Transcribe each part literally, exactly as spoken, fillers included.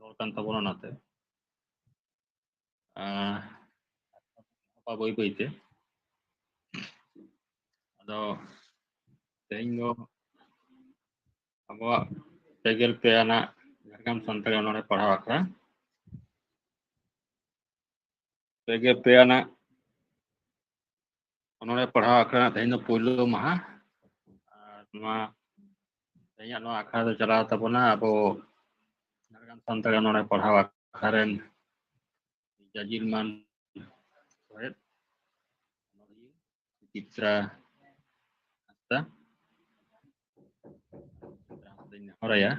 ᱨᱚᱲ ᱠᱟᱱ ᱛᱟᱵᱚᱱᱟ᱾ ᱚᱱᱟᱛᱮ ᱟᱸ, ᱵᱟᱹᱭ ᱵᱟᱹᱭ ᱛᱮ ᱟᱫᱚ ᱛᱮᱦᱮᱧ ᱫᱚ ᱟᱵᱚᱣᱟᱜ ᱯᱮ ᱜᱮᱞ ᱯᱮ ᱟᱱᱟᱜ ᱡᱷᱟᱲᱜᱨᱟᱢ ᱥᱟᱱᱛᱟᱲᱤ ᱚᱱᱚᱬᱦᱮ ᱯᱟᱲᱦᱟᱣ ᱟᱠᱷᱲᱟ, ᱯᱮ ᱜᱮᱞ ᱯᱮ ᱟᱱᱟᱜ ᱚᱱᱚᱬᱦᱮ ᱯᱟᱲᱦᱟᱣ ᱟᱠᱷᱲᱟ ᱨᱮᱱᱟᱜ ᱛᱮᱦᱮᱧ ᱫᱚ ᱯᱳᱭᱞᱳ ᱢᱟᱦᱟ᱾ ᱟᱨ ᱱᱚᱣᱟ ᱛᱮᱦᱮᱧᱟᱜ ᱱᱚᱣᱟ ᱟᱠᱷᱲᱟ ᱫᱚ ᱪᱟᱞᱟᱣ ᱛᱟᱵᱚᱱᱟ ᱟᱵᱚ ᱡᱷᱟᱲᱜᱨᱟᱢ ᱥᱟᱱᱛᱟᱲᱤ ᱚᱱᱚᱬᱦᱮ ᱯᱟᱲᱦᱟᱣ ᱟᱠᱷᱲᱟ ᱨᱮᱱ ᱡᱟᱡᱤᱨ ᱢᱟᱱ ᱥᱚᱦᱮᱫ ᱚᱱᱚᱬᱦᱤᱭᱟᱹ ᱥᱩᱪᱤᱛᱨᱟ ᱦᱟᱸᱥᱫᱟ᱾ ᱥᱩᱪᱤᱛᱨᱟ ᱦᱟᱸᱥᱫᱟᱧ ᱱᱮᱦᱚᱨᱟᱭᱟ,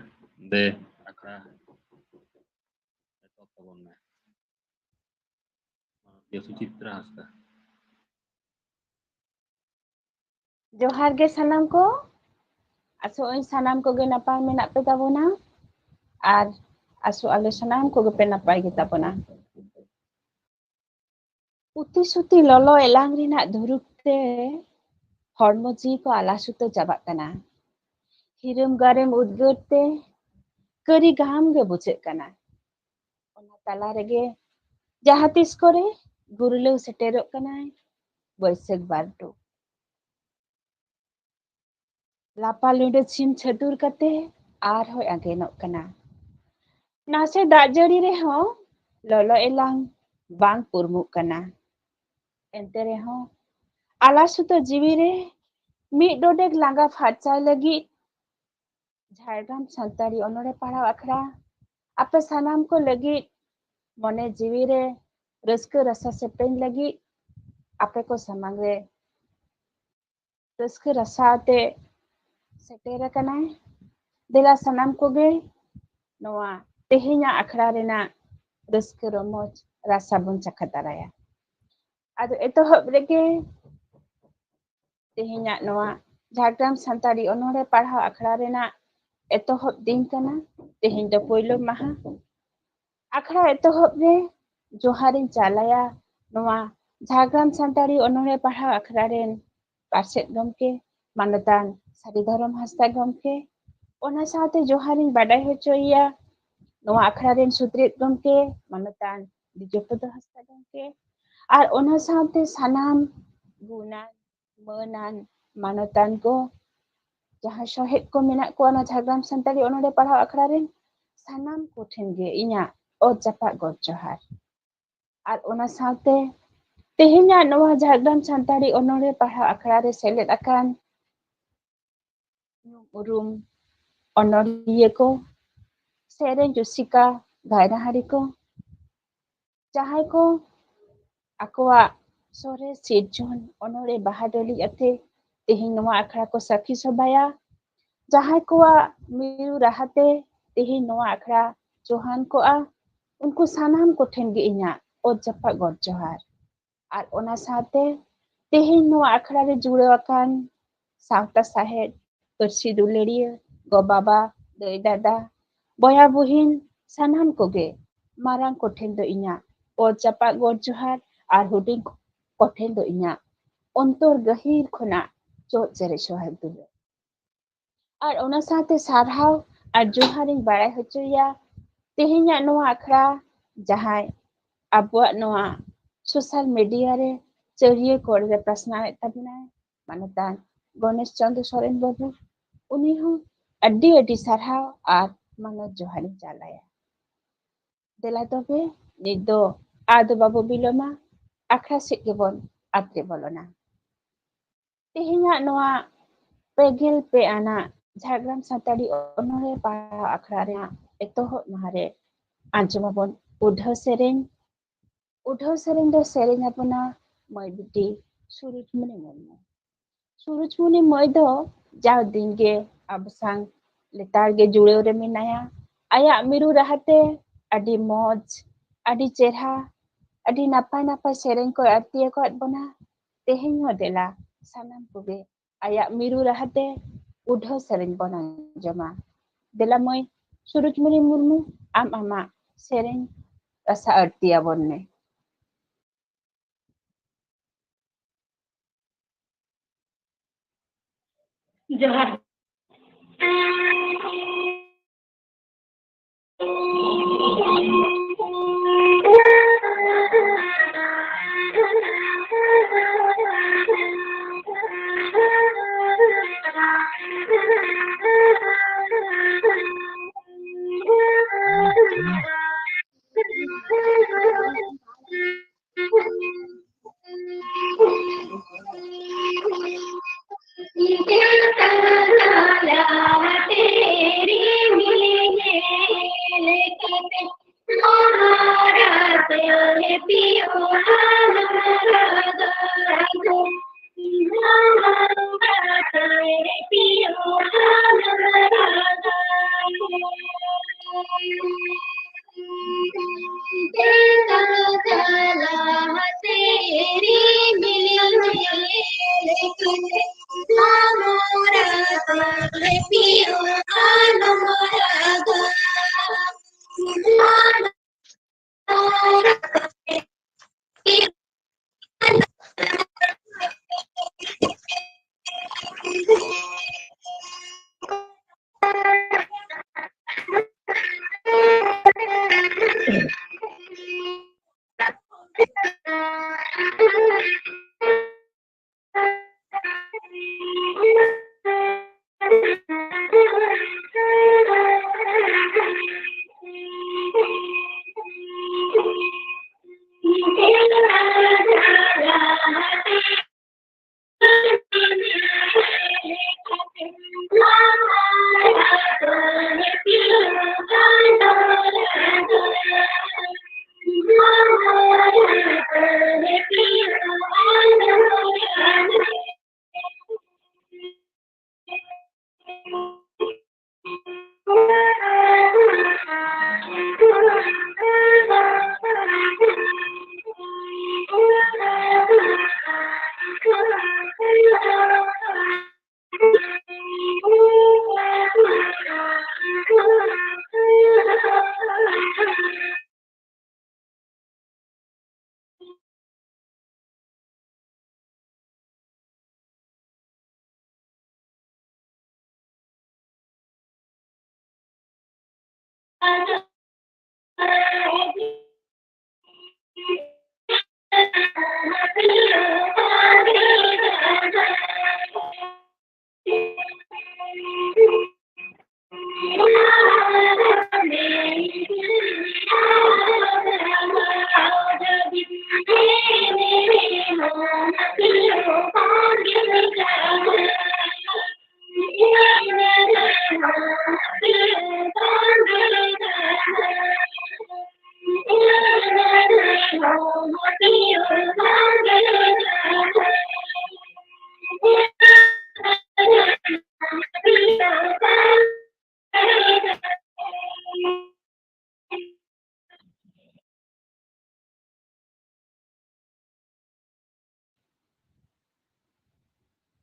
ᱫᱮ ᱟᱠᱷᱲᱟ ᱮᱛᱚᱦᱚᱵ ᱛᱟᱵᱚᱱ ᱢᱮ᱾ ᱢᱟᱱᱚᱛᱤᱭᱟᱹ ᱥᱩᱪᱤᱛᱨᱟ ᱦᱟᱸᱥᱫᱟ᱾ ᱡᱚᱦᱟᱨ ᱜᱮ ᱥᱟᱱᱟᱢ ᱠᱚ᱾ ᱟᱥᱚᱜ ᱟᱹᱧ ᱥᱟᱱᱟᱢ ᱠᱚᱜᱮ ᱱᱟᱯᱟᱭ ᱢᱮᱱᱟᱜ ᱯᱮ ᱛᱟᱵᱚᱱᱟ, ᱟᱨ ᱟᱥᱚᱜ ᱟᱞᱮ ᱥᱟᱱᱟᱢ ᱠᱚᱜᱮ ᱯᱮ ᱱᱟᱯᱟᱭ ᱜᱮ ᱛᱟᱵᱚᱱᱟ᱾ ᱩᱛᱤ ᱥᱩᱛᱤ ᱞᱚᱞᱚ ᱮᱞᱟᱝ ᱨᱮᱱᱟᱜ ᱫᱷᱩᱨᱩᱯ ᱛᱮ ᱦᱚᱲᱢᱚ ᱡᱤᱣᱤ ᱠᱚ ᱟᱞᱟᱥᱩᱛᱟᱹ ᱪᱟᱵᱟᱜ ᱠᱟᱱᱟ᱾ ᱦᱤᱨᱟᱹᱢ ᱜᱟᱨᱮᱢ ᱩᱫᱽᱜᱟᱹᱨ ᱛᱮ ᱠᱟᱹᱨᱤ ᱜᱟᱢ ᱜᱮ ᱵᱩᱡᱷᱟᱹᱜ ᱠᱟᱱᱟ᱾ ᱚᱱᱟ ᱛᱟᱞᱟ ᱨᱮᱜᱮ ᱡᱟᱦᱟᱸ ᱛᱤᱥ ᱠᱚᱨᱮ ᱜᱩᱨᱞᱟᱹᱣ ᱥᱮᱴᱮᱨᱚᱜ ᱠᱟᱱᱟᱭ ᱵᱟᱹᱭᱥᱟᱹᱠᱷ ᱵᱟᱨᱰᱩ᱾ ᱞᱟᱯᱟ ᱞᱩᱸᱰᱟᱹ ᱪᱷᱤᱢ ᱪᱷᱟᱹᱛᱩᱨ ᱠᱟᱛᱮ ᱟᱨᱦᱚᱸᱭ ᱟᱸᱜᱮᱱᱚᱜ ᱠᱟᱱᱟ᱾ ᱱᱟᱥᱮ ᱫᱟᱜ ᱡᱟᱹᱲᱤ ᱨᱮᱦᱚᱸ ᱞᱚᱞᱚ ᱮᱞᱟᱝ ᱵᱟᱝ ᱯᱩᱨᱢᱩᱜ ᱠᱟᱱᱟ᱾ ᱮᱱᱛᱮ ᱨᱮᱦᱚᱸ ᱟᱞᱟᱥᱩᱛᱟᱹ ᱡᱤᱣᱤ ᱨᱮ ᱢᱤᱫ ᱰᱚᱰᱮᱠ ᱞᱟᱸᱜᱟ ᱯᱷᱟᱨᱪᱟᱭ ᱞᱟᱹᱜᱤᱫ ᱡᱷᱟᱲᱜᱨᱟᱢ ᱥᱟᱱᱛᱟᱲᱤ ᱚᱱᱚᱬᱦᱮ ᱯᱟᱲᱦᱟᱣ ᱟᱠᱷᱲᱟ ᱟᱯᱮ ᱥᱟᱱᱟᱢ ᱠᱚ ᱞᱟᱹᱜᱤᱫ ᱢᱚᱱᱮ ᱡᱤᱣᱤ ᱨᱮ ᱨᱟᱹᱥᱠᱟᱹ ᱨᱟᱥᱟ ᱥᱮᱯᱮᱧ ᱞᱟᱹᱜᱤᱫ ᱟᱯᱮ ᱠᱚ ᱥᱟᱢᱟᱝ ᱨᱮ ᱨᱟᱹᱥᱠᱟᱹ ᱨᱟᱥᱟ ᱟᱛᱮ ᱥᱮᱴᱮᱨ ᱟᱠᱟᱱᱟᱭ᱾ ᱫᱮᱞᱟ ᱥᱟᱱᱟᱢ ᱠᱚᱜᱮ ᱱᱚᱣᱟ ᱛᱮᱦᱮᱧᱟᱜ ᱟᱠᱷᱲᱟ ᱨᱮᱱᱟᱜ ᱨᱟᱹᱥᱠᱟᱹ ᱨᱚᱢᱚᱡᱽ ᱨᱟᱥᱟ ᱵᱚᱱ ᱪᱟᱠᱷᱟ ᱛᱟᱨᱟᱭᱟ᱾ ᱟᱫᱚ ᱮᱛᱚᱦᱚᱵ ᱨᱮᱜᱮ ᱛᱮᱦᱮᱧᱟᱜ ᱱᱚᱣᱟ ᱡᱷᱟᱲᱜᱨᱟᱢ ᱥᱟᱱᱛᱟᱲᱤ ᱚᱱᱚᱬᱦᱮ ᱯᱟᱲᱦᱟᱣ ᱟᱠᱷᱲᱟ ᱨᱮᱱᱟᱜ ᱮᱛᱚᱦᱚᱵ ᱫᱤᱱ ᱠᱟᱱᱟ᱾ ᱛᱮᱦᱮᱧ ᱫᱚ ᱯᱳᱭᱞᱳ ᱢᱟᱦᱟ᱾ ᱟᱠᱷᱲᱟ ᱮᱛᱚᱦᱚᱵ ᱨᱮ ᱡᱚᱦᱟᱨᱤᱧ ᱪᱟᱞᱟᱭᱟ ᱱᱚᱣᱟ ᱡᱷᱟᱲᱜᱨᱟᱢ ᱥᱟᱱᱛᱟᱲᱤ ᱚᱱᱚᱬᱦᱮ ᱯᱟᱲᱦᱟᱣ ᱟᱠᱷᱲᱟ ᱨᱮᱱ ᱯᱟᱨᱥᱮᱫ ᱜᱚᱢᱠᱮ ᱢᱟᱱᱚᱛᱟᱱ ᱥᱟᱹᱨᱤ ᱫᱷᱚᱨᱚᱢ ᱦᱟᱸᱥᱫᱟ ᱜᱚᱢᱠᱮ᱾ ᱚᱱᱟ ᱥᱟᱶᱛᱮ ᱡᱚᱦᱟᱨᱤᱧ ᱵᱟᱰᱟᱭ ᱦᱚᱪᱚᱭᱮᱭᱟ ᱱᱚᱣᱟ ᱟᱠᱷᱲᱟ ᱨᱮᱱ ᱥᱩᱛᱨᱮᱛ ᱜᱚᱢᱠᱮ ᱢᱟᱱᱚᱛᱟᱱ ᱵᱤᱡᱚᱭᱯᱚᱫᱚ ᱦᱟᱸᱥᱫᱟ ᱜᱚᱢᱠᱮ ᱟᱨ ᱚᱱᱟ ᱥᱟᱶᱛᱮ ᱥᱟᱱᱟᱢ ᱜᱩᱱᱟᱱ ᱢᱟᱹᱱᱟᱱ ᱢᱟᱱᱚᱛᱟᱱ ᱠᱚ, ᱡᱟᱦᱟᱸ ᱥᱚᱦᱮᱫ ᱠᱚ ᱢᱮᱱᱟᱜ ᱠᱚᱣᱟ ᱚᱱᱟ ᱡᱷᱟᱲᱜᱨᱟᱢ ᱥᱟᱱᱛᱟᱲᱤ ᱚᱱᱚᱲᱦᱮ ᱯᱟᱲᱦᱟᱣ ᱟᱠᱷᱲᱟ ᱨᱮᱱ, ᱥᱟᱱᱟᱢ ᱠᱚᱴᱷᱮᱱ ᱜᱮ ᱤᱧᱟᱹᱜ ᱚᱛ ᱡᱟᱯᱟᱜ ᱜᱚᱰ ᱡᱚᱦᱟᱨ᱾ ᱟᱨ ᱚᱱᱟ ᱥᱟᱶᱛᱮ ᱛᱮᱦᱮᱧᱟᱜ ᱱᱚᱣᱟ ᱡᱷᱟᱲᱜᱨᱟᱢ ᱥᱟᱱᱛᱟᱲᱤ ᱚᱱᱚᱲᱦᱮ ᱯᱟᱲᱦᱟᱣ ᱟᱠᱷᱲᱟ ᱨᱮ ᱥᱮᱞᱮᱫ ᱟᱠᱟᱱ ᱧᱩᱢ ᱩᱨᱩᱢ ᱚᱱᱚᱞᱤᱭᱟᱹ ᱠᱚ, ᱥᱮᱨᱮᱧ ᱨᱩᱥᱤᱠᱟ, ᱜᱟᱭᱱᱟᱦᱟᱨᱤ ᱠᱚ, ᱡᱟᱦᱟᱸᱭ ᱠᱚ ᱟᱠᱚᱣᱟᱜ ᱥᱚᱨᱮᱥ ᱥᱤᱨᱡᱚᱱ ᱚᱱᱚᱲᱦᱮ ᱵᱟᱦᱟ ᱰᱟᱹᱞᱤᱡ ᱟᱛᱮ ᱛᱮᱦᱮᱧ ᱱᱚᱣᱟ ᱟᱠᱷᱲᱟ ᱠᱚ ᱥᱟᱹᱠᱷᱤ ᱥᱚᱵᱷᱟᱭᱟ, ᱡᱟᱦᱟᱸᱭ ᱠᱚᱣᱟᱜ ᱢᱤᱨᱩ ᱨᱟᱦᱟᱛᱮ ᱛᱮᱦᱮᱧ ᱱᱚᱣᱟ ᱟᱠᱷᱲᱟ ᱪᱚᱦᱟᱱ ᱠᱚᱜᱼᱟ, ᱩᱱᱠᱩ ᱥᱟᱱᱟᱢ ᱠᱚᱴᱷᱮᱱ ᱜᱮ ᱤᱧᱟᱹᱜ ᱚᱛ ᱡᱟᱯᱟᱜ ᱜᱚᱰ ᱡᱚᱦᱟᱨ᱾ ᱟᱨ ᱚᱱᱟ ᱥᱟᱶᱛᱮ ᱛᱮᱦᱮᱧ ᱱᱚᱣᱟ ᱟᱠᱷᱲᱟ ᱨᱮ ᱡᱩᱲᱟᱹᱣ ᱟᱠᱟᱱ ᱥᱟᱶᱛᱟ ᱥᱟᱦᱮᱫ, ᱯᱟᱹᱨᱥᱤ ᱫᱩᱞᱟᱹᱲᱤᱭᱟᱹ, ᱜᱚ ᱵᱟᱵᱟ, ᱫᱟᱹᱭ ᱫᱟᱫᱟ, ᱵᱚᱭᱦᱟ ᱵᱩᱦᱤᱱ, ᱥᱟᱱᱟᱢ ᱠᱚᱜᱮ ᱢᱟᱨᱟᱝ ᱠᱚᱴᱷᱮᱱ ᱫᱚ ᱤᱧᱟᱹᱜ ᱚᱛ ᱡᱟᱯᱟᱜ ᱜᱚᱰ ᱡᱚᱦᱟᱨ ᱟᱨ ᱦᱩᱰᱤᱧ ᱠᱚᱴᱷᱮᱱ ᱫᱚ ᱤᱧᱟᱹᱜ ᱚᱱᱛᱚᱨ ᱜᱟᱹᱦᱤᱨ ᱠᱷᱚᱱᱟᱜ ᱪᱚᱴ ᱪᱮᱨᱮᱡ ᱥᱚᱦᱟᱜ ᱫᱩᱞᱟᱹᱲ᱾ ᱟᱨ ᱚᱱᱟ ᱥᱟᱶᱛᱮ ᱥᱟᱨᱦᱟᱣ ᱟᱨ ᱡᱚᱦᱟᱨᱤᱧ ᱵᱟᱲᱟᱭ ᱦᱚᱪᱚᱭᱟ ᱛᱮᱦᱮᱧᱟᱜ ᱱᱚᱣᱟ ᱟᱠᱷᱲᱟ, ᱡᱟᱦᱟᱸᱭ ᱟᱵᱚᱣᱟᱜ ᱱᱚᱣᱟ ᱥᱳᱥᱟᱞ ᱢᱤᱰᱤᱭᱟ ᱨᱮ ᱪᱟᱹᱨᱤᱭᱟᱹ ᱠᱚᱬ ᱨᱮ ᱯᱟᱥᱱᱟᱣᱮᱫ ᱛᱟᱵᱚᱱᱟᱭ ᱢᱟᱱᱚᱛᱟᱱ ᱜᱚᱱᱮᱥ ᱪᱚᱸᱫᱽᱨᱚ ᱥᱚᱨᱮᱱ ᱵᱟᱹᱵᱩ, ᱩᱱᱤ ᱦᱚᱸ ᱟᱹᱰᱤ ᱟᱹᱰᱤ ᱥᱟᱨᱦᱟᱣ ᱟᱨ ᱢᱟᱱᱚᱛ ᱡᱚᱦᱟᱨᱤᱧ ᱪᱟᱞ ᱟᱭᱟ᱾ ᱫᱮᱞᱟ ᱛᱚᱵᱮ ᱱᱤᱛ ᱫᱚ ᱟᱫᱚ ᱵᱟᱵᱚ ᱵᱤᱞᱚᱢᱟ, ᱟᱠᱷᱲᱟ ᱥᱮᱫ ᱜᱮᱵᱚᱱ ᱟᱛᱨᱮ ᱵᱚᱞᱚᱱᱟ᱾ ᱛᱮᱦᱮᱧᱟᱜ ᱱᱚᱣᱟ ᱯᱮᱜᱮᱞ ᱯᱮ ᱟᱱᱟᱜ ᱡᱷᱟᱲᱜᱨᱟᱢ ᱥᱟᱱᱛᱟᱲᱤ ᱚᱱᱚᱲᱦᱮ ᱯᱟᱲᱦᱟᱣ ᱟᱠᱷᱲᱟ ᱨᱮᱱᱟᱜ ᱮᱛᱚᱦᱚᱵ ᱢᱟᱦᱟ ᱨᱮ ᱟᱸᱡᱚᱢᱟᱵᱚᱱ ᱩᱰᱷᱟᱹᱣ ᱥᱮᱨᱮᱧ᱾ ᱩᱰᱷᱟᱹᱣ ᱥᱮᱨᱮᱧ ᱫᱚ ᱥᱮᱨᱮᱧ ᱟᱵᱚᱱᱟ ᱢᱟᱹᱭ ᱵᱤᱴᱤ ᱥᱩᱨᱩᱡᱽᱢᱩᱱᱤ ᱢᱩᱨᱢᱩ᱾ ᱥᱩᱨᱩᱡᱽᱢᱩᱱᱤ ᱢᱟᱹᱭ ᱫᱚ ᱡᱟᱣ ᱫᱤᱱ ᱜᱮ ᱟᱵᱚ ᱥᱟᱝ ᱞᱮᱛᱟᱲ ᱜᱮ ᱡᱩᱲᱟᱹᱣ ᱨᱮ ᱢᱮᱱᱟᱭᱟ᱾ ᱟᱭᱟᱜ ᱢᱤᱨᱩ ᱨᱟᱦᱟᱛᱮ ᱟᱹᱰᱤ ᱢᱚᱡᱽ, ᱟᱹᱰᱤ ᱪᱮᱨᱦᱟ, ᱟᱹᱰᱤ ᱱᱟᱯᱟᱭ ᱱᱟᱯᱟᱭ ᱥᱮᱨᱮᱧ ᱠᱚᱭ ᱟᱹᱨᱛᱤ ᱟᱠᱟᱫ ᱵᱚᱱᱟ᱾ ᱛᱮᱦᱮᱧ ᱦᱚᱸ ᱫᱮᱞᱟ ᱥᱟᱱᱟᱢ ᱠᱚᱜᱮ ᱟᱭᱟᱜ ᱢᱤᱨᱩ ᱨᱟᱦᱟᱛᱮ ᱩᱰᱷᱟᱹᱣ ᱥᱮᱨᱮᱧ ᱵᱚᱱ ᱟᱸᱡᱚᱢᱟ᱾ ᱫᱮᱞᱟ ᱢᱟᱹᱭ ᱥᱩᱨᱩᱡᱽᱢᱩᱱᱤ ᱢᱩᱨᱢᱩ, ᱟᱢ ᱟᱢᱟᱜ ᱥᱮᱨᱮᱧ ᱨᱟᱥᱟ ᱟᱹᱨᱛᱤ ᱟᱵᱚᱱ ᱢᱮ᱾ ᱡᱚᱦᱟᱨ᱾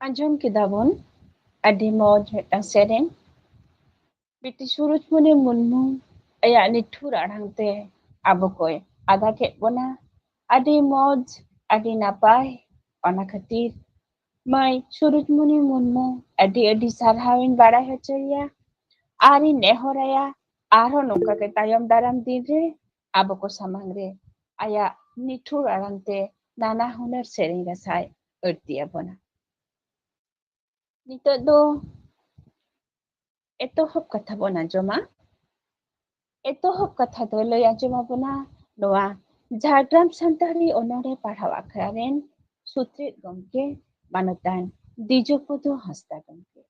ᱟᱸᱡᱚᱢ ᱠᱮᱫᱟ ᱵᱚᱱ ᱟᱹᱰᱤ ᱢᱚᱡᱽ ᱢᱤᱫᱴᱟᱝ ᱥᱮᱨᱮᱧ᱾ ᱵᱤᱴᱤ ᱥᱩᱨᱩᱡᱽᱢᱩᱱᱤ ᱢᱩᱨᱢᱩ ᱟᱭᱟᱜ ᱱᱤᱴᱷᱩᱨ ᱟᱲᱟᱝ ᱛᱮ ᱟᱵᱚ ᱠᱚᱭ ᱟᱫᱟ ᱠᱮᱫ ᱵᱚᱱᱟ᱾ ᱟᱹᱰᱤ ᱢᱚᱡᱽ, ᱟᱹᱰᱤ ᱱᱟᱯᱟᱭ᱾ ᱚᱱᱟ ᱠᱷᱟᱹᱛᱤᱨ ᱢᱟᱹᱭ ᱥᱩᱨᱩᱡᱽᱢᱩᱱᱤ ᱢᱩᱨᱢᱩ ᱟᱹᱰᱤ ᱟᱹᱰᱤ ᱥᱟᱨᱦᱟᱣ ᱤᱧ ᱵᱟᱲᱟᱭ ᱦᱚᱪᱚᱭᱮᱭᱟ᱾ ᱟᱨ ᱤᱧ ᱱᱮᱦᱚᱨᱟᱭᱟ, ᱟᱨᱦᱚᱸ ᱱᱚᱝᱠᱟ ᱜᱮ ᱛᱟᱭᱚᱢ ᱫᱟᱨᱟᱢ ᱫᱤᱱ ᱨᱮ ᱟᱵᱚ ᱠᱚ ᱥᱟᱢᱟᱝ ᱨᱮ ᱟᱭᱟᱜ ᱱᱤᱴᱷᱩᱨ ᱟᱲᱟᱝ ᱛᱮ ᱱᱟᱱᱟ ᱦᱩᱱᱟᱹᱨ ᱥᱮᱨᱮᱧ ᱨᱟᱥᱟᱭ ᱟᱹᱲᱛᱤ ᱟᱵᱚᱱᱟ᱾ ᱱᱤᱛᱚᱜ ᱫᱚ ᱮᱛᱚᱦᱚᱵ ᱠᱟᱛᱷᱟ ᱵᱚᱱ ᱟᱸᱡᱚᱢᱟ᱾ ᱮᱛᱚᱦᱚᱵ ᱠᱟᱛᱷᱟ ᱫᱚ ᱞᱟᱹᱭ ᱟᱸᱡᱚᱢ ᱟᱵᱚᱱᱟ ᱱᱚᱣᱟ ᱡᱷᱟᱲᱜᱨᱟᱢ ᱥᱟᱱᱛᱟᱲᱤ ᱚᱱᱚᱬᱦᱮ ᱯᱟᱲᱦᱟᱣ ᱟᱠᱷᱲᱟ ᱨᱮᱱ ᱥᱩᱛᱨᱮᱫ ᱜᱚᱢᱠᱮ ᱢᱟᱱᱚᱛᱟᱱ ᱫᱤᱡᱚᱯᱚᱫᱚ ᱦᱟᱸᱥᱫᱟ ᱜᱚᱢᱠᱮ᱾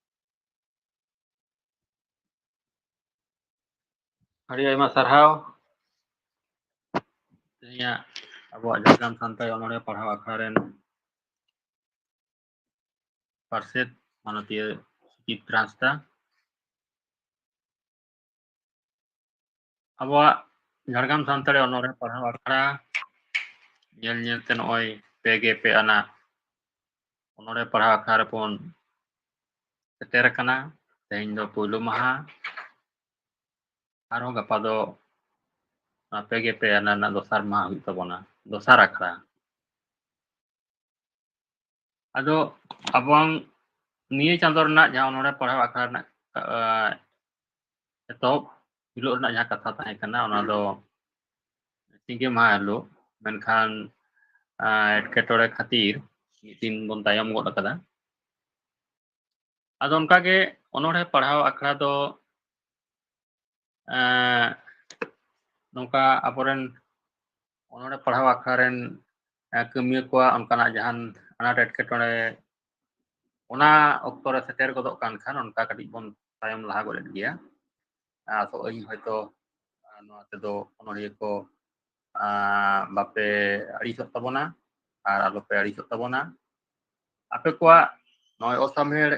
ᱟᱹᱰᱤ ᱟᱭᱢᱟ ᱥᱟᱨᱦᱟᱣ᱾ ᱛᱮᱦᱮᱧᱟᱜ ᱟᱵᱚᱣᱟᱜ ᱡᱷᱟᱲᱜᱨᱟᱢ ᱥᱟᱱᱛᱟᱲᱤ ᱚᱱᱚᱬᱦᱮ ᱯᱟᱲᱦᱟᱣ ᱟᱠᱷᱲᱟ ᱨᱮᱱ ᱯᱟᱨᱥᱮᱛ ᱢᱟᱱᱚᱛᱤᱭᱟᱹ ᱥᱩᱪᱤᱛᱨᱟ ᱦᱟᱸᱥᱫᱟ᱾ ᱟᱵᱚᱣᱟᱜ ᱡᱷᱟᱲᱜᱨᱟᱢ ᱥᱟᱱᱛᱟᱲᱤ ᱚᱱᱚᱬᱦᱮ ᱯᱟᱲᱦᱟᱣ ᱟᱠᱷᱲᱟ ᱧᱮᱞ ᱧᱮᱞᱛᱮ ᱱᱚᱜᱼᱚᱭ ᱯᱮ ᱜᱮ ᱯᱮ ᱟᱱᱟᱜ ᱚᱱᱚᱬᱦᱮ ᱯᱟᱲᱦᱟᱣ ᱟᱠᱷᱲᱟ ᱨᱮᱵᱚᱱ ᱥᱮᱴᱮᱨ ᱟᱠᱟᱱᱟ᱾ ᱛᱮᱦᱮᱧ ᱫᱚ ᱯᱳᱭᱞᱳ ᱢᱟᱦᱟ᱾ ᱟᱨᱦᱚᱸ ᱜᱟᱯᱟ ᱫᱚ ᱚᱱᱟ ᱯᱮ ᱜᱮ ᱯᱮ ᱟᱱᱟᱜ ᱨᱮᱱᱟᱜ ᱫᱚᱥᱟᱨ ᱢᱟᱦᱟ ᱦᱩᱭᱩᱜ ᱛᱟᱵᱚᱱᱟ, ᱫᱚᱥᱟᱨ ᱟᱠᱷᱲᱟ᱾ ᱟᱫᱚ ᱟᱵᱚᱣᱟᱜ ᱱᱤᱭᱟᱹ ᱪᱟᱸᱫᱳ ᱨᱮᱱᱟᱜ ᱡᱟᱦᱟᱸ ᱚᱱᱚᱬᱦᱮ ᱯᱟᱲᱦᱟᱣ ᱟᱠᱷᱲᱟ ᱨᱮᱱᱟᱜ, ᱟᱸ, ᱮᱛᱚᱦᱚᱵ ᱦᱤᱞᱳᱜ ᱨᱮᱱᱟᱜ ᱡᱟᱦᱟᱸ ᱠᱟᱛᱷᱟ ᱛᱟᱦᱮᱸ ᱠᱟᱱᱟ, ᱚᱱᱟ ᱫᱚ ᱥᱤᱸᱜᱮ ᱢᱟᱦᱟ ᱦᱤᱞᱳᱜ, ᱢᱮᱱᱠᱷᱟᱱ, ᱟᱸ, ᱮᱴᱠᱮᱴᱚᱬᱮ ᱠᱷᱟᱹᱛᱤᱨ ᱢᱤᱫ ᱫᱤᱱ ᱵᱚᱱ ᱛᱟᱭᱚᱢ ᱜᱚᱫ ᱟᱠᱟᱫᱟ᱾ ᱟᱫᱚ ᱚᱱᱠᱟᱜᱮ ᱚᱱᱚᱬᱦᱮ ᱯᱟᱲᱦᱟᱣ ᱟᱠᱷᱲᱟ ᱫᱚ, ᱮᱸ, ᱱᱚᱝᱠᱟ ᱟᱵᱚᱨᱮᱱ ᱚᱱᱚᱬᱦᱮ ᱯᱟᱲᱦᱟᱣ ᱟᱠᱷᱲᱟ ᱨᱮᱱ, ᱮᱸ, ᱠᱟᱹᱢᱤᱭᱟᱹ ᱠᱚᱣᱟᱜ ᱚᱱᱠᱟᱱᱟᱜ ᱡᱟᱦᱟᱱ ᱟᱱᱟᱴ ᱮᱴᱠᱮᱴᱚᱬᱮ, ᱚᱱᱟ ᱚᱠᱛᱚ ᱨᱮ ᱥᱮᱴᱮᱨ ᱜᱚᱫᱚᱜ ᱠᱟᱱ ᱠᱷᱟᱱ, ᱚᱱᱠᱟ ᱠᱟᱹᱴᱤᱡ ᱵᱚᱱ ᱛᱟᱭᱚᱢ ᱞᱟᱦᱟ ᱜᱚᱫ ᱮᱫ ᱜᱮᱭᱟ᱾ ᱟᱥᱚᱜ ᱟᱹᱧ ᱦᱚᱭᱛᱳ, ᱟᱸ, ᱱᱚᱣᱟ ᱛᱮᱫᱚ ᱚᱱᱚᱬᱦᱤᱭᱟᱹ ᱠᱚ ᱟᱸ, ᱵᱟᱯᱮ ᱟᱹᱲᱤᱥᱚᱜ ᱛᱟᱵᱚᱱᱟ ᱟᱨ ᱟᱞᱚᱯᱮ ᱟᱹᱲᱤᱥᱚᱜ ᱛᱟᱵᱚᱱᱟ᱾ ᱟᱯᱮ ᱠᱚᱣᱟᱜ ᱱᱚᱜᱼᱚᱭ ᱚᱥᱟᱢᱦᱮᱲ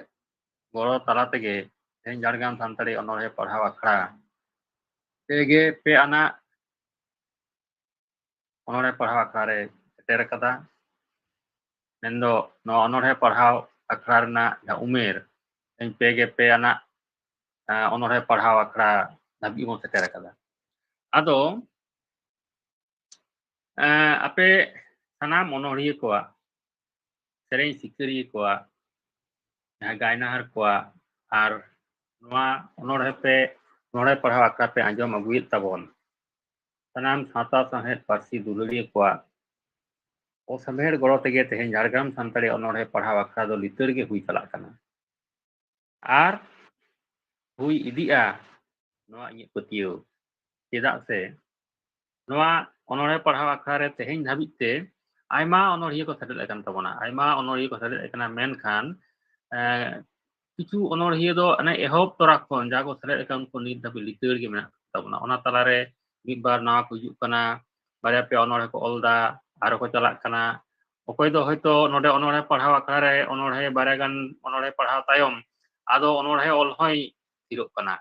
ᱜᱚᱲᱚ ᱛᱟᱞᱟ ᱛᱮᱜᱮ ᱛᱮᱦᱮᱧ ᱡᱷᱟᱲᱜᱨᱟᱢ ᱥᱟᱱᱛᱟᱲᱤ ᱚᱱᱚᱬᱦᱮ ᱯᱟᱲᱦᱟᱣ ᱟᱠᱷᱲᱟ ᱯᱮ ᱜᱮ ᱯᱮ ᱟᱱᱟᱜ ᱚᱱᱚᱬᱦᱮ ᱯᱟᱲᱦᱟᱣ ᱟᱠᱷᱲᱟ ᱨᱮ ᱥᱮᱴᱮᱨ ᱟᱠᱟᱫᱟ᱾ ᱢᱮᱱᱫᱚ ᱱᱚᱣᱟ ᱚᱱᱚᱬᱦᱮ ᱯᱟᱲᱦᱟᱣ ᱟᱠᱷᱲᱟ ᱨᱮᱱᱟᱜ ᱡᱟᱦᱟᱸ ᱩᱢᱮᱨ, ᱛᱮᱦᱮᱧ ᱯᱮ ᱜᱮ ᱯᱮ ᱟᱱᱟᱜ, ᱟᱸ, ᱚᱱᱚᱬᱦᱮ ᱯᱟᱲᱦᱟᱣ ᱟᱠᱷᱲᱟ ᱫᱷᱟᱹᱵᱤᱡ ᱵᱚᱱ ᱥᱮᱴᱮᱨ ᱟᱠᱟᱫᱟ᱾ ᱟᱫᱚ, ᱟᱸ, ᱟᱯᱮ ᱥᱟᱱᱟᱢ ᱚᱱᱚᱬᱦᱤᱭᱟᱹ ᱠᱚᱣᱟᱜ, ᱥᱮᱨᱮᱧ ᱥᱤᱠᱟᱹᱨᱤᱭᱟᱹ ᱠᱚᱣᱟᱜ, ᱡᱟᱦᱟᱸ ᱜᱟᱭᱱᱟᱦᱟᱨ ᱠᱚᱣᱟᱜ, ᱟᱨ ᱱᱚᱣᱟ ᱚᱱᱚᱬᱦᱮ ᱯᱮ, ᱚᱱᱚᱬᱦᱮ ᱯᱟᱲᱦᱟᱣ ᱟᱠᱷᱲᱟ ᱯᱮ ᱟᱸᱡᱚᱢ ᱟᱹᱜᱩᱭᱮᱫ ᱛᱟᱵᱚᱱ ᱥᱟᱱᱟᱢ ᱥᱟᱶᱛᱟ ᱥᱟᱶᱦᱮᱫ ᱯᱟᱹᱨᱥᱤ ᱫᱩᱞᱟᱹᱲᱤᱭᱟᱹ ᱠᱚᱣᱟᱜ ᱚᱥᱟᱢᱦᱮᱲ ᱜᱚᱲᱚ ᱛᱮᱜᱮ ᱛᱮᱦᱮᱧ ᱡᱷᱟᱲᱜᱨᱟᱢ ᱥᱟᱱᱛᱟᱲᱤ ᱚᱱᱚᱬᱦᱮ ᱯᱟᱲᱦᱟᱣ ᱟᱠᱷᱲᱟ ᱫᱚ ᱞᱤᱛᱟᱹᱲ ᱜᱮ ᱦᱩᱭ ᱪᱟᱞᱟᱜ ᱠᱟᱱᱟ ᱟᱨ ᱦᱩᱭ ᱤᱫᱤᱜᱼᱟ, ᱱᱚᱣᱟ ᱤᱧᱟᱹᱜ ᱯᱟᱹᱛᱭᱟᱹᱣ᱾ ᱪᱮᱫᱟᱜ ᱥᱮ ᱱᱚᱣᱟ ᱚᱱᱚᱬᱦᱮ ᱯᱟᱲᱦᱟᱣ ᱟᱠᱷᱲᱟ ᱨᱮ ᱛᱮᱦᱮᱧ ᱫᱷᱟᱹᱵᱤᱡ ᱛᱮ ᱟᱭᱢᱟ ᱚᱱᱚᱬᱦᱤᱭᱟᱹ ᱠᱚ ᱥᱮᱞᱮᱫ ᱟᱠᱟᱱ ᱛᱟᱵᱚᱱᱟ, ᱟᱭᱢᱟ ᱚᱱᱚᱬᱦᱤᱭᱟᱹ ᱠᱚ ᱥᱮᱞᱮᱫ ᱟᱠᱟᱱᱟ, ᱢᱮᱱᱠᱷᱟᱱ, ᱮᱸ, ᱠᱤᱪᱷᱩ ᱚᱱᱚᱬᱦᱤᱭᱟᱹ ᱫᱚ ᱚᱱᱮ ᱮᱦᱚᱵ ᱛᱚᱨᱟ ᱠᱷᱚᱱ ᱡᱟᱦᱟᱸ ᱠᱚ ᱥᱮᱞᱮᱫ ᱟᱠᱟᱱ, ᱩᱱᱠᱩ ᱱᱤᱛ ᱫᱷᱟᱹᱵᱤᱡ ᱞᱤᱛᱟᱹᱲ ᱜᱮ ᱢᱮᱱᱟᱜ ᱛᱟᱵᱚᱱᱟ᱾ ᱚᱱᱟ ᱛᱟᱞᱟᱨᱮ ᱢᱤᱫ ᱵᱟᱨ ᱱᱟᱣᱟ ᱠᱚ ᱦᱤᱡᱩᱜ ᱠᱟᱱᱟ, ᱵᱟᱨᱭᱟ ᱯᱮᱭᱟ ᱚᱱᱚᱬᱦᱮ ᱠᱚ ᱚᱞ ᱮᱫᱟ, ᱟᱨᱦᱚᱸ ᱠᱚ ᱪᱟᱞᱟᱜ ᱠᱟᱱᱟ᱾ ᱚᱠᱚᱭ ᱫᱚ ᱦᱚᱭᱛᱳ ᱱᱚᱰᱮ ᱚᱱᱚᱬᱦᱮ ᱯᱟᱲᱦᱟᱣ ᱟᱠᱷᱲᱟ ᱨᱮ ᱚᱱᱚᱬᱦᱮ, ᱵᱟᱨᱭᱟ ᱜᱟᱱ ᱚᱱᱚᱬᱦᱮ ᱯᱟᱲᱦᱟᱣ ᱛᱟᱭᱚᱢ ᱟᱫᱚ ᱚᱱᱚᱬᱦᱮ ᱚᱞ ᱦᱚᱸᱭ ᱛᱷᱤᱨᱚᱜ ᱠᱟᱱᱟ᱾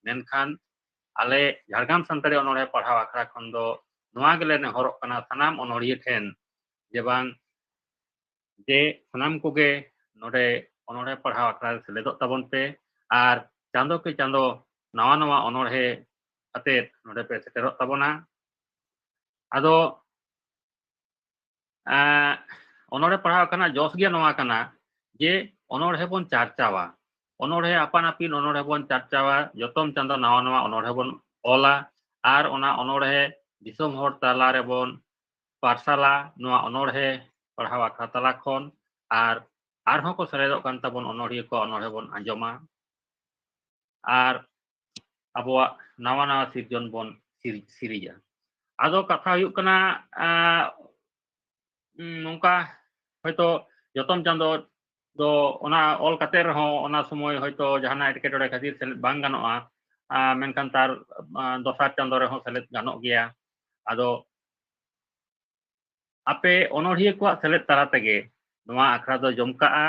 ᱢᱮᱱᱠᱷᱟᱱ ᱟᱞᱮ ᱡᱷᱟᱲᱜᱨᱟᱢ ᱥᱟᱱᱛᱟᱲᱤ ᱚᱱᱚᱬᱦᱮ ᱯᱟᱲᱦᱟᱣ ᱟᱠᱷᱲᱟ ᱠᱷᱚᱱ ᱫᱚ ᱱᱚᱣᱟ ᱜᱮᱞᱮ ᱱᱮᱦᱚᱨᱚᱜ ᱠᱟᱱᱟ ᱥᱟᱱᱟᱢ ᱚᱱᱚᱬᱦᱤᱭᱟᱹ ᱴᱷᱮᱱ, ᱡᱮ ᱵᱟᱝ, ᱡᱮ ᱥᱟᱱᱟᱢ ᱠᱚᱜᱮ ᱱᱚᱰᱮ ᱚᱱᱚᱬᱦᱮ ᱯᱟᱲᱦᱟᱣ ᱟᱠᱷᱲᱟ ᱨᱮ ᱥᱮᱞᱮᱫᱚᱜ ᱛᱟᱵᱚᱱ ᱯᱮ ᱟᱨ ᱪᱟᱸᱫᱚ ᱠᱮ ᱪᱟᱸᱫᱚ ᱱᱟᱣᱟ ᱱᱟᱣᱟ ᱚᱱᱚᱬᱦᱮ ᱟᱛᱮᱫ ᱱᱚᱰᱮ ᱯᱮ ᱥᱮᱴᱮᱨᱚᱜ ᱛᱟᱵᱚᱱᱟ᱾ ᱟᱫᱚ, ᱮᱸ, ᱚᱱᱚᱬᱦᱮ ᱯᱟᱲᱦᱟᱣ ᱟᱠᱷᱲᱟ ᱨᱮᱱᱟᱜ ᱡᱚᱥ ᱜᱮ ᱱᱚᱣᱟ ᱠᱟᱱᱟ ᱡᱮ ᱚᱱᱚᱬᱦᱮ ᱵᱚᱱ ᱪᱟᱨᱪᱟᱣᱟ, ᱚᱱᱚᱬᱦᱮ ᱟᱯᱟᱱ ᱟᱹᱯᱤᱱ ᱚᱱᱚᱬᱦᱮ ᱵᱚᱱ ᱪᱟᱨᱪᱟᱣᱟ, ᱡᱚᱛᱚᱢ ᱪᱟᱸᱫᱚ ᱱᱟᱣᱟ ᱱᱟᱣᱟ ᱚᱱᱚᱬᱦᱮ ᱵᱚᱱ ᱚᱞᱟ ᱟᱨ ᱚᱱᱟ ᱚᱱᱚᱬᱦᱮ ᱫᱤᱥᱚᱢ ᱦᱚᱲ ᱛᱟᱞᱟ ᱨᱮᱵᱚᱱ ᱯᱟᱨᱥᱟᱞᱟ ᱱᱚᱣᱟ ᱚᱱᱚᱬᱦᱮ ᱯᱟᱲᱦᱟᱣ ᱟᱠᱷᱲᱟ ᱛᱟᱞᱟ ᱠᱷᱚᱱ, ᱟᱨ ᱟᱨᱦᱚᱸ ᱠᱚ ᱥᱮᱞᱮᱫᱚᱜ ᱠᱟᱱ ᱛᱟᱵᱚᱱ ᱚᱱᱚᱬᱦᱤᱭᱟᱹ ᱠᱚᱣᱟᱜ ᱚᱱᱚᱬᱦᱮ ᱵᱚᱱ ᱟᱸᱡᱚᱢᱟ ᱟᱨ ᱟᱵᱚᱣᱟᱜ ᱱᱟᱣᱟ ᱱᱟᱣᱟ ᱥᱤᱨᱡᱚᱱ ᱵᱚᱱ ᱥᱤᱨ-, ᱥᱤᱨᱤᱡᱟ᱾ ᱟᱫᱚ ᱠᱟᱛᱷᱟ ᱦᱩᱭᱩᱜ ᱠᱟᱱᱟ, ᱟᱸ, ᱩᱸ, ᱱᱚᱝᱠᱟ ᱦᱚᱭᱛᱳ ᱡᱚᱛᱚᱢ ᱪᱟᱸᱫᱚ ᱫᱚ ᱚᱱᱟ ᱚᱞ ᱠᱟᱛᱮ ᱨᱮᱦᱚᱸ ᱚᱱᱟ ᱥᱚᱢᱚᱭ ᱦᱚᱭᱛᱳ ᱡᱟᱦᱟᱱᱟᱜ ᱮᱴᱠᱮᱴᱚᱬᱮ ᱠᱷᱟᱹᱛᱤᱨ ᱥᱮᱞᱮᱫ ᱵᱟᱝ ᱜᱟᱱᱚᱜᱼᱟ, ᱟᱸ, ᱢᱮᱱᱠᱷᱟᱱ ᱛᱟᱨ, ᱟᱸ, ᱫᱚᱥᱟᱨ ᱪᱟᱸᱫᱚ ᱨᱮᱦᱚᱸ ᱥᱮᱞᱮᱫ ᱜᱟᱱᱚᱜ ᱜᱮᱭᱟ᱾ ᱟᱫᱚ ᱟᱯᱮ ᱚᱱᱚᱲᱦᱤᱭᱟᱹ ᱠᱚᱣᱟᱜ ᱥᱮᱞᱮᱫ ᱛᱟᱞᱟ ᱛᱮᱜᱮ ᱱᱚᱣᱟ ᱟᱠᱷᱲᱟ ᱫᱚ ᱡᱚᱢᱠᱟᱜᱼᱟ,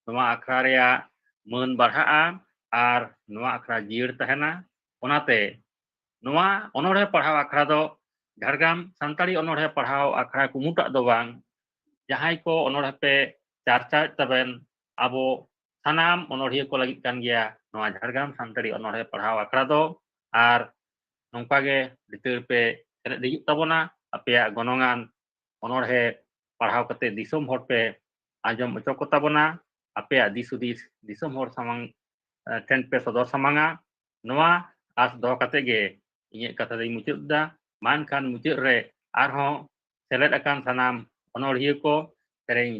ᱱᱚᱣᱟ ᱟᱠᱷᱲᱟ ᱨᱮᱭᱟᱜ ᱢᱟᱹᱱ ᱵᱟᱲᱦᱟᱜᱼᱟ ᱟᱨ ᱱᱚᱣᱟ ᱟᱠᱷᱲᱟ ᱡᱤᱭᱟᱹᱲ ᱛᱟᱦᱮᱱᱟ᱾ ᱚᱱᱟᱛᱮ ᱱᱚᱣᱟ ᱚᱱᱚᱲᱦᱮ ᱯᱟᱲᱦᱟᱣ ᱟᱠᱷᱲᱟ ᱫᱚ ᱡᱷᱟᱲᱜᱨᱟᱢ ᱥᱟᱱᱛᱟᱲᱤ ᱚᱱᱚᱲᱦᱮ ᱯᱟᱲᱦᱟᱣ ᱟᱠᱷᱲᱟ ᱠᱩᱢᱩᱴᱟᱜ ᱫᱚ ᱵᱟᱝ, ᱡᱟᱦᱟᱸᱭ ᱠᱚ ᱚᱱᱚᱲᱦᱮ ᱯᱮ ᱪᱟᱨᱪᱟᱣᱮᱫ ᱛᱟᱵᱮᱱ, ᱟᱵᱚ ᱥᱟᱱᱟᱢ ᱚᱱᱚᱲᱦᱤᱭᱟᱹ ᱠᱚ ᱞᱟᱹᱜᱤᱫ ᱠᱟᱱ ᱜᱮᱭᱟ ᱱᱚᱣᱟ ᱡᱷᱟᱲᱜᱨᱟᱢ ᱥᱟᱱᱛᱟᱲᱤ ᱚᱱᱚᱲᱦᱮ ᱯᱟᱲᱦᱟᱣ ᱟᱠᱷᱲᱟ ᱫᱚ᱾ ᱟᱨ ᱱᱚᱝᱠᱟ ᱜᱮ ᱞᱤᱛᱟᱹᱲ ᱯᱮ ᱥᱮᱞᱮᱫ ᱦᱤᱡᱩᱜ ᱛᱟᱵᱚᱱᱟ᱾ ᱟᱯᱮᱭᱟᱜ ᱜᱚᱱᱚᱝᱟᱱ ᱚᱱᱚᱲᱦᱮ ᱯᱟᱲᱦᱟᱣ ᱠᱟᱛᱮ ᱫᱤᱥᱚᱢ ᱦᱚᱲ ᱯᱮ ᱟᱸᱡᱚᱢ ᱦᱚᱪᱚ ᱠᱚ ᱛᱟᱵᱚᱱᱟ᱾ ᱟᱯᱮᱭᱟᱜ ᱫᱤᱥ ᱦᱩᱫᱤᱥ ᱫᱤᱥᱚᱢ ᱦᱚᱲ ᱥᱟᱢᱟᱝ, ᱮ, ᱴᱷᱮᱱ ᱯᱮ ᱥᱚᱫᱚᱨ ᱥᱟᱢᱟᱝᱟ᱾ ᱱᱚᱣᱟ ᱟᱥ ᱫᱚᱦᱚ ᱠᱟᱛᱮ ᱜᱮ ᱤᱧᱟᱹᱜ ᱠᱟᱛᱷᱟ ᱫᱚᱧ ᱢᱩᱪᱟᱹᱫ ᱮᱫᱟ᱾ ᱢᱟ ᱮᱱᱠᱷᱟᱱ ᱢᱩᱪᱟᱹᱫ ᱨᱮ ᱟᱨᱦᱚᱸ ᱥᱮᱞᱮᱫ ᱟᱠᱟᱱ ᱥᱟᱱᱟᱢ ᱚᱱᱚᱲᱦᱤᱭᱟᱹ ᱠᱚ, ᱥᱮᱨᱮᱧ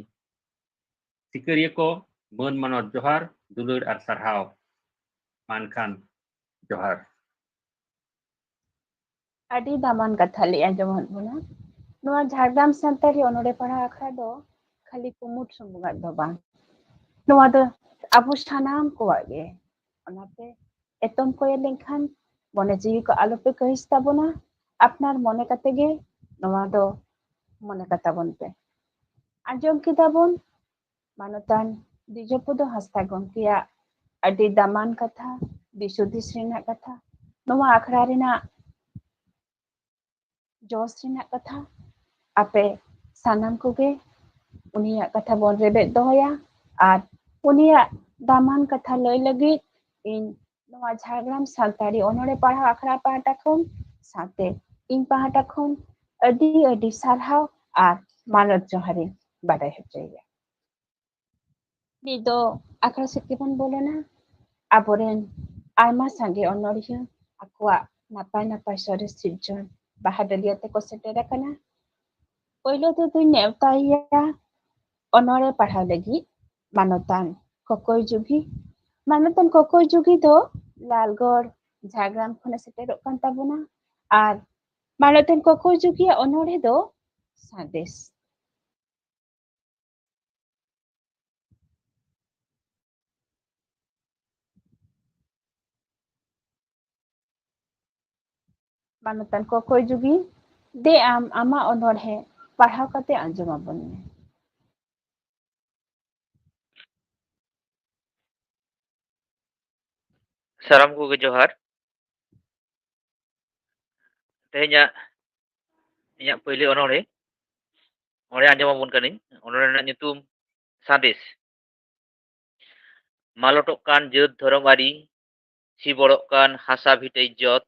ᱥᱤᱠᱟᱹᱨᱤᱭᱟᱹ ᱠᱚ ᱢᱟᱹᱱ ᱢᱟᱱᱚᱛ ᱡᱚᱦᱟᱨ, ᱫᱩᱞᱟᱹᱲ ᱟᱨ ᱥᱟᱨᱦᱟᱣ᱾ ᱢᱟ ᱮᱱᱠᱷᱟᱱ ᱡᱚᱦᱟᱨ᱾ ᱟᱹᱰᱤ ᱫᱟᱢᱟᱱ ᱠᱟᱛᱷᱟ ᱞᱟᱹᱭ ᱟᱸᱡᱚᱢᱟᱫ ᱵᱚᱱᱟ᱾ ᱱᱚᱣᱟ ᱡᱷᱟᱲᱜᱨᱟᱢ ᱥᱟᱱᱛᱟᱲᱤ ᱚᱱᱚᱲᱦᱮ ᱯᱟᱲᱦᱟᱣ ᱟᱠᱷᱲᱟ ᱫᱚ ᱠᱷᱟᱹᱞᱤ ᱠᱩᱢᱩᱴ ᱥᱩᱢᱩᱝᱟᱜ ᱫᱚ ᱵᱟᱝ, ᱱᱚᱣᱟ ᱫᱚ ᱟᱵᱚ ᱥᱟᱱᱟᱢ ᱠᱚᱣᱟᱜ ᱜᱮ᱾ ᱚᱱᱟᱛᱮ ᱮᱛᱚᱢ ᱠᱚᱭᱚᱜ ᱞᱮᱱᱠᱷᱟᱱ ᱢᱚᱱᱮ ᱡᱤᱣᱤ ᱠᱚ ᱟᱞᱚᱯᱮ ᱠᱟᱹᱦᱤᱥ ᱛᱟᱵᱚᱱᱟ᱾ ᱟᱯᱱᱟᱨ ᱢᱚᱱᱮ ᱠᱟᱛᱮ ᱜᱮ ᱱᱚᱣᱟ ᱫᱚ ᱢᱚᱱᱮ ᱠᱟᱛᱟ ᱵᱚᱱ ᱯᱮ᱾ ᱟᱸᱡᱚᱢ ᱠᱮᱫᱟ ᱵᱚᱱ ᱢᱟᱱᱚᱛᱟᱱ ᱫᱤᱡᱚᱯᱚᱫᱚ ᱦᱟᱸᱥᱫᱟ ᱜᱚᱢᱠᱮᱭᱟᱜ ᱟᱹᱰᱤ ᱫᱟᱢᱟᱱ ᱠᱟᱛᱷᱟ, ᱫᱤᱥ ᱦᱩᱫᱤᱥ ᱨᱮᱱᱟᱜ ᱠᱟᱛᱷᱟ, ᱱᱚᱣᱟ ᱟᱠᱷᱲᱟ ᱨᱮᱱᱟᱜ ᱡᱚᱥ ᱨᱮᱱᱟᱜ ᱠᱟᱛᱷᱟ᱾ ᱟᱯᱮ ᱥᱟᱱᱟᱢ ᱠᱚᱜᱮ ᱩᱱᱤᱭᱟᱜ ᱠᱟᱛᱷᱟ ᱵᱚᱱ ᱨᱮᱵᱮᱫ ᱫᱚᱦᱚᱭᱟ᱾ ᱟᱨ ᱩᱱᱤᱭᱟᱜ ᱫᱟᱢᱟᱱ ᱠᱟᱛᱷᱟ ᱞᱟᱹᱭ ᱞᱟᱹᱜᱤᱫ ᱤᱧ ᱱᱚᱣᱟ ᱡᱷᱟᱲᱜᱨᱟᱢ ᱥᱟᱱᱛᱟᱲᱤ ᱚᱱᱚᱲᱦᱮ ᱯᱟᱲᱦᱟᱣ ᱟᱠᱷᱲᱟ ᱯᱟᱦᱴᱟ ᱠᱷᱚᱱ ᱥᱟᱶᱛᱮ ᱤᱧ ᱯᱟᱦᱴᱟ ᱠᱷᱚᱱ ᱟᱹᱰᱤ ᱟᱹᱰᱤ ᱥᱟᱨᱦᱟᱣ ᱟᱨ ᱢᱟᱱᱚᱛ ᱡᱚᱦᱟᱨᱤᱧ ᱵᱟᱰᱟᱭ ᱦᱚᱪᱚᱭᱮᱭᱟ᱾ ᱱᱤᱛ ᱫᱚ ᱟᱠᱷᱲᱟ ᱥᱮᱫ ᱜᱮᱵᱚᱱ ᱵᱚᱞᱚᱱᱟ᱾ ᱟᱵᱚᱨᱮᱱ ᱟᱭᱢᱟ ᱥᱟᱸᱜᱮ ᱚᱱᱚᱲᱦᱤᱭᱟᱹ ᱟᱠᱚᱣᱟᱜ ᱱᱟᱯᱟᱭ ᱱᱟᱯᱟᱭ ᱥᱚᱨᱮᱥ ᱥᱤᱨᱡᱚᱱ ᱵᱟᱦᱟ ᱰᱟᱹᱞᱤᱭᱟᱹ ᱛᱮᱠᱚ ᱥᱮᱴᱮᱨ ᱟᱠᱟᱱᱟ᱾ ᱯᱳᱭᱞᱳ ᱛᱮᱫᱚᱧ ᱱᱮᱣᱛᱟᱭᱮᱭᱟ ᱚᱱᱚᱲᱦᱮ ᱯᱟᱲᱦᱟᱣ ᱞᱟᱹᱜᱤᱫ ᱢᱟᱱᱚᱛᱟᱱ ᱠᱚᱠᱚᱭ ᱡᱩᱜᱤ᱾ ᱢᱟᱱᱚᱛᱟᱱ ᱠᱚᱠᱚᱭ ᱡᱩᱜᱤ ᱫᱚ ᱞᱟᱞᱜᱚᱲ, ᱡᱷᱟᱲᱜᱨᱟᱢ ᱠᱷᱚᱱᱮ ᱥᱮᱴᱮᱨᱚᱜ ᱠᱟᱱ ᱛᱟᱵᱚᱱᱟ᱾ ᱟᱨ ᱢᱟᱱᱚᱛᱟᱱ ᱠᱚᱠᱚᱭ ᱡᱩᱜᱤᱭᱟᱜ ᱚᱱᱚᱲᱦᱮ ᱫᱚ ᱥᱟᱸᱫᱮᱥ᱾ ᱢᱟᱱᱚᱛᱟᱱ ᱠᱚᱠᱚᱭ ᱡᱩᱜᱤ, ᱫᱮ ᱟᱢ ᱟᱢᱟᱜ ᱚᱱᱚᱲᱦᱮ ᱯᱟᱲᱦᱟᱣ ᱠᱟᱛᱮ ᱟᱸᱡᱚᱢ ᱟᱵᱚᱱ ᱢᱮ᱾ ᱥᱟᱱᱟᱢ ᱠᱚᱜᱮ ᱡᱚᱦᱟᱨ᱾ ᱛᱮᱦᱮᱧᱟᱜ ᱤᱧᱟᱹᱜ ᱯᱳᱭᱞᱳ ᱚᱱᱚᱬᱦᱮ, ᱚᱸᱰᱮ ᱟᱸᱡᱚᱢ ᱟᱵᱚᱱ ᱠᱟᱹᱱᱟᱹᱧ᱾ ᱚᱱᱚᱬᱦᱮ ᱨᱮᱱᱟᱜ ᱧᱩᱛᱩᱢ ᱥᱟᱸᱫᱮᱥ᱾ ᱢᱟᱞᱚᱴᱚᱜ ᱠᱟᱱ ᱡᱟᱹᱛ ᱫᱷᱚᱨᱚᱢ ᱟᱹᱨᱤ, ᱥᱤᱵᱚᱲᱚᱜ ᱠᱟᱱ ᱦᱟᱥᱟ ᱵᱷᱤᱴᱟᱹ ᱤᱡᱽᱡᱚᱛ,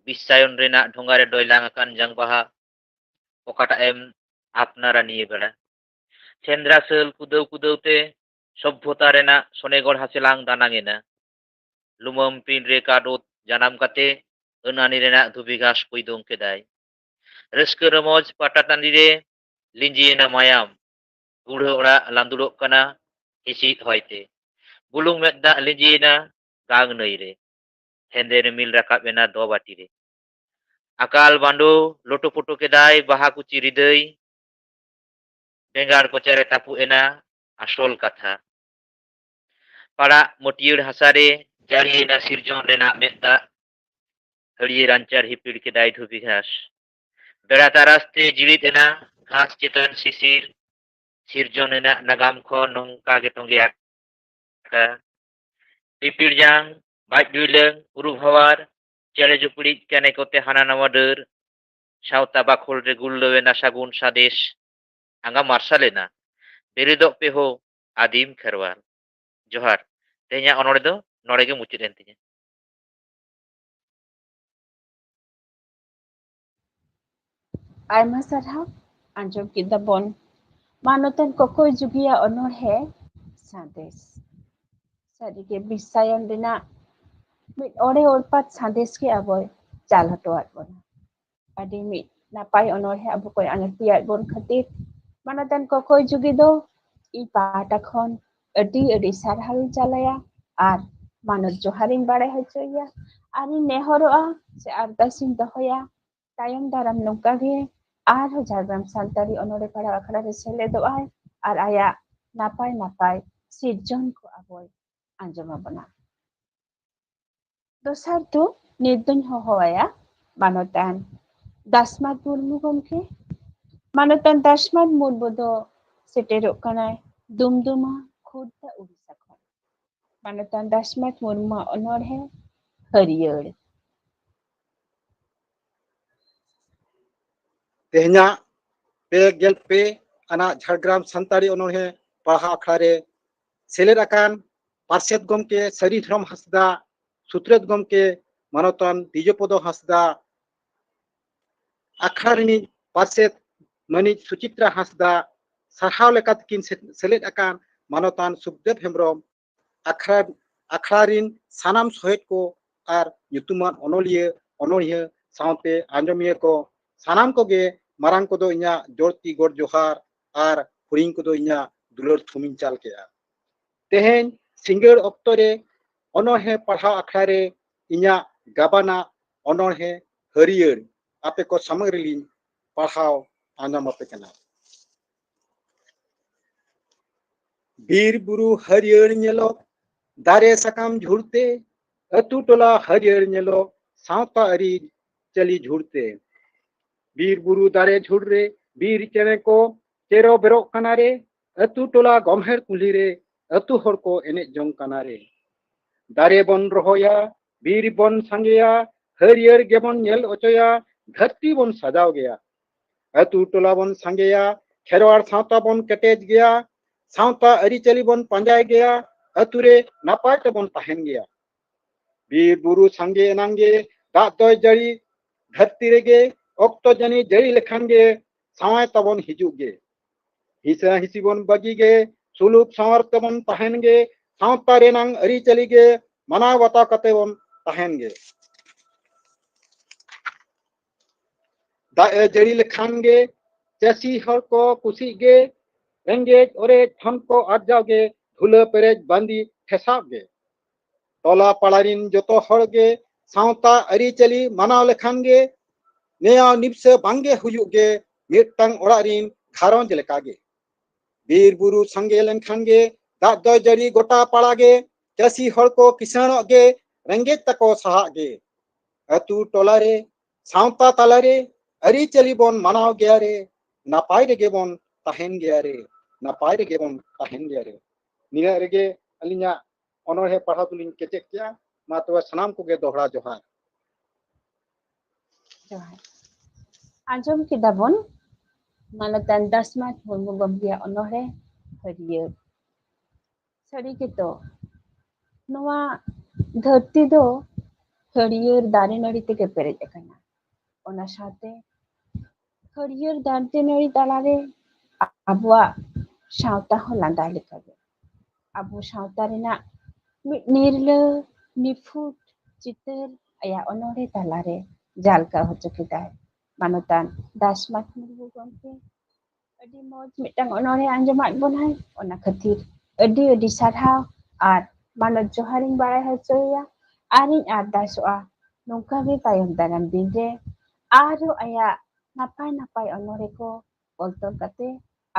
ᱵᱤᱥᱥᱟᱭᱚᱱ ᱨᱮᱱᱟᱜ ᱰᱷᱚᱸᱜᱟ ᱨᱮ ᱰᱚᱭᱞᱟᱝ ᱟᱠᱟᱱ ᱡᱟᱝ ᱵᱟᱦᱟ ᱚᱠᱟᱴᱟᱜ ᱮᱢ ᱟᱯᱱᱟᱨᱟ ᱱᱤᱭᱟᱹ ᱵᱮᱲᱟ? ᱥᱮᱸᱫᱽᱨᱟ ᱥᱟᱹᱞ ᱠᱩᱫᱟᱹᱣ ᱠᱩᱫᱟᱹᱣ ᱛᱮ ᱥᱚᱵᱷᱚᱛᱟ ᱨᱮᱱᱟᱜ ᱥᱚᱱᱮᱜᱚᱲ ᱦᱟᱥᱮᱞᱟᱝ ᱫᱟᱱᱟᱝ ᱮᱱᱟ᱾ ᱞᱩᱢᱟᱹᱢ ᱯᱤᱸᱰ ᱨᱮ ᱠᱟᱰᱚᱛ ᱡᱟᱱᱟᱢ ᱠᱟᱛᱮ ᱟᱹᱱᱟᱹᱱᱤ ᱨᱮᱱᱟᱜ ᱫᱷᱩᱵᱤ ᱜᱷᱟᱥ ᱯᱩᱭᱫᱚᱝ ᱠᱮᱫᱟᱭ᱾ ᱨᱟᱹᱥᱠᱟᱹ ᱨᱚᱢᱚᱡᱽ ᱯᱟᱴᱟ ᱴᱟᱺᱰᱤ ᱨᱮ ᱞᱤᱸᱡᱤᱭᱮᱱᱟ ᱢᱟᱭᱟᱢ᱾ ᱵᱩᱲᱦᱟᱹ ᱚᱲᱟᱜ ᱞᱟᱸᱫᱩᱲᱚᱜ ᱠᱟᱱᱟ ᱦᱤᱥᱤᱫ ᱦᱚᱭᱛᱮ᱾ ᱵᱩᱞᱩᱝ ᱢᱮᱫ ᱫᱟᱜ ᱞᱤᱸᱡᱤᱭᱮᱱᱟ ᱜᱟᱝ ᱱᱟᱹᱭ ᱨᱮ᱾ ᱦᱮᱸᱫᱮ ᱨᱤᱢᱤᱞ ᱨᱟᱠᱟᱵ ᱮᱱᱟ ᱫᱚ ᱵᱟᱹᱴᱤ ᱨᱮ᱾ ᱟᱠᱟᱞ ᱵᱟᱸᱰᱳ ᱞᱳᱴᱳ ᱯᱳᱴᱳ ᱠᱮᱫᱟᱭ ᱵᱟᱦᱟ ᱠᱩᱪᱤ ᱨᱤᱫᱟᱹᱭ᱾ ᱵᱮᱸᱜᱟᱲ ᱠᱚᱪᱟᱨᱮ ᱛᱟᱹᱯᱩᱜ ᱮᱱᱟ ᱟᱥᱚᱞ ᱠᱟᱛᱷᱟ᱾ ᱯᱟᱲᱟᱜ ᱢᱟᱹᱴᱭᱟᱹᱲ ᱦᱟᱥᱟ ᱨᱮ ᱡᱟᱹᱲᱤᱭᱮᱱᱟ ᱥᱤᱨᱡᱚᱱ ᱨᱮᱱᱟᱜ ᱢᱮᱫ ᱫᱟᱜ᱾ ᱦᱟᱹᱲᱭᱟᱹᱨ ᱟᱧᱪᱟᱨ ᱦᱤᱯᱤᱲ ᱠᱮᱫᱟᱭ ᱫᱷᱩᱵᱤ ᱜᱷᱟᱥ᱾ ᱵᱮᱲᱟ ᱛᱟᱨᱟᱥ ᱛᱮ ᱡᱤᱲᱤᱫ ᱮᱱᱟ ᱜᱷᱟᱥ ᱪᱮᱛᱟᱱ ᱥᱤᱥᱤᱨ᱾ ᱥᱤᱨᱡᱚᱱ ᱨᱮᱱᱟᱜ ᱱᱟᱜᱟᱢ ᱠᱷᱚᱱ ᱱᱚᱝᱠᱟ ᱜᱮ ᱛᱚᱸᱜᱮ ᱟᱠᱟ᱾ ᱯᱤᱯᱤᱲ ᱡᱟᱝ, ᱵᱟᱡ ᱰᱩᱭᱞᱟᱹᱝ, ᱩᱨᱩ ᱵᱷᱟᱣᱟᱨ, ᱪᱮᱬᱮ ᱪᱩᱯᱲᱤᱡ ᱠᱟᱱᱮ ᱠᱚᱛᱮ ᱦᱟᱱᱟ ᱱᱟᱣᱟ ᱰᱟᱹᱨ᱾ ᱥᱟᱶᱛᱟ ᱵᱟᱠᱷᱳᱞ ᱨᱮ ᱜᱩᱨᱞᱟᱹᱣ ᱮᱱᱟ ᱥᱟᱹᱜᱩᱱ ᱥᱟᱸᱫᱮᱥ᱾ ᱟᱸᱜᱟ ᱢᱟᱨᱥᱟᱞ ᱮᱱᱟ, ᱵᱮᱨᱮᱫᱚᱜ ᱯᱮ ᱦᱳ ᱟᱹᱫᱤᱢ ᱠᱷᱮᱨᱣᱟᱞ᱾ ᱡᱚᱦᱟᱨ᱾ ᱛᱮᱦᱮᱧᱟᱜ ᱚᱱᱚᱬᱦᱮ ᱫᱚ ᱱᱚᱰᱮ ᱜᱮ ᱢᱩᱪᱟᱹᱫ ᱮᱱ ᱛᱤᱧᱟ᱾ ᱟᱭᱢᱟ ᱥᱟᱨᱦᱟᱣ᱾ ᱟᱸᱡᱚᱢ ᱠᱮᱫᱟ ᱵᱚᱱ ᱢᱟᱱᱚᱛᱟᱱ ᱠᱚᱠᱚᱭ ᱡᱩᱜᱤᱭᱟ ᱚᱱᱚᱬᱦᱮ ᱥᱟᱸᱫᱮᱥ᱾ ᱥᱟᱹᱨᱤᱜᱮ ᱵᱤᱥᱥᱟᱭᱚᱱ ᱨᱮᱱᱟᱜ ᱢᱤᱫ ᱚᱲᱮ ᱚᱲᱯᱟᱛ ᱥᱟᱸᱫᱮᱥ ᱜᱮ ᱟᱵᱚᱭ ᱪᱟᱞ ᱦᱚᱴᱚᱣᱟᱫ ᱵᱚᱱᱟ᱾ ᱟᱹᱰᱤ ᱢᱤᱫ ᱱᱟᱯᱟᱭ ᱚᱱᱚᱬᱦᱮ ᱟᱵᱚ ᱠᱚᱭ ᱟᱬᱛᱤᱭᱟᱫ ᱵᱚᱱ ᱠᱷᱟᱹᱛᱤᱨ ᱢᱟᱱᱚᱛᱟᱱ ᱠᱚᱠᱚᱭ ᱡᱩᱜᱤ ᱫᱚ ᱤᱧ ᱯᱟᱦᱴᱟ ᱠᱷᱚᱱ ᱟᱹᱰᱤ ᱟᱹᱰᱤ ᱥᱟᱨᱦᱟᱣ ᱤᱧ ᱪᱟᱞᱟᱭᱟ ᱟᱨ ᱢᱟᱱᱚᱛ ᱡᱚᱦᱟᱨ ᱤᱧ ᱵᱟᱲᱟᱭ ᱦᱚᱪᱚᱭᱮᱭᱟ᱾ ᱟᱨ ᱤᱧ ᱱᱮᱦᱚᱨᱚᱜᱼᱟ ᱥᱮ ᱟᱨᱫᱟᱥ ᱤᱧ ᱫᱚᱦᱚᱭᱟ, ᱛᱟᱭᱚᱢ ᱫᱟᱨᱟᱢ ᱱᱚᱝᱠᱟ ᱜᱮ ᱟᱨᱦᱚᱸ ᱡᱷᱟᱲᱜᱨᱟᱢ ᱥᱟᱱᱛᱟᱲᱤ ᱚᱱᱚᱬᱦᱮ ᱯᱟᱲᱦᱟᱣ ᱟᱠᱷᱲᱟ ᱨᱮ ᱥᱮᱞᱮᱫᱚᱜ ᱟᱭ ᱟᱨ ᱟᱭᱟᱜ ᱱᱟᱯᱟᱭ ᱱᱟᱯᱟᱭ ᱥᱤᱨᱡᱚᱱ ᱠᱚ ᱟᱵᱚᱭ ᱟᱸᱡᱚᱢ ᱟᱵᱚᱱᱟ᱾ ᱫᱚᱥᱟᱨ ᱫᱚ ᱱᱤᱛ ᱫᱚᱧ ᱦᱚᱦᱚ ᱟᱭᱟ ᱢᱟᱱᱚᱛᱟᱱ ᱫᱟᱥᱢᱟᱛ ᱢᱩᱨᱢᱩ ᱜᱚᱢᱠᱮ᱾ ᱢᱟᱱᱚᱛᱟᱱ ᱫᱟᱥᱢᱟᱛ ᱢᱩᱨᱢᱩ ᱫᱚ ᱥᱮᱴᱮᱨᱚᱜ ᱠᱟᱱᱟᱭ ᱫᱩᱢᱫᱩᱢᱟ, ᱠᱷᱳᱨᱫᱟ, ᱩᱲᱤᱥᱥᱟ ᱠᱷᱚᱱ᱾ ᱢᱟᱱᱚᱛᱟᱱ ᱫᱟᱥᱢᱟᱛ ᱢᱩᱨᱢᱩᱣᱟᱜ ᱚᱱᱚᱬᱦᱮ ᱦᱟᱹᱨᱭᱟᱹᱲ᱾ ᱛᱮᱦᱮᱧᱟᱜ ᱯᱮ ᱜᱮᱞ ᱯᱮ ᱟᱱᱟᱜ ᱡᱷᱟᱲᱜᱨᱟᱢ ᱥᱟᱱᱛᱟᱲᱤ ᱚᱱᱚᱬᱦᱮ ᱯᱟᱲᱦᱟᱣ ᱟᱠᱷᱲᱟ ᱨᱮ ᱥᱮᱞᱮᱫ ᱟᱠᱟᱱ ᱯᱟᱨᱥᱮᱛ ᱜᱚᱢᱠᱮ ᱥᱟᱹᱨᱤ ᱫᱷᱚᱨᱚᱢ ᱦᱟᱸᱥᱫᱟ, ᱥᱩᱛᱨᱮᱛ ᱜᱚᱢᱠᱮ ᱢᱟᱱᱚᱛᱟᱱ ᱫᱤᱡᱚᱯᱚᱫᱚ ᱦᱟᱸᱥᱫᱟ, ᱟᱠᱷᱲᱟ ᱨᱤᱱᱤᱡ ᱯᱟᱨᱥᱮᱛ ᱢᱟᱹᱱᱤᱡ ᱥᱩᱪᱤᱛᱨᱟ ᱦᱟᱸᱥᱫᱟ, ᱥᱟᱨᱦᱟᱣ ᱞᱮᱠᱟᱛᱮ ᱠᱤᱱ ᱥᱮ-, ᱥᱮᱞᱮᱫ ᱟᱠᱟᱱ ᱢᱟᱱᱚᱛᱟᱱ ᱥᱩᱠᱫᱮᱵ ᱦᱮᱢᱵᱨᱚᱢ, ᱟᱠᱷᱲᱟ, ᱟᱠᱷᱲᱟ ᱨᱤᱱ ᱥᱟᱱᱟᱢ ᱥᱚᱦᱮᱫ ᱠᱚ ᱟᱨ ᱧᱩᱛᱩᱢᱟᱱ ᱚᱱᱚᱞᱤᱭᱟᱹ, ᱚᱱᱚᱬᱦᱤᱭᱟᱹ ᱥᱟᱶᱛᱮ ᱟᱸᱡᱚᱢᱤᱭᱟᱹ ᱠᱚ, ᱥᱟᱱᱟᱢ ᱠᱚᱜᱮ ᱢᱟᱨᱟᱝ ᱠᱚᱫᱚ ᱤᱧᱟᱹᱜ ᱡᱚᱲᱛᱤ ᱜᱚᱰ ᱡᱚᱦᱟᱨ ᱟᱨ ᱦᱩᱰᱤᱧ ᱠᱚᱫᱚ ᱤᱧᱟᱹᱜ ᱫᱩᱞᱟᱹᱲ ᱛᱷᱩᱢᱤᱧ ᱪᱟᱞ ᱠᱮᱜᱼᱟ᱾ ᱛᱮᱦᱮᱧ ᱥᱤᱸᱜᱟᱹᱲ ᱚᱠᱛᱚ ᱨᱮ ᱚᱱᱚᱬᱦᱮ ᱯᱟᱲᱦᱟᱣ ᱟᱠᱷᱲᱟ ᱨᱮ ᱤᱧᱟᱹᱜ ᱜᱟᱵᱟᱱᱟᱜ ᱚᱱᱚᱬᱦᱮ ᱦᱟᱹᱨᱭᱟᱹᱲ ᱟᱯᱮ ᱠᱚ ᱥᱟᱢᱟᱝ ᱨᱮᱞᱤᱧ ᱯᱟᱲᱦᱟᱣ ᱟᱸᱡᱚᱢ ᱟᱯᱮ ᱠᱟᱱᱟ᱾ ᱵᱤᱨ ᱵᱩᱨᱩ ᱦᱟᱹᱨᱭᱟᱹᱲ ᱧᱮᱞᱚᱜ, ᱫᱟᱨᱮ ᱥᱟᱠᱟᱢ ᱡᱷᱩᱲᱛᱮ, ᱟᱹᱛᱩ ᱴᱚᱞᱟ ᱦᱟᱹᱨᱭᱟᱹᱲ ᱧᱮᱞᱚᱜ, ᱥᱟᱶᱛᱟ ᱟᱹᱨᱤ ᱪᱟᱹᱞᱤ ᱡᱷᱩᱲᱛᱮ᱾ ᱵᱤᱨ ᱵᱩᱨᱩ ᱫᱟᱨᱮ ᱡᱷᱩᱲ ᱨᱮ ᱵᱤᱨ ᱪᱮᱬᱮ ᱠᱚ ᱪᱮᱨᱚ ᱵᱮᱨᱚᱜ ᱠᱟᱱᱟ ᱨᱮ, ᱟᱹᱛᱩ ᱴᱚᱞᱟ ᱜᱚᱢᱦᱮᱲ ᱠᱩᱞᱦᱤ ᱨᱮ ᱟᱹᱛᱩ ᱦᱚᱲ ᱠᱚ ᱮᱱᱮᱡ ᱡᱚᱝ ᱠᱟᱱᱟ ᱨᱮ᱾ ᱫᱟᱨᱮ ᱵᱚᱱ ᱨᱚᱦᱚᱭᱟ, ᱵᱤᱨ ᱵᱚᱱ ᱥᱟᱸᱜᱮᱭᱟ, ᱦᱟᱹᱨᱭᱟᱹᱲ ᱜᱮᱵᱚᱱ ᱧᱮᱞ ᱚᱪᱚᱭᱟ, ᱫᱷᱟᱹᱨᱛᱤ ᱵᱚᱱ ᱥᱟᱡᱟᱣ ᱜᱮᱭᱟ᱾ ᱟᱹᱛᱩ ᱴᱚᱞᱟ ᱵᱚᱱ ᱥᱟᱸᱜᱮᱭᱟ, ᱠᱷᱮᱨᱣᱟᱲ ᱥᱟᱶᱛᱟ ᱵᱚᱱ ᱠᱮᱴᱮᱡ ᱜᱮᱭᱟ, ᱥᱟᱶᱛᱟ ᱟᱹᱨᱤᱪᱟᱹᱞᱤ ᱵᱚᱱ ᱯᱟᱸᱡᱟᱭ ᱜᱮᱭᱟ, ᱟᱹᱛᱩ ᱨᱮ ᱱᱟᱯᱟᱭ ᱛᱮᱵᱚᱱ ᱛᱟᱦᱮᱱ ᱜᱮᱭᱟ᱾ ᱵᱤᱨ ᱵᱩᱨᱩ ᱥᱟᱸᱜᱮ ᱮᱱᱟᱝ ᱜᱮ ᱫᱟᱜ ᱫᱚᱭ ᱡᱟᱹᱲᱤ, ᱫᱷᱟᱹᱨᱛᱤ ᱨᱮᱜᱮ ᱚᱠᱛᱚ ᱡᱟᱹᱱᱤ ᱡᱟᱹᱲᱤ ᱞᱮᱠᱷᱟᱱ ᱜᱮ ᱥᱟᱶᱟᱭ ᱛᱟᱵᱚᱱ ᱦᱤᱡᱩᱜ ᱜᱮ᱾ ᱦᱤᱥᱟᱹ ᱦᱤᱥᱤ ᱵᱚᱱ ᱵᱟᱹᱜᱤ ᱜᱮ, ᱥᱩᱞᱩᱠ ᱥᱟᱶᱟᱨ ᱛᱮᱵᱚᱱ ᱛᱟᱦᱮᱱ ᱜᱮ, ᱥᱟᱶᱛᱟ ᱨᱮᱱᱟᱝ ᱟᱹᱨᱤᱪᱟᱹᱞᱤ ᱜᱮ ᱢᱟᱱᱟᱣ ᱵᱟᱛᱟᱣ ᱠᱟᱛᱮ ᱵᱚᱱ ᱛᱟᱦᱮᱱ ᱜᱮ᱾ ᱫᱟᱜ ᱮ ᱡᱟᱹᱲᱤ ᱞᱮᱠᱷᱟᱱ ᱜᱮ ᱪᱟᱹᱥᱤ ᱦᱚᱲ ᱠᱚ ᱠᱩᱥᱤᱜ ᱜᱮ, ᱨᱮᱸᱜᱮᱡ ᱚᱨᱮᱡ ᱫᱷᱚᱱ ᱠᱚ ᱟᱨᱡᱟᱣ ᱜᱮ, ᱰᱷᱩᱞᱟᱹ ᱯᱮᱨᱮᱡ ᱵᱟᱸᱫᱤ ᱴᱷᱮᱥᱟᱣ ᱜᱮ᱾ ᱴᱚᱞᱟ ᱯᱟᱲᱟ ᱨᱤᱱ ᱡᱚᱛᱚ ᱦᱚᱲ ᱜᱮ ᱥᱟᱶᱛᱟ ᱟᱹᱨᱤᱪᱟᱹᱞᱤ ᱢᱟᱱᱟᱣ ᱞᱮᱠᱷᱟᱱ ᱜᱮ ᱱᱮᱭᱟᱣ ᱱᱤᱯᱥᱟᱹ ᱵᱟᱝᱜᱮ ᱦᱩᱭᱩᱜ ᱜᱮ, ᱢᱤᱫᱴᱟᱝ ᱚᱲᱟᱜ ᱨᱤᱱ ᱜᱷᱟᱨᱚᱸᱡᱽ ᱞᱮᱠᱟ ᱜᱮ᱾ ᱵᱤᱨ ᱵᱩᱨᱩ ᱥᱟᱸᱜᱮ ᱞᱮᱱᱠᱷᱟᱱ ᱜᱮ ᱫᱟᱜ ᱫᱚᱭ ᱡᱟᱹᱲᱤ ᱜᱚᱴᱟ ᱯᱟᱲᱟ ᱜᱮ, ᱪᱟᱹᱥᱤ ᱦᱚᱲ ᱠᱚ ᱠᱤᱥᱟᱹᱬᱚᱜ ᱜᱮ, ᱨᱮᱸᱜᱮᱡ ᱛᱟᱠᱚ ᱥᱟᱦᱟᱜ ᱜᱮ᱾ ᱟᱹᱛᱩ ᱴᱚᱞᱟ ᱨᱮ ᱥᱟᱶᱛᱟ ᱛᱟᱞᱟ ᱨᱮ ᱟᱹᱨᱤᱪᱟᱹᱞᱤ ᱵᱚᱱ ᱢᱟᱱᱟᱣ ᱜᱮᱭᱟ ᱨᱮ, ᱱᱟᱯᱟᱭ ᱨᱮᱜᱮ ᱵᱚᱱ ᱛᱟᱦᱮᱱ ᱜᱮᱭᱟ ᱨᱮ, ᱱᱟᱯᱟᱭ ᱨᱮᱜᱮ ᱵᱚᱱ ᱛᱟᱦᱮᱱ ᱜᱮᱭᱟ ᱨᱮ᱾ ᱱᱤᱱᱟᱹᱜ ᱨᱮᱜᱮ ᱟᱹᱞᱤᱧᱟᱜ ᱚᱱᱚᱬᱦᱮ ᱯᱟᱲᱦᱟᱣ ᱫᱚᱞᱤᱧ ᱠᱮᱪᱮᱫ ᱠᱮᱜᱼᱟ᱾ ᱢᱟ ᱛᱚᱵᱮ ᱥᱟᱱᱟᱢ ᱠᱚᱜᱮ ᱫᱚᱦᱲᱟ ᱡᱚᱦᱟᱨ᱾ ᱡᱚᱦᱟᱨ᱾ ᱟᱸᱡᱚᱢ ᱠᱮᱫᱟ ᱵᱚᱱ ᱢᱟᱱᱚᱛᱟᱱ ᱫᱟᱥᱢᱟᱛ ᱢᱩᱨᱢᱩ ᱜᱚᱢᱠᱮᱭᱟᱜ ᱚᱱᱚᱬᱦᱮ ᱦᱟᱹᱨᱭᱟᱹᱲ᱾ ᱥᱟᱹᱨᱤ ᱜᱮᱛᱚ, ᱱᱚᱣᱟ ᱫᱷᱟᱹᱨᱛᱤ ᱫᱚ ᱦᱟᱹᱨᱭᱟᱹᱲ ᱫᱟᱨᱮ ᱱᱟᱹᱲᱤ ᱛᱮᱜᱮ ᱯᱮᱨᱮᱡ ᱟᱠᱟᱱᱟ᱾ ᱚᱱᱟ ᱥᱟᱶᱛᱮ ᱦᱟᱹᱨᱭᱟᱹᱲ ᱫᱟᱨᱮ ᱱᱟᱹᱲᱤ ᱛᱟᱞᱟᱨᱮ ᱟᱵᱚᱣᱟᱜ ᱥᱟᱶᱛᱟ ᱦᱚᱸ ᱞᱟᱸᱫᱟ ᱞᱮᱠᱟᱜᱮ᱾ ᱟᱵᱚ ᱥᱟᱶᱛᱟ ᱨᱮᱱᱟᱜ ᱢᱤᱫ ᱱᱤᱨᱞᱟᱹ ᱱᱤᱯᱷᱩᱴ ᱪᱤᱛᱟᱹᱨ ᱟᱭᱟᱜ ᱚᱱᱚᱬᱦᱮ ᱛᱟᱞᱟᱨᱮ ᱡᱟᱞᱠᱟᱣ ᱦᱚᱪᱚ ᱠᱮᱫᱟᱭ ᱢᱟᱱᱚᱛᱟᱱ ᱫᱟᱥᱢᱟᱛ ᱢᱩᱨᱢᱩ ᱜᱚᱢᱠᱮ᱾ ᱟᱹᱰᱤ ᱢᱚᱡᱽ ᱢᱤᱫᱴᱟᱝ ᱚᱱᱚᱬᱦᱮ ᱟᱸᱡᱚᱢᱟᱫ ᱵᱚᱱᱟᱭ, ᱚᱱᱟ ᱠᱷᱟᱹᱛᱤᱨ ᱟᱹᱰᱤ ᱟᱹᱰᱤ ᱥᱟᱨᱦᱟᱣ ᱟᱨ ᱢᱟᱱᱚᱛ ᱡᱚᱦᱟᱨᱤᱧ ᱵᱟᱲᱟᱭ ᱦᱚᱪᱚᱭᱮᱭᱟ᱾ ᱟᱨᱤᱧ ᱟᱨᱫᱟᱥᱚᱜᱼᱟ ᱱᱚᱝᱠᱟ ᱜᱮ ᱛᱟᱭᱚᱢ ᱫᱟᱨᱟᱢ ᱫᱤᱱ ᱨᱮ ᱟᱨᱦᱚᱸ ᱟᱭᱟᱜ ᱱᱟᱯᱟᱭ ᱱᱟᱯᱟᱭ ᱚᱱᱚᱬᱦᱮ ᱠᱚ ᱚᱞ ᱛᱚᱞ ᱠᱟᱛᱮ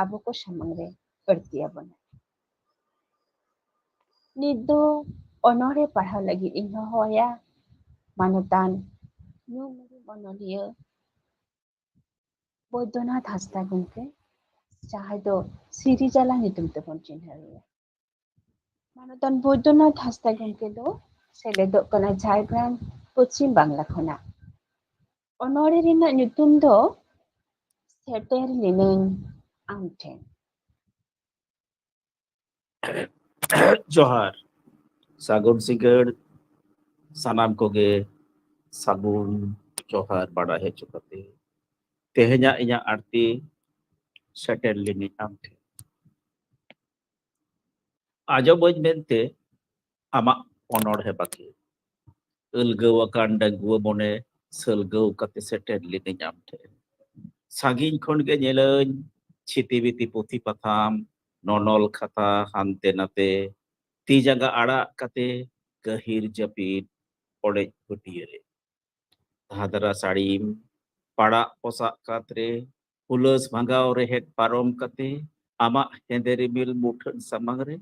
ᱟᱵᱚ ᱠᱚ ᱥᱟᱢᱟᱝ ᱨᱮ ᱟᱹᱲᱛᱤ ᱟᱵᱚᱱᱟ᱾ ᱱᱤᱛ ᱫᱚ ᱚᱱᱚᱬᱦᱮ ᱯᱟᱲᱦᱟᱣ ᱞᱟᱹᱜᱤᱫ ᱤᱧ ᱦᱚᱦᱚᱣᱟᱭᱟ ᱢᱟᱱᱚᱛᱟᱱ ᱧᱩᱢ ᱩᱨᱩᱢ ᱚᱱᱚᱞᱤᱭᱟᱹ ᱵᱳᱭᱫᱚᱱᱟᱛᱷ ᱦᱟᱸᱥᱫᱟ ᱜᱚᱢᱠᱮ, ᱡᱟᱦᱟᱸᱭ ᱫᱚ ᱥᱤᱨᱤᱡᱟᱞᱟ ᱧᱩᱛᱩᱢ ᱛᱮᱵᱚᱱ ᱪᱤᱱᱦᱟᱹᱣ ᱮᱭᱟ᱾ ᱢᱟᱱᱚᱛᱟᱱ ᱵᱳᱭᱫᱚᱱᱟᱛᱷ ᱦᱟᱸᱥᱫᱟ ᱜᱚᱢᱠᱮ ᱫᱚ ᱥᱮᱞᱮᱫᱚᱜ ᱠᱟᱱᱟ ᱡᱷᱟᱲᱜᱨᱟᱢ, ᱯᱚᱪᱷᱤᱢ ᱵᱟᱝᱞᱟ ᱠᱷᱚᱱᱟᱜ᱾ ᱚᱱᱚᱬᱦᱮ ᱨᱮᱱᱟᱜ ᱧᱩᱛᱩᱢ ᱫᱚ ᱥᱮᱴᱮᱨ ᱞᱤᱱᱟᱹᱧ ᱟᱢ ᱴᱷᱮᱱ᱾ ᱡᱚᱦᱟᱨ, ᱥᱟᱹᱜᱩᱱ ᱥᱤᱸᱜᱟᱹᱲ᱾ ᱥᱟᱱᱟᱢ ᱠᱚᱜᱮ ᱥᱟᱹᱜᱩᱱ ᱡᱚᱦᱟᱨ ᱵᱟᱲᱟᱭ ᱦᱚᱪᱚ ᱠᱟᱛᱮ, ᱛᱮᱦᱮᱧᱟᱜ ᱤᱧᱟᱹᱜ ᱟᱹᱲᱛᱤ ᱥᱮᱴᱮᱨ ᱞᱤᱱᱟᱹᱧ ᱟᱢ ᱴᱷᱮᱱ᱾ ᱟᱸᱡᱚᱢᱟᱹᱧ ᱢᱮᱱᱛᱮ ᱟᱢᱟᱜ ᱚᱱᱚᱬᱦᱮ ᱵᱟᱹᱠᱤ᱾ ᱟᱹᱞᱜᱟᱹᱣ ᱟᱠᱟᱱ ᱰᱟᱺᱜᱩᱣᱟᱹ ᱢᱚᱱᱮ ᱥᱟᱹᱞᱜᱟᱹᱣ ᱠᱟᱛᱮ ᱥᱮᱴᱮᱨ ᱞᱤᱱᱟᱹᱧ ᱟᱢ ᱴᱷᱮᱱ᱾ ᱥᱟᱺᱜᱤᱧ ᱠᱷᱚᱱ ᱜᱮ ᱧᱮᱞᱟᱹᱧ ᱪᱷᱤᱛᱤ ᱵᱤᱛᱤ ᱯᱩᱛᱷᱤ ᱯᱟᱛᱷᱟᱢ, ᱱᱚᱱᱚᱞ ᱠᱷᱟᱛᱟ ᱦᱟᱱᱛᱮ ᱱᱟᱛᱮ, ᱛᱤ ᱡᱟᱸᱜᱟ ᱟᱲᱟᱜ ᱠᱟᱛᱮ ᱜᱟᱹᱦᱤᱨ ᱡᱟᱹᱯᱤᱫ ᱚᱲᱮᱡ ᱯᱟᱹᱴᱭᱟᱹ ᱨᱮ᱾ ᱫᱷᱟᱫᱽᱨᱟ ᱥᱟᱹᱲᱤᱢ ᱯᱟᱲᱟᱜ ᱯᱚᱥᱟᱜ ᱠᱟᱛ ᱨᱮ, ᱦᱩᱞᱟᱹᱥ ᱵᱷᱟᱸᱜᱟᱣ ᱨᱮᱦᱮᱫ ᱯᱟᱨᱚᱢ ᱠᱟᱛᱮ, ᱟᱢᱟᱜ ᱦᱮᱸᱫᱮ ᱨᱤᱢᱤᱞ ᱢᱩᱴᱷᱟᱹᱱ ᱥᱟᱢᱟᱝ ᱨᱮ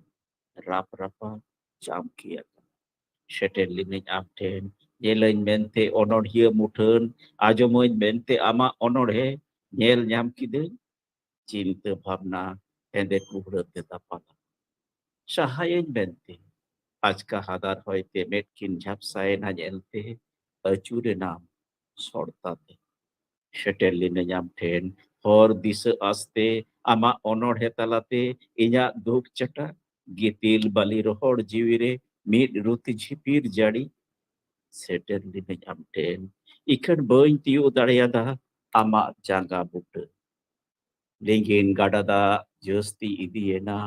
ᱨᱟᱯ ᱨᱟᱯᱟ ᱪᱟᱢᱠᱤ ᱟᱠᱟᱱ᱾ ᱥᱮᱴᱮᱨ ᱞᱤᱱᱟᱹᱧ ᱟᱢ ᱴᱷᱮᱱ ᱧᱮᱞᱟᱹᱧ ᱢᱮᱱᱛᱮ ᱚᱱᱚᱬᱦᱤᱭᱟᱹ ᱢᱩᱴᱷᱟᱹᱱ, ᱟᱸᱡᱚᱢᱟᱹᱧ ᱢᱮᱱᱛᱮ ᱟᱢᱟᱜ ᱚᱱᱚᱬᱦᱮ, ᱧᱮᱞ ᱧᱟᱢ ᱠᱤᱫᱟᱹᱧ ᱪᱤᱱᱛᱟᱹ ᱵᱷᱟᱵᱽᱱᱟ ᱦᱮᱸᱫᱮ ᱠᱩᱦᱲᱟᱹ ᱛᱮ ᱫᱟᱯᱟᱞᱟ᱾ ᱥᱟᱦᱟᱭᱟᱹᱧ ᱢᱮᱱᱛᱮ ᱟᱪᱠᱟ ᱦᱟᱫᱟᱨ ᱦᱚᱭᱛᱮ ᱢᱮᱫ ᱠᱤᱱ ᱡᱷᱟᱯᱥᱟᱭᱮᱱᱟ ᱧᱮᱞᱛᱮ, ᱟᱹᱪᱩᱨᱮᱱᱟᱢ ᱥᱚᱲᱛᱟ ᱛᱮ᱾ ᱥᱮᱴᱮᱨ ᱞᱤᱱᱟᱹᱧ ᱟᱢ ᱴᱷᱮᱱ ᱦᱚᱨ ᱫᱤᱥᱟᱹ ᱟᱥᱛᱮ, ᱟᱢᱟᱜ ᱚᱱᱚᱬᱦᱮ ᱛᱟᱞᱟᱛᱮ ᱤᱧᱟᱜ ᱫᱩᱠ ᱪᱟᱴᱟ ᱜᱤᱛᱤᱞ ᱵᱟᱹᱞᱤ ᱨᱚᱦᱚᱲ ᱡᱤᱣᱤᱨᱮ ᱢᱤᱫ ᱨᱩᱛᱤ ᱡᱷᱤᱯᱤᱨ ᱡᱟᱹᱲᱤ᱾ ᱥᱮᱴᱮᱨ ᱞᱤᱱᱟᱹᱧ ᱟᱢ ᱴᱷᱮᱱ, ᱤᱠᱷᱟᱹᱱ ᱵᱟᱹᱧ ᱛᱤᱭᱳᱜ ᱫᱟᱲᱮᱭᱟᱫᱟ ᱟᱢᱟᱜ ᱡᱟᱸᱜᱟ ᱵᱩᱴᱟᱹ᱾ ᱞᱤᱸᱜᱤᱱ ᱜᱟᱰᱟ ᱫᱟᱜ ᱡᱟᱹᱥᱛᱤ ᱤᱫᱤᱭᱮᱱᱟ,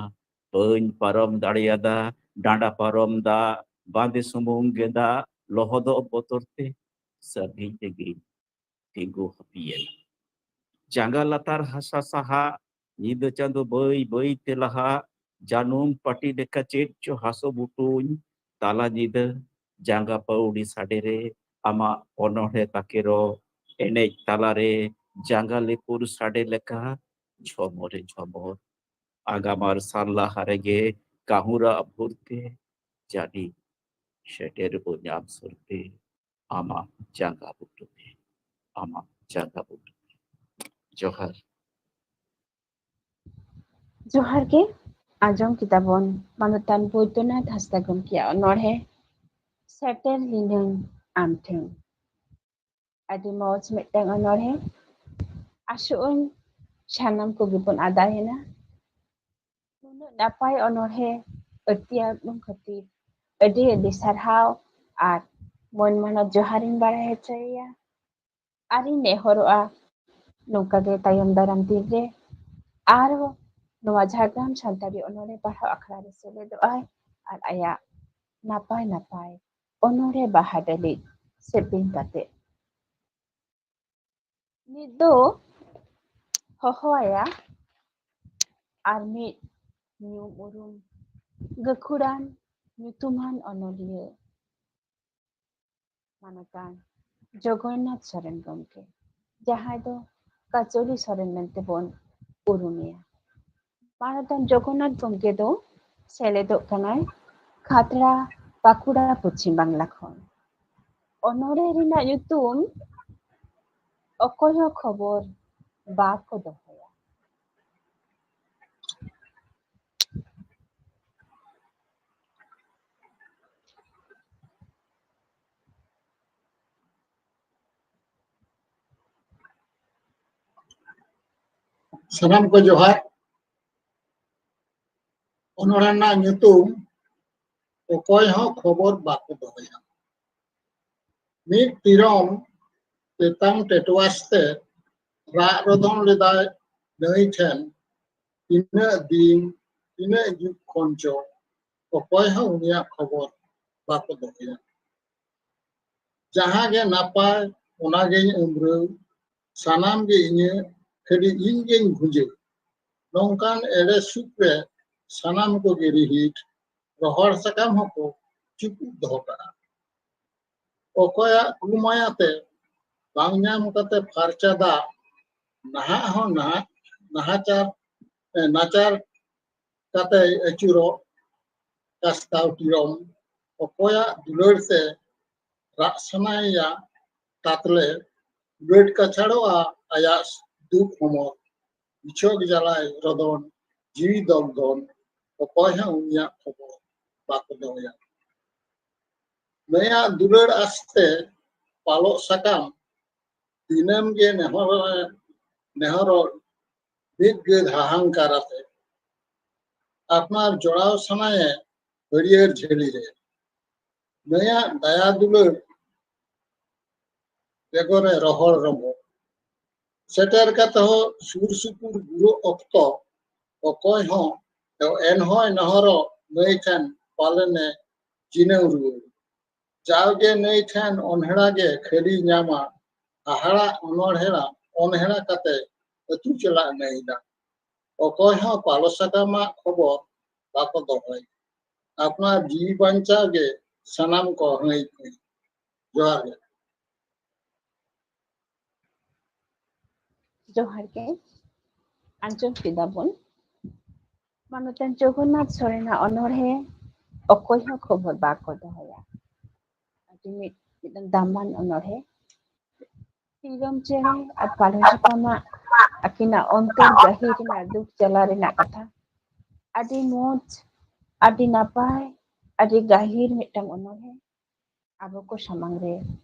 ᱵᱟᱹᱧ ᱯᱟᱨᱚᱢ ᱫᱟᱲᱮᱭᱟᱫᱟ ᱰᱟᱸᱰᱟ ᱯᱟᱨᱚᱢ ᱫᱟᱜ, ᱵᱟᱸᱫᱮ ᱥᱩᱢᱩᱝ ᱜᱮᱸᱫᱟᱜ ᱞᱚᱦᱚᱫᱚᱜ ᱵᱚᱛᱚᱨ ᱛᱮ ᱥᱟᱺᱜᱤᱧ ᱨᱮᱜᱮᱧ ᱛᱤᱸᱜᱩ ᱦᱟᱹᱯᱤᱭᱮᱱᱟ᱾ ᱡᱟᱸᱜᱟ ᱞᱟᱛᱟᱨ ᱦᱟᱥᱟ ᱥᱟᱦᱟᱜ, ᱧᱤᱫᱟᱹ ᱪᱟᱸᱫᱚ ᱵᱟᱹᱭ ᱵᱟᱹᱭ ᱛᱮ ᱞᱟᱦᱟᱜ, ᱡᱟᱹᱱᱩᱢ ᱯᱟᱹᱴᱤ ᱞᱮᱠᱟ ᱪᱮᱫ ᱪᱚ ᱦᱟᱥᱚ ᱵᱩᱴᱟᱹᱧ᱾ ᱛᱟᱞᱟ ᱧᱤᱫᱟᱹ ᱡᱟᱸᱜᱟ ᱯᱟᱹᱣᱲᱤ ᱥᱟᱰᱮ ᱨᱮ ᱟᱢᱟᱜ ᱚᱱᱚᱬᱦᱮ ᱛᱟᱠᱮᱨᱚᱜ, ᱮᱱᱮᱡ ᱛᱟᱞᱟᱨᱮ ᱡᱟᱸᱜᱟ ᱞᱮᱯᱩᱨ ᱥᱟᱰᱮ ᱞᱮᱠᱟ ᱡᱷᱚᱢᱚᱨᱮ ᱡᱷᱚᱢᱚᱨ᱾ ᱟᱜᱟᱢᱟᱨ ᱥᱟᱞ ᱞᱟᱦᱟ ᱨᱮᱜᱮ ᱠᱟᱹᱦᱩᱨᱟᱜ ᱵᱷᱩᱨ ᱛᱮ ᱡᱟᱹᱱᱤᱡ ᱥᱮᱴᱮᱨᱚᱜ ᱧᱟᱢ ᱥᱩᱨ ᱛᱮ ᱟᱢᱟᱜ ᱡᱟᱸᱜᱟ ᱵᱩᱴᱟᱹ ᱛᱮ, ᱟᱢᱟᱜ ᱡᱟᱸᱜᱟ ᱵᱩᱴᱟᱹ ᱛᱮ᱾ ᱡᱚᱦᱟᱨ᱾ ᱡᱚᱦᱟᱨ ᱜᱮ᱾ ᱟᱸᱡᱚᱢ ᱠᱮᱫᱟ ᱵᱚᱱ ᱢᱟᱱᱚᱛᱟᱱ ᱵᱳᱭᱫᱚᱱᱟᱛᱷ ᱦᱟᱸᱥᱫᱟ ᱜᱚᱢᱠᱮᱭᱟᱜ ᱚᱱᱚᱬᱦᱮ ᱥᱮᱴᱮᱨ ᱞᱤᱱᱟᱹᱧ ᱟᱢ ᱴᱷᱮᱱ᱾ ᱟᱹᱰᱤ ᱢᱚᱡᱽ ᱢᱤᱫᱴᱟᱝ ᱚᱱᱚᱬᱦᱮ᱾ ᱟᱥᱚᱜ ᱟᱹᱧ ᱥᱟᱱᱟᱢ ᱠᱚᱜᱮ ᱵᱚᱱ ᱟᱫᱟᱭᱮᱱᱟ᱾ ᱱᱩᱱᱟᱹᱜ ᱱᱟᱯᱟᱭ ᱚᱱᱚᱬᱦᱮ ᱟᱹᱲᱛᱤᱭᱟᱵᱚᱱ ᱠᱷᱟᱹᱛᱤᱨ ᱟᱹᱰᱤ ᱟᱹᱰᱤ ᱥᱟᱨᱦᱟᱣ ᱟᱨ ᱢᱟᱹᱱ ᱢᱟᱱᱚᱛ ᱡᱚᱦᱟᱨᱤᱧ ᱵᱟᱲᱟᱭ ᱦᱚᱪᱚᱭᱮᱭᱟ᱾ ᱟᱨᱤᱧ ᱱᱮᱦᱚᱨᱚᱜᱼᱟ ᱱᱚᱝᱠᱟ ᱜᱮ ᱛᱟᱭᱚᱢ ᱫᱟᱨᱟᱢ ᱫᱤᱱ ᱨᱮ ᱟᱨᱦᱚᱸ ᱱᱚᱣᱟ ᱡᱷᱟᱲᱜᱨᱟᱢ ᱥᱟᱱᱛᱟᱲᱤ ᱚᱱᱚᱬᱦᱮ ᱯᱟᱲᱦᱟᱣ ᱟᱠᱷᱲᱟ ᱨᱮ ᱥᱮᱞᱮᱫᱚᱜ ᱟᱭ ᱟᱨ ᱟᱭᱟᱜ ᱱᱟᱯᱟᱭ ᱱᱟᱯᱟᱭ ᱚᱱᱚᱬᱦᱮ ᱵᱟᱦᱟ ᱰᱟᱹᱞᱤᱡ ᱥᱮᱯᱮᱧ ᱠᱟᱛᱮ᱾ ᱱᱤᱛ ᱫᱚ ᱦᱚᱦᱚᱣᱟᱭᱟ ᱟᱨ ᱢᱤᱫ ᱧᱩᱢ ᱩᱨᱩᱢ ᱜᱟᱹᱠᱷᱩᱲᱟᱱ ᱧᱩᱛᱩᱢᱟᱱ ᱚᱱᱚᱞᱤᱭᱟᱹ ᱢᱟᱱᱚᱛᱟᱱ ᱡᱚᱜᱚᱱᱱᱟᱛᱷ ᱥᱚᱨᱮᱱ ᱜᱚᱢᱠᱮ, ᱡᱟᱦᱟᱸᱭ ᱫᱚ ᱠᱟᱪᱚᱞᱤ ᱥᱚᱨᱮᱱ ᱢᱮᱱᱛᱮ ᱵᱚᱱ ᱩᱨᱩᱢᱮᱭᱟ᱾ ᱢᱟᱱᱚᱛᱟᱱ ᱡᱚᱜᱚᱱᱱᱟᱛᱷ ᱜᱚᱢᱠᱮ ᱫᱚ ᱥᱮᱞᱮᱫᱚᱜ ᱠᱟᱱᱟᱭ ᱠᱷᱟᱛᱲᱟ, ᱵᱟᱸᱠᱩᱲᱟ, ᱯᱚᱪᱷᱤᱢ ᱵᱟᱝᱞᱟ ᱠᱷᱚᱱ᱾ ᱚᱱᱚᱬᱦᱮ ᱨᱮᱱᱟᱜ ᱧᱩᱛᱩᱢ ᱚᱠᱚᱭ ᱦᱚᱸ ᱠᱷᱚᱵᱚᱨ ᱵᱟᱠᱚ ᱫᱚᱦᱚᱭᱟ᱾ ᱥᱟᱱᱟᱢ ᱠᱚ ᱡᱚᱦᱟᱨ᱾ ᱚᱱᱚᱬᱦᱮ ᱨᱮᱱᱟᱜ ᱧᱩᱛᱩᱢ ᱚᱠᱚᱭ ᱦᱚᱸ ᱠᱷᱚᱵᱚᱨ ᱵᱟᱠᱚ ᱫᱚᱦᱚᱭᱟ᱾ ᱢᱤᱫ ᱛᱤᱨᱚᱢ ᱛᱮᱛᱟᱝ ᱴᱮᱴᱣᱟᱥ ᱛᱮ ᱨᱟᱜ ᱨᱚᱫᱚᱱ ᱞᱮᱫᱟᱭ ᱱᱟᱹᱭ ᱴᱷᱮᱱ, ᱛᱤᱱᱟᱹᱜ ᱫᱤᱱ, ᱛᱤᱱᱟᱹᱜ ᱡᱩᱜᱽ ᱠᱷᱚᱱ ᱪᱚ ᱚᱠᱚᱭ ᱦᱚᱸ ᱩᱱᱤᱭᱟᱜ ᱠᱷᱚᱵᱚᱨ ᱵᱟᱠᱚ ᱫᱚᱦᱚᱭᱟ᱾ ᱡᱟᱦᱟᱸ ᱜᱮ ᱱᱟᱯᱟᱭ, ᱚᱱᱟ ᱜᱮᱧ ᱟᱹᱢᱨᱟᱹᱣ, ᱥᱟᱱᱟᱢ ᱜᱮ ᱤᱧᱟᱹᱜ, ᱠᱷᱟᱹᱞᱤ ᱤᱧ ᱜᱮᱧ ᱵᱷᱩᱸᱡᱟᱹᱣ᱾ ᱱᱚᱝᱠᱟᱱ ᱮᱲᱮ ᱥᱩᱠ ᱨᱮ ᱥᱟᱱᱟᱢ ᱠᱚᱜᱮ ᱨᱤᱦᱤᱴ, ᱨᱚᱦᱚᱲ ᱥᱟᱠᱟᱢ ᱦᱚᱸᱠᱚ ᱪᱩᱯᱩᱫ ᱫᱚᱦᱚ ᱠᱟᱜᱼᱟ᱾ ᱚᱠᱚᱭᱟᱜ ᱠᱩᱢᱟᱭᱟᱛᱮ ᱵᱟᱝ ᱧᱟᱢ ᱠᱟᱛᱮ ᱯᱷᱟᱨᱪᱟ ᱫᱟᱜ, ᱱᱟᱦᱟᱜ ᱦᱚᱸ ᱱᱟᱦᱟᱜ ᱱᱟᱦᱟᱪᱟᱨ, ᱮ, ᱱᱟᱪᱟᱨ ᱠᱟᱛᱮᱭ ᱟᱹᱪᱩᱨᱚᱜ ᱠᱟᱥᱛᱟᱣ ᱛᱤᱨᱚᱢ, ᱚᱠᱚᱭᱟᱜ ᱫᱩᱞᱟᱹᱲ ᱛᱮ ᱨᱟᱜ ᱥᱟᱱᱟᱭᱮᱭᱟ ᱛᱟᱛᱞᱮ, ᱩᱞᱟᱹᱴ ᱠᱟᱪᱷᱟᱲᱚᱜᱼᱟ ᱟᱭᱟᱜ ᱫᱩᱠ ᱦᱚᱢᱚᱨ, ᱵᱤᱪᱷᱚᱠ ᱡᱟᱞᱟᱭ ᱨᱚᱫᱚᱱ, ᱡᱤᱣᱤ ᱫᱚᱜᱽᱫᱷᱚᱱ, ᱚᱠᱚᱭ ᱦᱚᱸ ᱩᱱᱤᱭᱟᱜ ᱠᱷᱚᱵᱚᱨ ᱵᱟᱠᱚ ᱫᱚᱦᱚᱭᱟ᱾ ᱱᱩᱭᱟᱜ ᱫᱩᱞᱟᱹᱲ ᱟᱥᱛᱮ ᱯᱟᱞᱚᱜ ᱥᱟᱠᱟᱢ, ᱫᱤᱱᱟᱹᱢ ᱜᱮ ᱱᱮᱦᱚᱨ, ᱱᱮᱦᱚᱨᱚᱜ ᱢᱤᱫ ᱜᱟᱹᱫ ᱦᱟᱦᱟᱝᱠᱟᱨ ᱟᱛᱮ, ᱟᱯᱱᱟᱨ ᱡᱚᱲᱟᱣ ᱥᱟᱱᱟᱭᱮ ᱦᱟᱹᱨᱭᱟᱹᱲ ᱡᱷᱟᱹᱞᱤ ᱨᱮ᱾ ᱱᱩᱭᱟᱜ ᱫᱟᱭᱟ ᱫᱩᱞᱟᱹᱲ ᱵᱮᱜᱚᱨᱮ ᱨᱚᱦᱚᱲ ᱨᱚᱢᱚ᱾ ᱥᱮᱴᱮᱨ ᱠᱟᱛᱮ ᱦᱚᱸ ᱥᱩᱨ ᱥᱩᱯᱩᱨ ᱵᱩᱨᱩ ᱚᱠᱛᱚ, ᱚᱠᱚᱭ ᱦᱚᱸ ᱮᱱᱦᱚᱸᱭ ᱱᱚᱦᱚᱨᱚᱜ ᱱᱟᱹᱭ ᱴᱷᱮᱱ ᱯᱟᱞᱮᱱᱮ ᱡᱤᱱᱟᱹᱣ ᱨᱩᱣᱟᱹᱲ᱾ ᱡᱟᱣᱜᱮ ᱱᱟᱹᱭ ᱴᱷᱮᱱ ᱚᱱᱦᱮᱲᱟ ᱜᱮ ᱠᱷᱟᱹᱞᱤ ᱧᱟᱢᱟ, ᱦᱟᱦᱟᱲᱟ ᱚᱱᱚᱲᱦᱮᱲᱟ ᱚᱱᱦᱮᱲᱟ ᱠᱟᱛᱮ ᱟᱹᱛᱩ ᱪᱟᱞᱟᱜ ᱱᱟᱹᱭ ᱫᱟᱜ᱾ ᱚᱠᱚᱭ ᱦᱚᱸ ᱯᱟᱞᱚ ᱥᱟᱠᱟᱢᱟᱜ ᱠᱷᱚᱵᱚᱨ ᱵᱟᱠᱚ ᱫᱚᱦᱚᱭ᱾ ᱟᱯᱱᱟᱨ ᱡᱤᱣᱤ ᱵᱟᱧᱪᱟᱣ ᱜᱮ ᱥᱟᱱᱟᱢ ᱠᱚ ᱦᱟᱹᱭ ᱠᱟᱹᱭ᱾ ᱡᱚᱦᱟᱨ ᱜᱮ᱾ ᱡᱚᱦᱟᱨ ᱜᱮ᱾ ᱟᱸᱡᱚᱢ ᱠᱮᱫᱟ ᱵᱚᱱ ᱢᱟᱱᱚᱛᱟᱱ ᱡᱚᱜᱚᱱᱱᱟᱛᱷ ᱥᱚᱨᱮᱱᱟᱜ ᱚᱱᱚᱬᱦᱮ ᱚᱠᱚᱭ ᱦᱚᱸ ᱠᱷᱚᱵᱚᱨ ᱵᱟᱠᱚ ᱫᱚᱦᱚᱭᱟ᱾ ᱟᱹᱰᱤ ᱢᱤᱫ ᱢᱤᱫᱴᱟᱝ ᱫᱟᱢᱟᱱ ᱚᱱᱚᱬᱦᱮ᱾ ᱥᱤᱨᱚᱢ ᱪᱮᱬᱮ ᱟᱨ ᱯᱟᱞᱦᱟ ᱥᱟᱠᱟᱢᱟᱜ ᱟᱹᱠᱤᱱᱟᱜ ᱚᱱᱛᱚᱨ ᱜᱟᱹᱦᱤᱨ ᱨᱮᱱᱟᱜ ᱫᱩᱠ ᱡᱟᱞᱟ ᱨᱮᱱᱟᱜ ᱠᱟᱛᱷᱟ᱾ ᱟᱹᱰᱤ ᱢᱚᱡᱽ, ᱟᱹᱰᱤ ᱱᱟᱯᱟᱭ, ᱟᱹᱰᱤ ᱜᱟᱹᱦᱤᱨ ᱢᱤᱫᱴᱟᱝ ᱚᱱᱚᱬᱦᱮ ᱟᱵᱚ ᱠᱚ ᱥᱟᱢᱟᱝ ᱨᱮ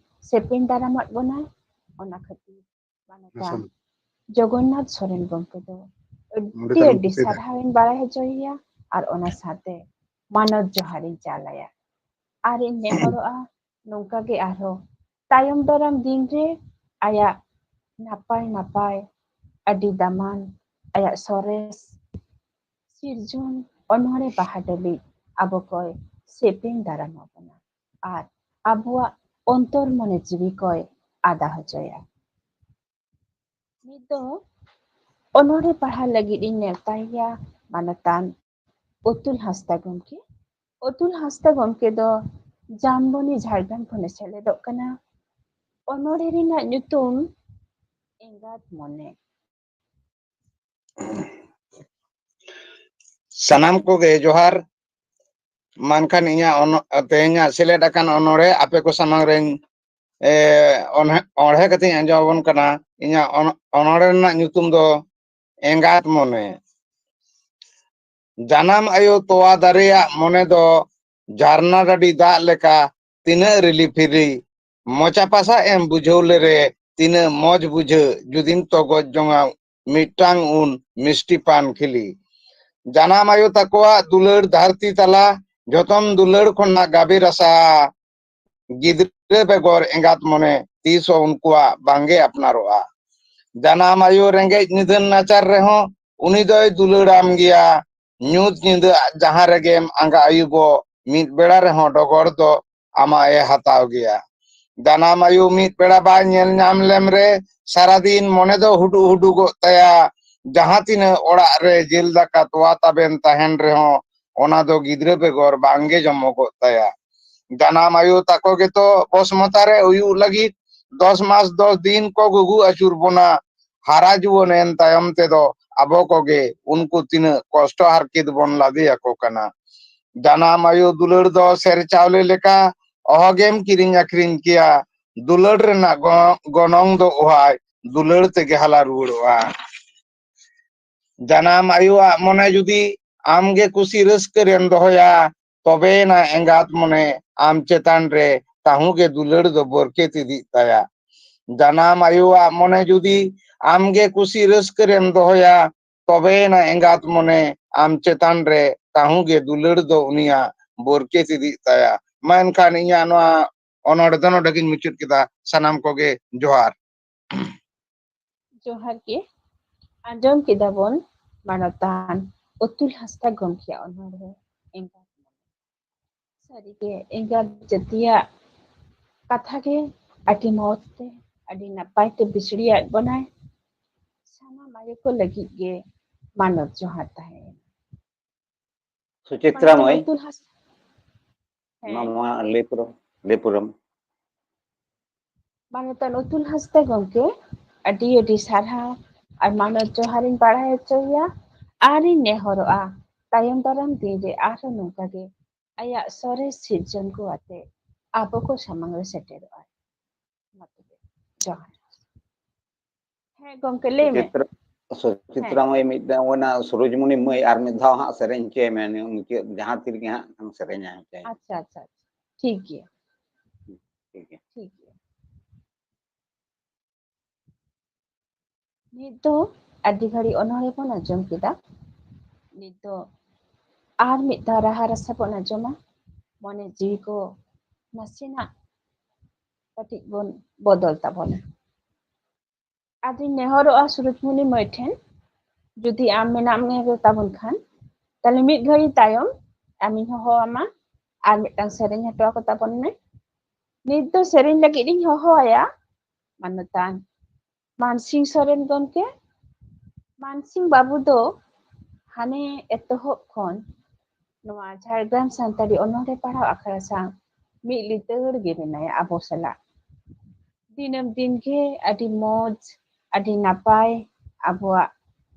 ᱥᱮᱯᱮᱧ ᱫᱟᱨᱟᱢᱟᱫ ᱵᱚᱱᱟ᱾ ᱚᱱᱟ ᱠᱷᱟᱹᱛᱤᱨ ᱢᱟᱱᱚᱛᱟᱱ ᱡᱚᱜᱚᱱᱱᱟᱛᱷ ᱥᱚᱨᱮᱱ ᱜᱚᱢᱠᱮ ᱫᱚ ᱟᱹᱰᱤ ᱟᱹᱰᱤ ᱥᱟᱨᱦᱟᱣᱤᱧ ᱵᱟᱲᱟᱭ ᱦᱚᱪᱚᱭᱮᱭᱟ ᱟᱨ ᱚᱱᱟ ᱥᱟᱶᱛᱮ ᱢᱟᱱᱚᱛ ᱡᱚᱦᱟᱨᱤᱧ ᱪᱟᱞ ᱟᱭᱟ᱾ ᱟᱨ ᱤᱧ ᱱᱮᱦᱚᱨᱚᱜᱼᱟ ᱱᱚᱝᱠᱟ ᱜᱮ ᱟᱨᱦᱚᱸ ᱛᱟᱭᱚᱢ ᱫᱟᱨᱟᱢ ᱫᱤᱱ ᱨᱮ ᱟᱭᱟᱜ ᱱᱟᱯᱟᱭ ᱱᱟᱯᱟᱭ, ᱟᱹᱰᱤ ᱫᱟᱢᱟᱱ, ᱟᱭᱟᱜ ᱥᱚᱨᱮᱥ ᱥᱤᱨᱡᱚᱱ ᱚᱱᱚᱬᱦᱮ ᱵᱟᱦᱟ ᱰᱟᱹᱞᱤᱡ ᱟᱵᱚ ᱠᱚᱭ ᱥᱮᱯᱮᱧ ᱫᱟᱨᱟᱢ ᱟᱵᱚᱱᱟ ᱟᱨ ᱟᱵᱚᱣᱟᱜ ᱚᱱᱛᱚᱨ ᱢᱚᱱᱮ ᱡᱤᱣᱤ ᱠᱚᱭ ᱟᱫᱟ ᱦᱚᱪᱚᱭᱟ᱾ ᱱᱤᱛ ᱫᱚ ᱚᱱᱚᱬᱦᱮ ᱯᱟᱲᱦᱟᱣ ᱞᱟᱹᱜᱤᱫ ᱤᱧ ᱱᱮᱣᱛᱟᱭᱮᱭᱟ ᱢᱟᱱᱚᱛᱟᱱ ᱚᱛᱩᱞ ᱦᱟᱸᱥᱫᱟ ᱜᱚᱢᱠᱮ᱾ ᱚᱛᱩᱞ ᱦᱟᱸᱥᱫᱟ ᱜᱚᱢᱠᱮ ᱫᱚ ᱡᱟᱢᱵᱚᱱᱤ, ᱡᱷᱟᱲᱜᱨᱟᱢ ᱠᱷᱚᱱ ᱮ ᱥᱮᱞᱮᱫᱚᱜ ᱠᱟᱱᱟ᱾ ᱚᱱᱚᱬᱦᱮ ᱨᱮᱱᱟᱜ ᱧᱩᱛᱩᱢ ᱮᱸᱜᱟᱛ ᱢᱚᱱᱮ᱾ ᱥᱟᱱᱟᱢ ᱠᱚᱜᱮ ᱡᱚᱦᱟᱨ᱾ ᱢᱮᱱᱠᱷᱟᱱ ᱤᱧᱟᱹᱜ ᱚᱱ-, ᱛᱮᱦᱮᱧᱟᱜ ᱥᱮᱞᱮᱫ ᱟᱠᱟᱱ ᱚᱱᱚᱬᱦᱮ ᱟᱯᱮ ᱠᱚ ᱥᱟᱢᱟᱝ ᱨᱮᱧ, ᱮ, ᱚᱱᱦᱮ-, ᱚᱬᱦᱮ ᱠᱟᱛᱮᱧ ᱟᱸᱡᱚᱢ ᱟᱵᱚᱱ ᱠᱟᱱᱟ᱾ ᱤᱧᱟᱹᱜ ᱚᱱ-, ᱚᱱᱚᱬᱦᱮ ᱨᱮᱱᱟᱜ ᱧᱩᱛᱩᱢ ᱫᱚ ᱮᱸᱜᱟᱛ ᱢᱚᱱᱮ᱾ ᱡᱟᱱᱟᱢ ᱟᱭᱳ ᱛᱚᱣᱟ ᱫᱟᱨᱮᱭᱟᱜ ᱢᱚᱱᱮ ᱫᱚ ᱡᱷᱟᱨᱱᱟ ᱰᱟᱹᱰᱤ ᱫᱟᱜ ᱞᱮᱠᱟ ᱛᱤᱱᱟᱹᱜ ᱨᱤᱞᱤ ᱯᱷᱤᱞᱤ᱾ ᱢᱚᱪᱟ ᱯᱟᱥᱟ ᱮᱢ ᱵᱩᱡᱷᱟᱹᱣ ᱞᱮᱨᱮ ᱛᱤᱱᱟᱹᱜ ᱢᱚᱡᱽ ᱵᱩᱡᱷᱟᱹᱜ ᱡᱩᱫᱤᱢ ᱛᱚᱜᱚᱡ ᱡᱚᱝᱟ ᱢᱤᱫᱴᱟᱝ ᱩᱱ ᱢᱤᱥᱴᱤ ᱯᱟᱱ ᱠᱷᱤᱞᱤ᱾ ᱡᱟᱱᱟᱢ ᱟᱭᱳ ᱛᱟᱠᱚᱣᱟᱜ ᱫᱩᱞᱟᱹᱲ ᱫᱷᱟᱹᱨᱛᱤ ᱛᱟᱞᱟ ᱡᱚᱛᱚᱱ ᱫᱩᱞᱟᱹᱲ ᱠᱷᱚᱱᱟᱜ ᱜᱟᱵᱮ ᱨᱟᱥᱟ᱾ ᱜᱤᱫᱽᱨᱟᱹ ᱵᱮᱜᱚᱨ ᱮᱸᱜᱟᱛ ᱢᱚᱱᱮ ᱛᱤᱥ ᱦᱚᱸ ᱩᱱᱠᱩᱣᱟᱜ ᱵᱟᱝᱜᱮ ᱟᱯᱱᱟᱨᱚᱜᱼᱟ᱾ ᱡᱟᱱᱟᱢ ᱟᱭᱳ ᱨᱮᱸᱜᱮᱡ ᱱᱤᱫᱷᱟᱹᱱ ᱱᱟᱪᱟᱨ ᱨᱮᱦᱚᱸ ᱩᱱᱤ ᱫᱚᱭ ᱫᱩᱞᱟᱹᱲᱟᱢ ᱜᱮᱭᱟ᱾ ᱧᱩᱛ ᱧᱤᱫᱟᱹ ᱟᱡ ᱡᱟᱦᱟᱸ ᱨᱮᱜᱮᱢ ᱟᱸᱜᱟ ᱟᱹᱭᱩᱵᱚᱜ ᱢᱤᱫ ᱵᱮᱲᱟ ᱨᱮᱦᱚᱸ ᱰᱚᱜᱚᱨ ᱫᱚ ᱟᱢᱟᱜ ᱮ ᱦᱟᱛᱟᱣ ᱜᱮᱭᱟ᱾ ᱡᱟᱱᱟᱢ ᱟᱭᱳ ᱢᱤᱫ ᱵᱮᱲᱟ ᱵᱟᱭ ᱧᱮᱞ ᱧᱟᱢ ᱞᱮᱢ ᱨᱮ ᱥᱟᱨᱟᱫᱤᱱ ᱢᱚᱱᱮ ᱫᱚ ᱦᱩᱰᱩᱜ ᱦᱩᱰᱩᱜᱚᱜ ᱛᱟᱭᱟ᱾ ᱡᱟᱦᱟᱸ ᱛᱤᱱᱟᱹᱜ ᱚᱲᱟᱜ ᱨᱮ ᱡᱤᱞ ᱫᱟᱠᱟ ᱛᱚᱣᱟ ᱛᱟᱵᱮᱱ ᱛᱟᱦᱮᱱ ᱨᱮᱦᱚᱸ ᱚᱱᱟ ᱫᱚ ᱜᱤᱫᱽᱨᱟᱹ ᱵᱮᱜᱚᱨ ᱵᱟᱝᱜᱮ ᱡᱚᱢᱚᱜᱚᱜ ᱛᱟᱭᱟ᱾ ᱡᱟᱱᱟᱢ ᱟᱭᱳ ᱛᱟᱠᱚ ᱜᱮᱛᱚ ᱵᱚᱥᱢᱚᱛᱟ ᱨᱮ ᱩᱭᱩᱜ ᱞᱟᱹᱜᱤᱫ ᱫᱚᱥ ᱢᱟᱥ ᱫᱚᱥ ᱫᱤᱱ ᱠᱚ ᱜᱩᱜᱩ ᱟᱹᱪᱩᱨ ᱵᱚᱱᱟ᱾ ᱦᱟᱨᱟ ᱡᱩᱣᱟᱹᱱ ᱮᱱ ᱛᱟᱭᱚᱢ ᱛᱮᱫᱚ ᱟᱵᱚ ᱠᱚᱜᱮ ᱩᱱᱠᱩ ᱛᱤᱱᱟᱹᱜ ᱠᱚᱥᱴᱚ ᱦᱟᱨᱠᱮᱛ ᱵᱚᱱ ᱞᱟᱫᱮ ᱟᱠᱚ ᱠᱟᱱᱟ᱾ ᱡᱟᱱᱟᱢ ᱟᱭᱳ ᱫᱩᱞᱟᱹᱲ ᱫᱚ ᱥᱮᱨ ᱪᱟᱣᱞᱮ ᱞᱮᱠᱟ ᱚᱦᱚᱜᱮᱢ ᱠᱤᱨᱤᱧ ᱟᱹᱠᱷᱨᱤᱧ ᱠᱮᱭᱟ᱾ ᱫᱩᱞᱟᱹᱲ ᱨᱮᱱᱟᱜ ᱜᱚ-, ᱜᱚᱱᱚᱝ ᱫᱚ ᱚᱦᱟᱭ ᱫᱩᱞᱟᱹᱲ ᱛᱮᱜᱮ ᱦᱟᱞᱟ ᱨᱩᱣᱟᱹᱲᱚᱜᱼᱟ᱾ ᱡᱟᱱᱟᱢ ᱟᱭᱳᱣᱟᱜ ᱢᱚᱱᱮ ᱡᱩᱫᱤ ᱟᱢᱜᱮ ᱠᱩᱥᱤ ᱨᱟᱹᱥᱠᱟᱹ ᱨᱮᱢ ᱫᱚᱦᱚᱭᱟ, ᱛᱚᱵᱮᱭᱮᱱᱟ ᱮᱸᱜᱟᱛ ᱢᱚᱱᱮ ᱟᱢ ᱪᱮᱛᱟᱱ ᱨᱮ ᱛᱟᱹᱦᱩᱸ ᱜᱮ ᱫᱩᱞᱟᱹᱲ ᱫᱚ ᱵᱚᱨᱠᱮᱛ ᱤᱫᱤᱜ ᱛᱟᱭᱟ᱾ ᱡᱟᱱᱟᱢ ᱟᱭᱳᱣᱟᱜ ᱢᱚᱱᱮ ᱡᱩᱫᱤ ᱟᱢᱜᱮ ᱠᱩᱥᱤ ᱨᱟᱹᱥᱠᱟᱹ ᱨᱮᱢ ᱫᱚᱦᱚᱭᱟ, ᱛᱚᱵᱮᱭᱮᱱᱟ ᱮᱸᱜᱟᱛ ᱢᱚᱱᱮ ᱟᱢ ᱪᱮᱛᱟᱱ ᱨᱮ ᱛᱟᱹᱦᱩᱸ ᱜᱮ ᱫᱩᱞᱟᱹᱲ ᱫᱚ ᱩᱱᱤᱭᱟᱜ ᱵᱚᱨᱠᱮᱛ ᱤᱫᱤᱜ ᱛᱟᱭᱟ᱾ ᱢᱟ ᱮᱱᱠᱷᱟᱱ ᱤᱧᱟᱹᱜ ᱱᱚᱣᱟ ᱚᱱᱚᱬᱦᱮ ᱫᱚ ᱱᱚᱰᱮ ᱜᱤᱧ ᱢᱩᱪᱟᱹᱫ ᱠᱮᱫᱟ᱾ ᱥᱟᱱᱟᱢ ᱠᱚᱜᱮ ᱡᱚᱦᱟᱨ᱾ ᱡᱚᱦᱟᱨ ᱜᱮ᱾ ᱟᱸᱡᱚᱢ ᱠᱮᱫᱟ ᱵᱚᱱ ᱢᱟᱱᱚᱛᱟᱱ ᱩᱛᱩᱞ ᱦᱟᱸᱥᱫᱟ ᱜᱚᱢᱠᱮᱭᱟᱜ ᱚᱱᱚᱬᱦᱮ ᱮᱸᱜᱟᱛ ᱢᱚᱱᱮ᱾ ᱥᱟᱹᱨᱤᱜᱮ ᱮᱸᱜᱟᱛ ᱡᱟᱹᱛᱤᱭᱟᱜ ᱠᱟᱛᱷᱟ ᱜᱮ ᱟᱹᱰᱤ ᱢᱚᱡᱽ ᱛᱮ, ᱟᱹᱰᱤ ᱱᱟᱯᱟᱭ ᱛᱮ ᱵᱤᱥᱲᱤᱭᱟᱫ ᱵᱚᱱᱟᱭ᱾ ᱥᱟᱱᱟᱢ ᱟᱭᱳ ᱠᱚ ᱞᱟᱹᱜᱤᱫ ᱜᱮ ᱢᱟᱱᱚᱛ ᱡᱚᱦᱟᱨ ᱛᱟᱦᱮᱸᱭᱮᱱᱟ᱾ ᱥᱩᱪᱤᱛᱨᱟ ᱢᱟᱱᱚᱛᱟᱱ ᱢᱟᱹᱭ, ᱩᱛᱩᱞ ᱦᱟᱸᱥ-, ᱢᱟ, ᱦᱮᱸ᱾ ᱢᱟ ᱞᱟᱹᱭ ᱯᱩᱨᱟᱹᱣ, ᱞᱟᱹᱭ ᱯᱩᱨᱟᱹᱣ ᱢᱮ᱾ ᱢᱟᱱᱚᱛᱟᱱ ᱩᱛᱩᱞ ᱦᱟᱸᱥᱫᱟ ᱜᱚᱢᱠᱮ, ᱟᱹᱰᱤ ᱟᱹᱰᱤ ᱥᱟᱨᱦᱟᱣ ᱟᱨ ᱢᱟᱱᱚᱛ ᱡᱚᱦᱟᱨᱤᱧ ᱵᱟᱲᱟᱭ ᱦᱚᱪᱚᱭᱮᱭᱟ᱾ ᱟᱨᱤᱧ ᱱᱮᱦᱚᱨᱚᱜᱼᱟ, ᱛᱟᱭᱚᱢ ᱫᱟᱨᱟᱢ ᱫᱤᱱ ᱨᱮ ᱟᱨᱦᱚᱸ ᱱᱚᱝᱠᱟ ᱜᱮ ᱟᱭᱟᱜ ᱥᱚᱨᱮᱥ ᱥᱤᱨᱡᱚᱱ ᱠᱚ ᱟᱛᱮ ᱟᱵᱚ ᱠᱚ ᱥᱟᱢᱟᱝ ᱨᱮ ᱥᱮᱴᱮᱨᱚᱜᱼᱟᱭ᱾ ᱢᱟ ᱛᱚᱵᱮ, ᱡᱚᱦᱟᱨ᱾ ᱦᱮᱸ ᱜᱚᱢᱠᱮ, ᱞᱟᱹᱭ ᱢᱮ᱾ ᱥᱩᱪᱤᱛᱨᱟ, ᱥᱩᱪᱤᱛᱨᱟ ᱦᱮᱸ᱾ ᱢᱟᱹᱭ, ᱢᱤᱫ ᱫᱷᱟᱣ ᱚᱱᱟ ᱥᱩᱨᱚᱡᱽᱢᱩᱱᱤ ᱢᱟᱹᱭ ᱟᱨ ᱢᱤᱫ ᱫᱷᱟᱣ ᱦᱟᱸᱜ ᱥᱮᱨᱮᱧ ᱦᱚᱪᱚᱭ ᱢᱮ, ᱱᱤᱭᱟᱹ ᱢᱩᱪᱟᱹᱫ ᱡᱟᱦᱟᱸ ᱛᱤ ᱨᱮᱜᱮ ᱦᱟᱸᱜ ᱠᱷᱟᱱ ᱥᱮᱨᱮᱧ ᱦᱚᱪᱚᱭ ᱢᱮ᱾ ᱟᱪᱪᱷᱟ, ᱟᱪᱪᱷᱟ, ᱟᱪᱪᱷᱟ᱾ ᱴᱷᱤᱠ ᱜᱮᱭᱟ᱾ ᱴᱷᱤᱠ ᱜᱮᱭᱟ᱾ ᱴᱷᱤᱠ ᱜᱮᱭᱟ᱾ ᱱᱤᱛ ᱫᱚ ᱟᱹᱰᱤ ᱜᱷᱟᱹᱲᱤ ᱚᱱᱚᱬᱦᱮ ᱵᱚᱱ ᱟᱸᱡᱚᱢ ᱠᱮᱫᱟ᱾ ᱱᱤᱛ ᱫᱚ ᱟᱨ ᱢᱤᱫ ᱫᱷᱟᱣ ᱨᱟᱦᱟ ᱨᱟᱥᱟ ᱵᱚᱱ ᱟᱸᱡᱚᱢᱟ᱾ ᱢᱚᱱᱮ ᱡᱤᱣᱤ ᱠᱚ ᱱᱟᱥᱮᱱᱟᱜ ᱠᱟᱹᱴᱤᱡ ᱵᱚᱱ ᱵᱚᱫᱚᱞ ᱛᱟᱵᱚᱱᱟ᱾ ᱟᱫᱚᱧ ᱱᱮᱦᱚᱨᱚᱜᱼᱟ ᱥᱩᱨᱩᱡᱽᱢᱩᱱᱤ ᱢᱟᱹᱭ ᱴᱷᱮᱱ, ᱡᱩᱫᱤ ᱟᱢ ᱢᱮᱱᱟᱜ ᱢᱮ ᱛᱟᱵᱚᱱ ᱠᱷᱟᱱ, ᱛᱟᱦᱞᱮ ᱢᱤᱫ ᱜᱷᱟᱹᱲᱤ ᱛᱟᱭᱚᱢ ᱟᱢᱤᱧ ᱦᱚᱦᱚ ᱟᱢᱟ, ᱟᱨ ᱢᱤᱫᱴᱟᱝ ᱥᱮᱨᱮᱧ ᱦᱚᱴᱚ ᱟᱠᱚ ᱛᱟᱵᱚᱱ ᱢᱮ᱾ ᱱᱤᱛ ᱫᱚ ᱥᱮᱨᱮᱧ ᱞᱟᱹᱜᱤᱫ ᱤᱧ ᱦᱚᱦᱚ ᱟᱭᱟ ᱢᱟᱱᱚᱛᱟᱱ ᱢᱟᱱᱥᱤᱝ ᱥᱚᱨᱮᱱ ᱜᱚᱢᱠᱮ᱾ ᱢᱟᱱᱥᱤᱝ ᱵᱟᱹᱵᱩ ᱫᱚ ᱦᱟᱱᱮ ᱮᱛᱚᱦᱚᱵ ᱠᱷᱚᱱ ᱱᱚᱣᱟ ᱡᱷᱟᱲᱜᱨᱟᱢ ᱥᱟᱱᱛᱟᱲᱤ ᱚᱱᱚᱬᱦᱮ ᱯᱟᱲᱦᱟᱣ ᱟᱠᱷᱲᱟ ᱥᱟᱶ ᱢᱤᱫ ᱞᱤᱫᱟᱹᱲ ᱜᱮ ᱢᱮᱱᱟᱭᱟ ᱟᱵᱚ ᱥᱟᱞᱟᱜ᱾ ᱫᱤᱱᱟᱹᱢ ᱫᱤᱱ ᱜᱮ ᱟᱹᱰᱤ ᱢᱚᱡᱽ, ᱟᱹᱰᱤ ᱱᱟᱯᱟᱭ ᱟᱵᱚᱣᱟᱜ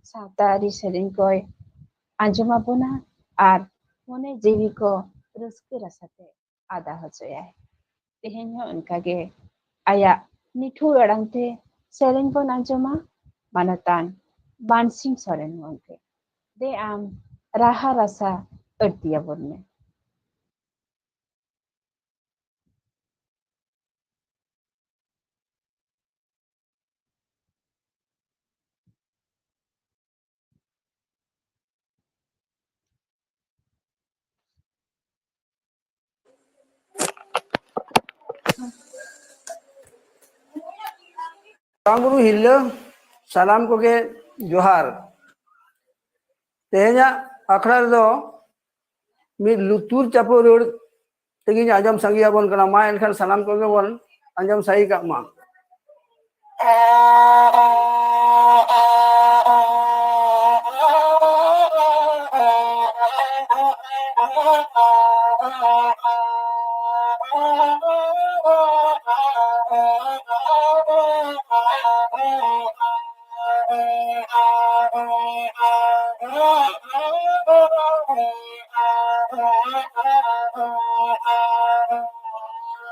ᱥᱟᱶᱛᱟ ᱟᱹᱨᱤ ᱥᱮᱨᱮᱧ ᱠᱚᱭ ᱟᱸᱡᱚᱢ ᱟᱵᱚᱱᱟ ᱟᱨ ᱢᱚᱱᱮ ᱡᱤᱣᱤ ᱠᱚ ᱨᱟᱹᱥᱠᱟᱹ ᱨᱟᱥᱟ ᱛᱮ ᱟᱫᱟ ᱦᱚᱪᱚᱭᱟᱭ᱾ ᱛᱮᱦᱮᱧ ᱦᱚᱸ ᱚᱱᱠᱟᱜᱮ ᱟᱭᱟᱜ ᱢᱤᱴᱷᱩ ᱟᱲᱟᱝ ᱛᱮ ᱥᱮᱨᱮᱧ ᱵᱚᱱ ᱟᱸᱡᱚᱢᱟ ᱢᱟᱱᱚᱛᱟᱱ ᱢᱟᱱᱥᱤᱝ ᱥᱚᱨᱮᱱ ᱜᱚᱢᱠᱮ᱾ ᱫᱮ ᱟᱢ ᱨᱟᱦᱟ ᱨᱟᱥᱟ ᱟᱹᱲᱛᱤᱭᱟᱵᱚᱱ ᱢᱮ᱾ ᱢᱟᱨᱟᱝ ᱵᱩᱨᱩ ᱦᱤᱨᱞᱟᱹ ᱥᱟᱱᱟᱢ ᱠᱚᱜᱮ ᱡᱚᱦᱟᱨ᱾ ᱛᱮᱦᱮᱧᱟᱜ ᱟᱠᱷᱲᱟ ᱨᱮᱫᱚ ᱢᱤᱫ ᱞᱩᱛᱩᱨ ᱪᱟᱯᱚ ᱨᱟᱹᱲ ᱛᱮᱜᱮᱧ ᱟᱸᱡᱚᱢ ᱥᱟᱸᱜᱮᱭᱟᱵᱚᱱ ᱠᱟᱱᱟ᱾ ᱢᱟ ᱮᱱᱠᱷᱟᱱ ᱥᱟᱱᱟᱢ ᱠᱚᱜᱮ ᱵᱚᱱ ᱟᱸᱡᱚᱢ ᱥᱟᱸᱜᱮ ᱠᱟᱜ ᱢᱟ᱾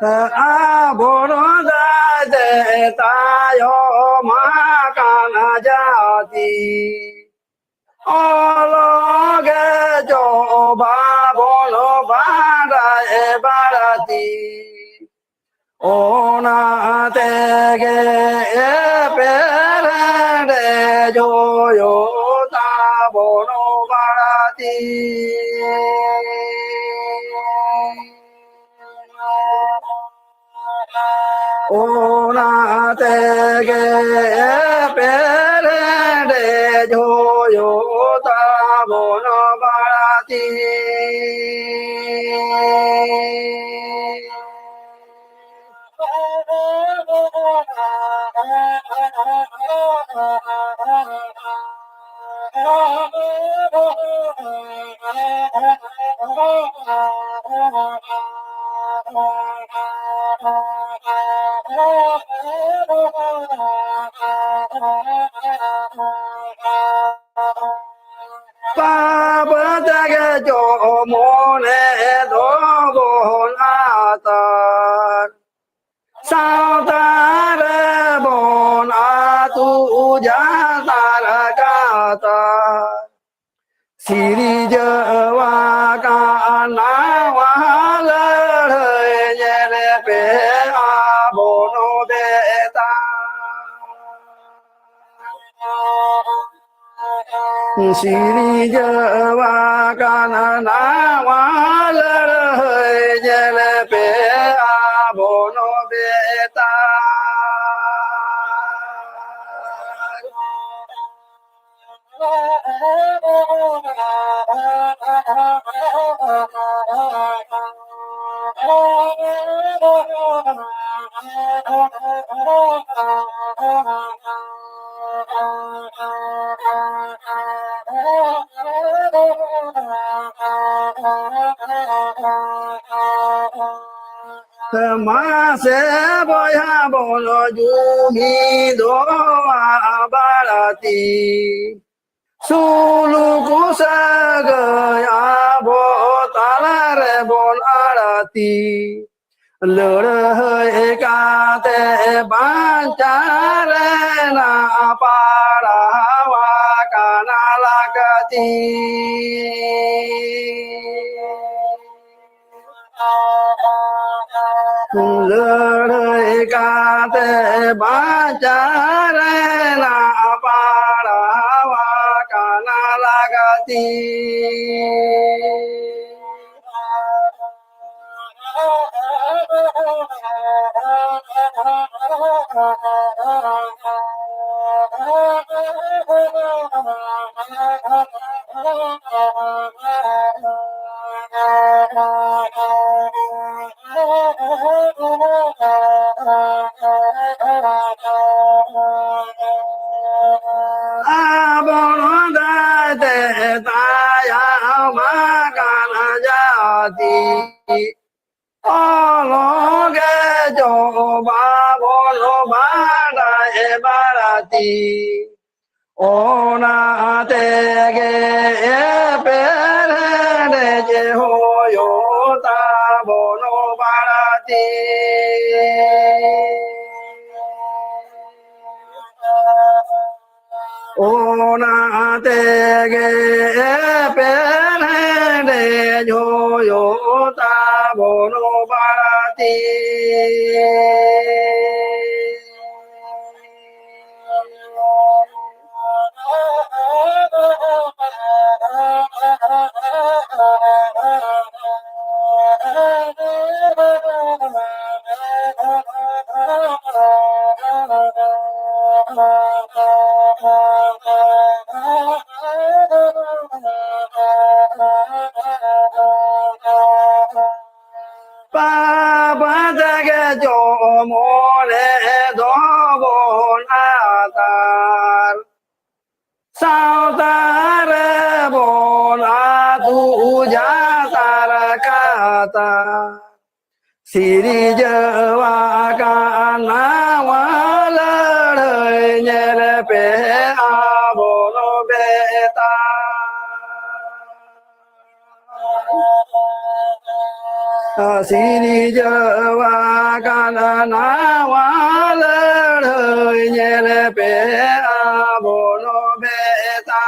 ᱟᱵᱚ ᱫᱟᱭ ᱛᱮ ᱛᱟᱭᱚᱢ ᱟᱠᱟᱱ ᱡᱟᱹᱛᱤ, ᱚᱞᱚᱜ ᱜᱮ ᱪᱚ ᱵᱟᱵᱚᱱ ᱵᱟᱰᱟᱭ ᱵᱟᱹᱲᱛᱤ᱾ ᱚᱱᱟ ᱛᱮᱜᱮ ᱮᱯᱮᱨᱦᱮᱸᱰᱮᱡ ᱦᱩᱭᱩᱜ ᱛᱟᱵᱚᱱ ᱵᱟᱹᱲᱛᱤ᱾ ᱚᱱᱟ ᱛᱮᱜᱮ ᱮᱯᱮᱨᱦᱮᱸᱰᱮᱡ ᱦᱩᱭᱩᱜ ᱛᱟᱵᱚᱱ ᱵᱟᱹᱲᱛᱤ᱾ ᱯᱟᱯ ᱛᱮᱜᱮ ᱪᱚ ᱢᱚᱱᱮ ᱫᱚᱵᱚᱱ ᱟᱛᱟᱨ᱾ ᱥᱤᱨᱡᱟᱹᱣ ᱟᱠᱟᱱ ᱱᱟᱣᱟ ᱞᱟᱹᱲᱦᱟᱹᱭ ᱧᱮᱞ ᱯᱮ ᱟᱵᱚ ᱱᱚᱰᱮ ᱛᱟᱭ᱾ ᱥᱤᱨᱡᱟᱹᱣ ᱟᱠᱟᱱ ᱱᱟᱣᱟ ᱞᱟᱹᱲᱦᱟᱹᱭ ᱧᱮᱞ ᱯᱮ ᱟᱵᱚ ᱱᱚᱰᱮ ᱛᱟᱭ᱾ ᱢᱟᱥᱮ ᱵᱚᱭᱦᱟ ᱵᱚᱱ ᱡᱩᱢᱤᱫᱚᱜᱼᱟ ᱵᱟᱹᱲᱛᱤ, ᱥᱩᱞᱩᱠ ᱥᱟᱹᱜᱟᱹᱭ ᱟᱵᱚ ᱛᱟᱞᱟ ᱨᱮᱵᱚᱱ ᱟᱹᱲᱛᱤ᱾ ᱞᱟᱹᱲᱦᱟᱹᱭ ᱠᱟᱛᱮ ᱵᱟᱧᱪᱟᱣ ᱨᱮᱱᱟᱜ ᱯᱟᱲᱟᱣ ᱟᱠᱟᱱᱟ ᱞᱟᱹᱠᱛᱤ᱾ ᱞᱟᱹᱲᱦᱟᱹᱭ ᱠᱟᱛᱮ ᱵᱟᱧᱪᱟᱣ ᱨᱮᱱᱟᱜ ᱯᱟᱲᱟᱣ ᱟᱠᱟᱱᱟ ᱞᱟᱹᱠᱛᱤ᱾ ᱟᱵᱚ ᱫᱟᱭ ᱛᱮ ᱛᱟᱭᱚᱢ ᱟᱠᱟᱱ ᱡᱟᱹᱛᱤ, ᱚᱞᱚᱜ ᱜᱮ ᱪᱚ ᱵᱟᱵᱚᱱ ᱵᱟᱰᱟᱭ ᱵᱟᱹᱲᱛᱤ᱾ ᱚᱱᱟ ᱛᱮᱜᱮ ᱮᱯᱮᱨᱦᱮᱸᱰᱮᱡ ᱦᱩᱭᱩᱜ ᱛᱟᱵᱚᱱ ᱵᱟᱹᱲᱛᱤ᱾ ᱚᱱᱟ ᱛᱮᱜᱮ ᱮᱯᱮᱨ ᱦᱮᱸᱰᱮᱡ ᱦᱩᱭᱩᱜ ᱛᱟᱵᱚᱱ ᱵᱟᱹᱲᱛᱤ᱾ ᱯᱟᱯ ᱛᱮᱜᱮ ᱡᱚᱢᱚᱱᱮ ᱫᱚᱵᱚᱱ ᱟᱛᱟᱨ, ᱥᱟᱶᱛᱟ ᱨᱮᱵᱚᱱ ᱟᱹᱛᱩ ᱡᱟᱛᱟᱨ ᱠᱟᱛᱟᱨ᱾ ᱥᱤᱨᱡᱟᱹᱣ ᱟᱠᱟᱱ ᱱᱟᱣᱟ ᱞᱟᱹᱲᱦᱟᱹᱭ ᱧᱮᱞ ᱯᱮ ᱟᱵᱚ ᱵᱮᱛᱟ᱾ ᱥᱤᱨᱡᱟᱹᱣ ᱟᱠᱟᱱ ᱱᱟᱣᱟ ᱞᱟᱹᱲᱦᱟᱹᱭ ᱧᱮᱞ ᱯᱮ ᱟᱵᱚ ᱵᱮᱛᱟ᱾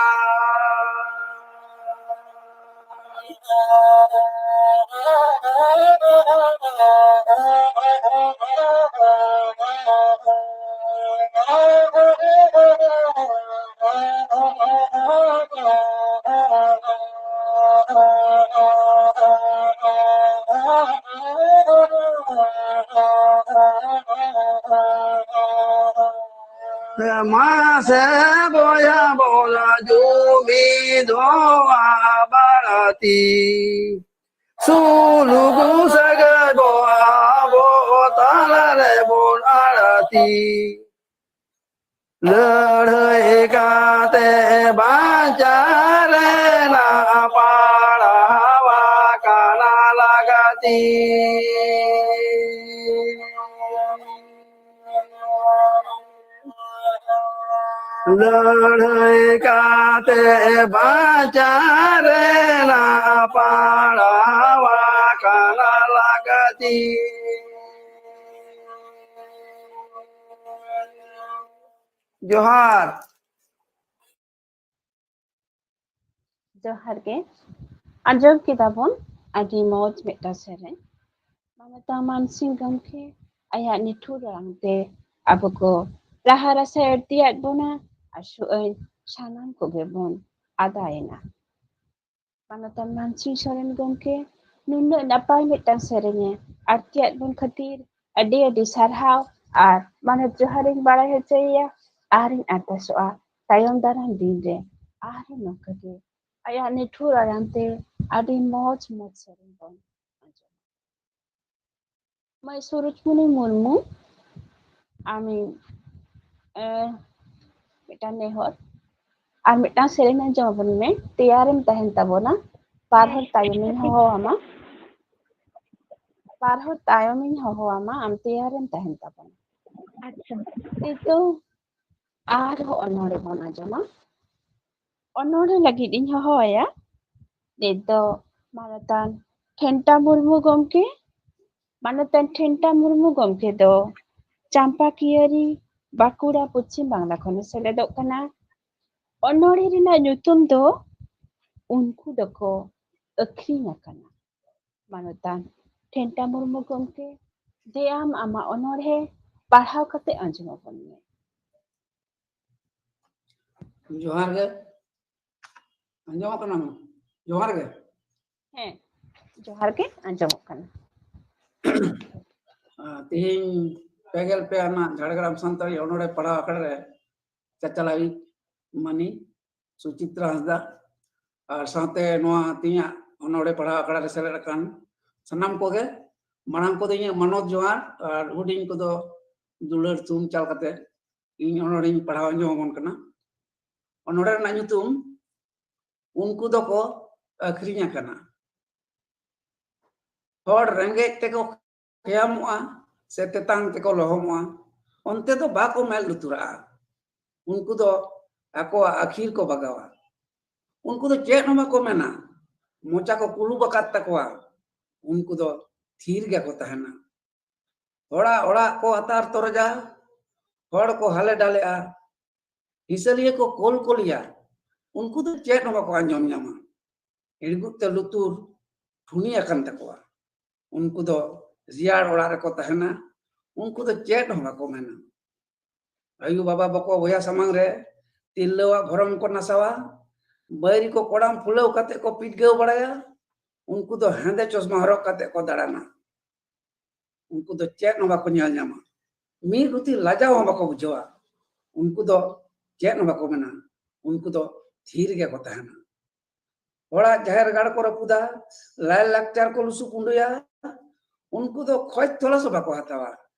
ᱢᱟᱥᱮ ᱵᱚᱭᱦᱟ ᱵᱚᱱ ᱡᱩᱢᱤᱫᱚᱜᱼᱟ ᱵᱟᱹᱲᱛᱤ, ᱥᱩᱞᱩᱠ ᱥᱟᱹᱜᱟᱹᱭ ᱵᱚ ᱟᱵᱚ ᱛᱟᱞᱟ ᱨᱮᱵᱚᱱ ᱟᱹᱲᱛᱤ᱾ ᱞᱟᱹᱲᱦᱟᱹᱭ ᱠᱟᱛᱮ ᱵᱟᱧᱪᱟᱣ ᱨᱮᱱᱟᱜ ᱯᱟᱲᱟᱣ ᱟᱠᱟᱱᱟ ᱞᱟᱹᱠᱛᱤ᱾ ᱞᱟᱹᱲᱦᱟᱹᱭ ᱠᱟᱛᱮ ᱵᱟᱧᱪᱟᱣ ᱨᱮᱱᱟᱜ ᱯᱟᱲᱟᱣ ᱟᱠᱟᱱᱟ ᱞᱟᱹᱠᱛᱤ᱾ ᱡᱚᱦᱟᱨ᱾ ᱡᱚᱦᱟᱨ ᱜᱮ᱾ ᱟᱸᱡᱚᱢ ᱠᱮᱫᱟ ᱵᱚᱱ ᱟᱹᱰᱤ ᱢᱚᱡᱽ ᱢᱤᱫᱴᱟᱝ ᱥᱮᱨᱮᱧ᱾ ᱢᱟᱱᱚᱛᱟᱱ ᱢᱟᱱᱥᱤᱝ ᱜᱚᱢᱠᱮ ᱟᱭᱟᱜ ᱱᱤᱴᱷᱩᱨ ᱟᱲᱟᱝ ᱛᱮ ᱟᱵᱚ ᱠᱚ ᱨᱟᱦᱟ ᱨᱟᱥᱟᱭ ᱟᱹᱲᱛᱤᱭᱟᱫ ᱵᱚᱱᱟ ᱟᱨ ᱥᱩᱜ ᱟᱹᱧ ᱥᱟᱱᱟᱢ ᱠᱚᱜᱮ ᱵᱚᱱ ᱟᱫᱟᱭᱮᱱᱟ᱾ ᱢᱟᱱᱚᱛᱟᱱ ᱢᱟᱱᱥᱤᱝ ᱥᱚᱨᱮᱱ ᱜᱚᱢᱠᱮ ᱱᱩᱱᱟᱹᱜ ᱱᱟᱯᱟᱭ ᱢᱤᱫᱴᱟᱝ ᱥᱮᱨᱮᱧᱮ ᱟᱹᱲᱛᱤᱭᱟᱫ ᱵᱚᱱ ᱠᱷᱟᱹᱛᱤᱨ ᱟᱹᱰᱤ ᱟᱹᱰᱤ ᱥᱟᱨᱦᱟᱣ ᱟᱨ ᱢᱟᱱᱚᱛ ᱡᱚᱦᱟᱨᱤᱧ ᱵᱟᱲᱟᱭ ᱦᱚᱪᱚᱭᱮᱭᱟ᱾ ᱟᱨᱤᱧ ᱟᱨᱫᱟᱥᱚᱜᱼᱟ ᱛᱟᱭᱚᱢ ᱫᱟᱨᱟᱢ ᱫᱤᱱ ᱨᱮ ᱟᱨᱦᱚᱸ ᱱᱚᱝᱠᱟ ᱜᱮ ᱟᱭᱟᱜ ᱱᱤᱴᱷᱩᱨ ᱟᱲᱟᱝ ᱛᱮ ᱟᱹᱰᱤ ᱢᱚᱡᱽ ᱢᱚᱡᱽ ᱥᱮᱨᱮᱧ ᱵᱚᱱ ᱟᱸᱡᱚᱢᱟ᱾ ᱢᱟᱹᱭ ᱥᱩᱨᱩᱡᱽᱢᱩᱱᱤ ᱢᱩᱨᱢᱩ, ᱟᱢᱤᱧ ᱮ, ᱢᱤᱫᱴᱟᱝ ᱱᱮᱦᱚᱨ, ᱟᱨ ᱢᱤᱫᱴᱟᱝ ᱥᱮᱨᱮᱧ ᱟᱸᱡᱚᱢ ᱟᱵᱚᱱ ᱢᱮ, ᱛᱮᱭᱟᱨᱮᱢ ᱛᱟᱦᱮᱱ ᱛᱟᱵᱚᱱᱟ᱾ ᱵᱟᱨ ᱦᱚᱲ ᱛᱟᱭᱚᱢᱤᱧ ᱦᱚᱦᱚ ᱟᱢᱟ, ᱵᱟᱨ ᱦᱚᱲ ᱛᱟᱭᱚᱢᱤᱧ ᱦᱚᱦᱚ ᱟᱢᱟ, ᱟᱢ ᱛᱮᱭᱟᱨᱮᱢ ᱛᱟᱦᱮᱱ ᱛᱟᱵᱚᱱᱟ᱾ ᱟᱪᱪᱷᱟ᱾ ᱱᱤᱛᱚᱜ ᱟᱨᱦᱚᱸ ᱚᱱᱚᱬᱦᱮ ᱵᱚᱱ ᱟᱸᱡᱚᱢᱟ᱾ ᱚᱱᱚᱬᱦᱮ ᱞᱟᱹᱜᱤᱫ ᱤᱧ ᱦᱚᱦᱚ ᱟᱭᱟ ᱱᱤᱛ ᱫᱚ ᱢᱟᱱᱚᱛᱟᱱ ᱴᱷᱮᱱᱴᱟ ᱢᱩᱨᱢᱩ ᱜᱚᱢᱠᱮ᱾ ᱢᱟᱱᱚᱛᱟᱱ ᱴᱷᱮᱱᱴᱟ ᱢᱩᱨᱢᱩ ᱜᱚᱢᱠᱮ ᱫᱚ ᱪᱟᱢᱯᱟᱠᱤᱭᱟᱹᱨᱤ, ᱵᱟᱸᱠᱩᱲᱟ, ᱯᱚᱪᱷᱤᱢ ᱵᱟᱝᱞᱟ ᱠᱷᱚᱱᱮ ᱥᱮᱞᱮᱫᱚᱜ ᱠᱟᱱᱟ᱾ ᱚᱱᱚᱬᱦᱮ ᱨᱮᱱᱟᱜ ᱧᱩᱛᱩᱢ ᱫᱚ ᱩᱱᱠᱩ ᱫᱚᱠᱚ ᱟᱹᱠᱷᱨᱤᱧ ᱟᱠᱟᱱᱟ᱾ ᱢᱟᱱᱚᱛᱟᱱ ᱴᱷᱮᱱᱴᱟ ᱢᱩᱨᱢᱩ ᱜᱚᱢᱠᱮ, ᱫᱮ ᱟᱢ ᱟᱢᱟᱜ ᱚᱱᱚᱬᱦᱮ ᱯᱟᱲᱦᱟᱣ ᱠᱟᱛᱮ ᱟᱸᱡᱚᱢ ᱟᱵᱚᱱ ᱢᱮ᱾ ᱡᱚᱦᱟᱨ ᱜᱮ᱾ ᱟᱸᱡᱚᱢᱚᱜ ᱠᱟᱱᱟ? ᱡᱚᱦᱟᱨ ᱜᱮ᱾ ᱦᱮᱸ, ᱡᱚᱦᱟᱨ ᱜᱮ, ᱟᱸᱡᱚᱢᱚᱜ ᱠᱟᱱᱟ᱾ ᱟᱨ ᱛᱮᱦᱮᱧ ᱯᱮᱜᱮᱞ ᱯᱮ ᱟᱱᱟᱜ ᱡᱷᱟᱲᱜᱨᱟᱢ ᱥᱟᱱᱛᱟᱲᱤ ᱚᱱᱚᱬᱦᱮ ᱯᱟᱲᱦᱟᱣ ᱟᱠᱷᱲᱟ ᱨᱮ ᱪᱟᱪᱟᱞᱟᱣᱤᱡ ᱢᱟᱹᱱᱤ ᱥᱩᱪᱤᱛᱨᱟ ᱦᱟᱸᱥᱫᱟ ᱟᱨ ᱥᱟᱶᱛᱮ ᱱᱚᱣᱟ ᱛᱮᱦᱮᱧᱟᱜ ᱚᱱᱚᱬᱦᱮ ᱯᱟᱲᱦᱟᱣ ᱟᱠᱷᱲᱟ ᱨᱮ ᱥᱮᱞᱮᱫ ᱟᱠᱟᱱ ᱥᱟᱱᱟᱢ ᱠᱚᱜᱮ ᱢᱟᱲᱟᱝ ᱠᱚᱫᱚ ᱤᱧᱟᱹᱜ ᱢᱟᱱᱚᱛ ᱡᱚᱦᱟᱨ ᱟᱨ ᱦᱩᱰᱤᱧ ᱠᱚᱫᱚ ᱫᱩᱞᱟᱹᱲ ᱛᱷᱩᱢ ᱪᱟᱞ ᱠᱟᱛᱮ ᱤᱧ ᱚᱱᱚᱬᱦᱮᱧ ᱯᱟᱲᱦᱟᱣ ᱟᱸᱡᱚᱢ ᱟᱵᱚᱱ ᱠᱟᱱᱟ᱾ ᱚᱱᱚᱬᱦᱮ ᱨᱮᱱᱟᱜ ᱧᱩᱛᱩᱢ ᱩᱱᱠᱩ ᱫᱚᱠᱚ ᱟᱹᱠᱷᱨᱤᱧ ᱟᱠᱟᱱᱟ᱾ ᱦᱚᱲ ᱨᱮᱸᱜᱮᱡ ᱛᱮᱠᱚ ᱠᱷᱮᱭᱟᱢᱚᱜᱼᱟ ᱥᱮ ᱛᱮᱛᱟᱝ ᱛᱮᱠᱚ ᱞᱚᱦᱚᱢᱚᱜᱼᱟ, ᱚᱱᱛᱮ ᱫᱚ ᱵᱟᱠᱚ ᱢᱮᱫ ᱞᱩᱛᱩᱨᱟᱜᱼᱟ᱾ ᱩᱱᱠᱩ ᱫᱚ ᱟᱠᱚᱣᱟᱜ ᱟᱹᱠᱷᱤᱨ ᱠᱚ ᱵᱟᱜᱟᱣᱟ᱾ ᱩᱱᱠᱩ ᱫᱚ ᱪᱮᱫ ᱦᱚᱸ ᱵᱟᱠᱚ ᱢᱮᱱᱟ, ᱢᱚᱪᱟ ᱠᱚ ᱠᱩᱞᱩᱵ ᱟᱠᱟᱫ ᱛᱟᱠᱚᱣᱟ᱾ ᱩᱱᱠᱩ ᱫᱚ ᱛᱷᱤᱨ ᱜᱮᱠᱚ ᱛᱟᱦᱮᱱᱟ᱾ ᱦᱚᱲᱟᱜ ᱚᱲᱟᱜ ᱠᱚ ᱟᱛᱟᱨ ᱛᱚᱨᱚᱡᱟ, ᱦᱚᱲ ᱠᱚ ᱦᱟᱞᱮ ᱰᱟᱞᱮᱜᱼᱟ᱾ ᱦᱤᱥᱟᱹᱞᱤᱭᱟᱹ ᱠᱚ ᱠᱚᱞ ᱠᱚᱞᱤᱭᱟ, ᱩᱱᱠᱩ ᱫᱚ ᱪᱮᱫ ᱦᱚᱸ ᱵᱟᱠᱚ ᱟᱸᱡᱚᱢ ᱧᱟᱢᱟ᱾ ᱤᱲᱜᱩᱫ ᱛᱮ ᱞᱩᱛᱩᱨ ᱴᱷᱩᱱᱤ ᱟᱠᱟᱱ ᱛᱟᱠᱚᱣᱟ᱾ ᱩᱱᱠᱩ ᱫᱚ ᱨᱮᱭᱟᱲ ᱚᱲᱟᱜ ᱨᱮᱠᱚ ᱛᱟᱦᱮᱱᱟ᱾ ᱩᱱᱠᱩ ᱫᱚ ᱪᱮᱫ ᱦᱚᱸ ᱵᱟᱠᱚ ᱢᱮᱱᱟ᱾ ᱟᱭᱳ ᱵᱟᱵᱟ ᱵᱚᱠᱚ ᱵᱚᱭᱦᱟ ᱥᱟᱢᱟᱝ ᱨᱮ ᱛᱤᱨᱞᱟᱹᱣᱟᱜ ᱵᱷᱚᱨᱚᱢ ᱠᱚ ᱱᱟᱥᱟᱣᱟ᱾ ᱵᱟᱹᱭᱨᱤ ᱠᱚ ᱠᱚᱲᱟᱢ ᱯᱷᱩᱞᱟᱹᱣ ᱠᱟᱛᱮ ᱠᱚ ᱯᱤᱰᱜᱟᱹᱣ ᱵᱟᱲᱟᱭᱟ᱾ ᱩᱱᱠᱩ ᱫᱚ ᱦᱮᱸᱫᱮ ᱪᱚᱥᱢᱟ ᱦᱚᱨᱚᱜ ᱠᱟᱛᱮ ᱠᱚ ᱫᱟᱬᱟᱱᱟ᱾ ᱩᱱᱠᱩ ᱫᱚ ᱪᱮᱫ ᱦᱚᱸ ᱵᱟᱠᱚ ᱧᱮᱞ ᱧᱟᱢᱟ᱾ ᱢᱤᱫ ᱨᱩᱛᱤ ᱞᱟᱡᱟᱣ ᱦᱚᱸ ᱵᱟᱠᱚ ᱵᱩᱡᱷᱟᱹᱣᱟ᱾ ᱩᱱᱠᱩ ᱫᱚ ᱪᱮᱫ ᱦᱚᱸ ᱵᱟᱠᱚ ᱢᱮᱱᱟ᱾ ᱩᱱᱠᱩ ᱫᱚ ᱛᱷᱤᱨ ᱜᱮᱠᱚ ᱛᱟᱦᱮᱱᱟ᱾ ᱦᱚᱲᱟᱜ ᱡᱟᱦᱮᱨ ᱜᱟᱲ ᱠᱚ ᱨᱟᱹᱯᱩᱫᱟ, ᱞᱟᱭ ᱞᱟᱠᱪᱟᱨ ᱠᱚ ᱞᱩᱥᱩ ᱯᱩᱸᱰᱩᱭᱟ᱾ ᱩᱱᱠᱩ ᱫᱚ ᱠᱷᱚᱡᱽ ᱛᱚᱞᱟᱥ ᱦᱚᱸ ᱵᱟᱠᱚ ᱦᱟᱛᱟᱣᱟ,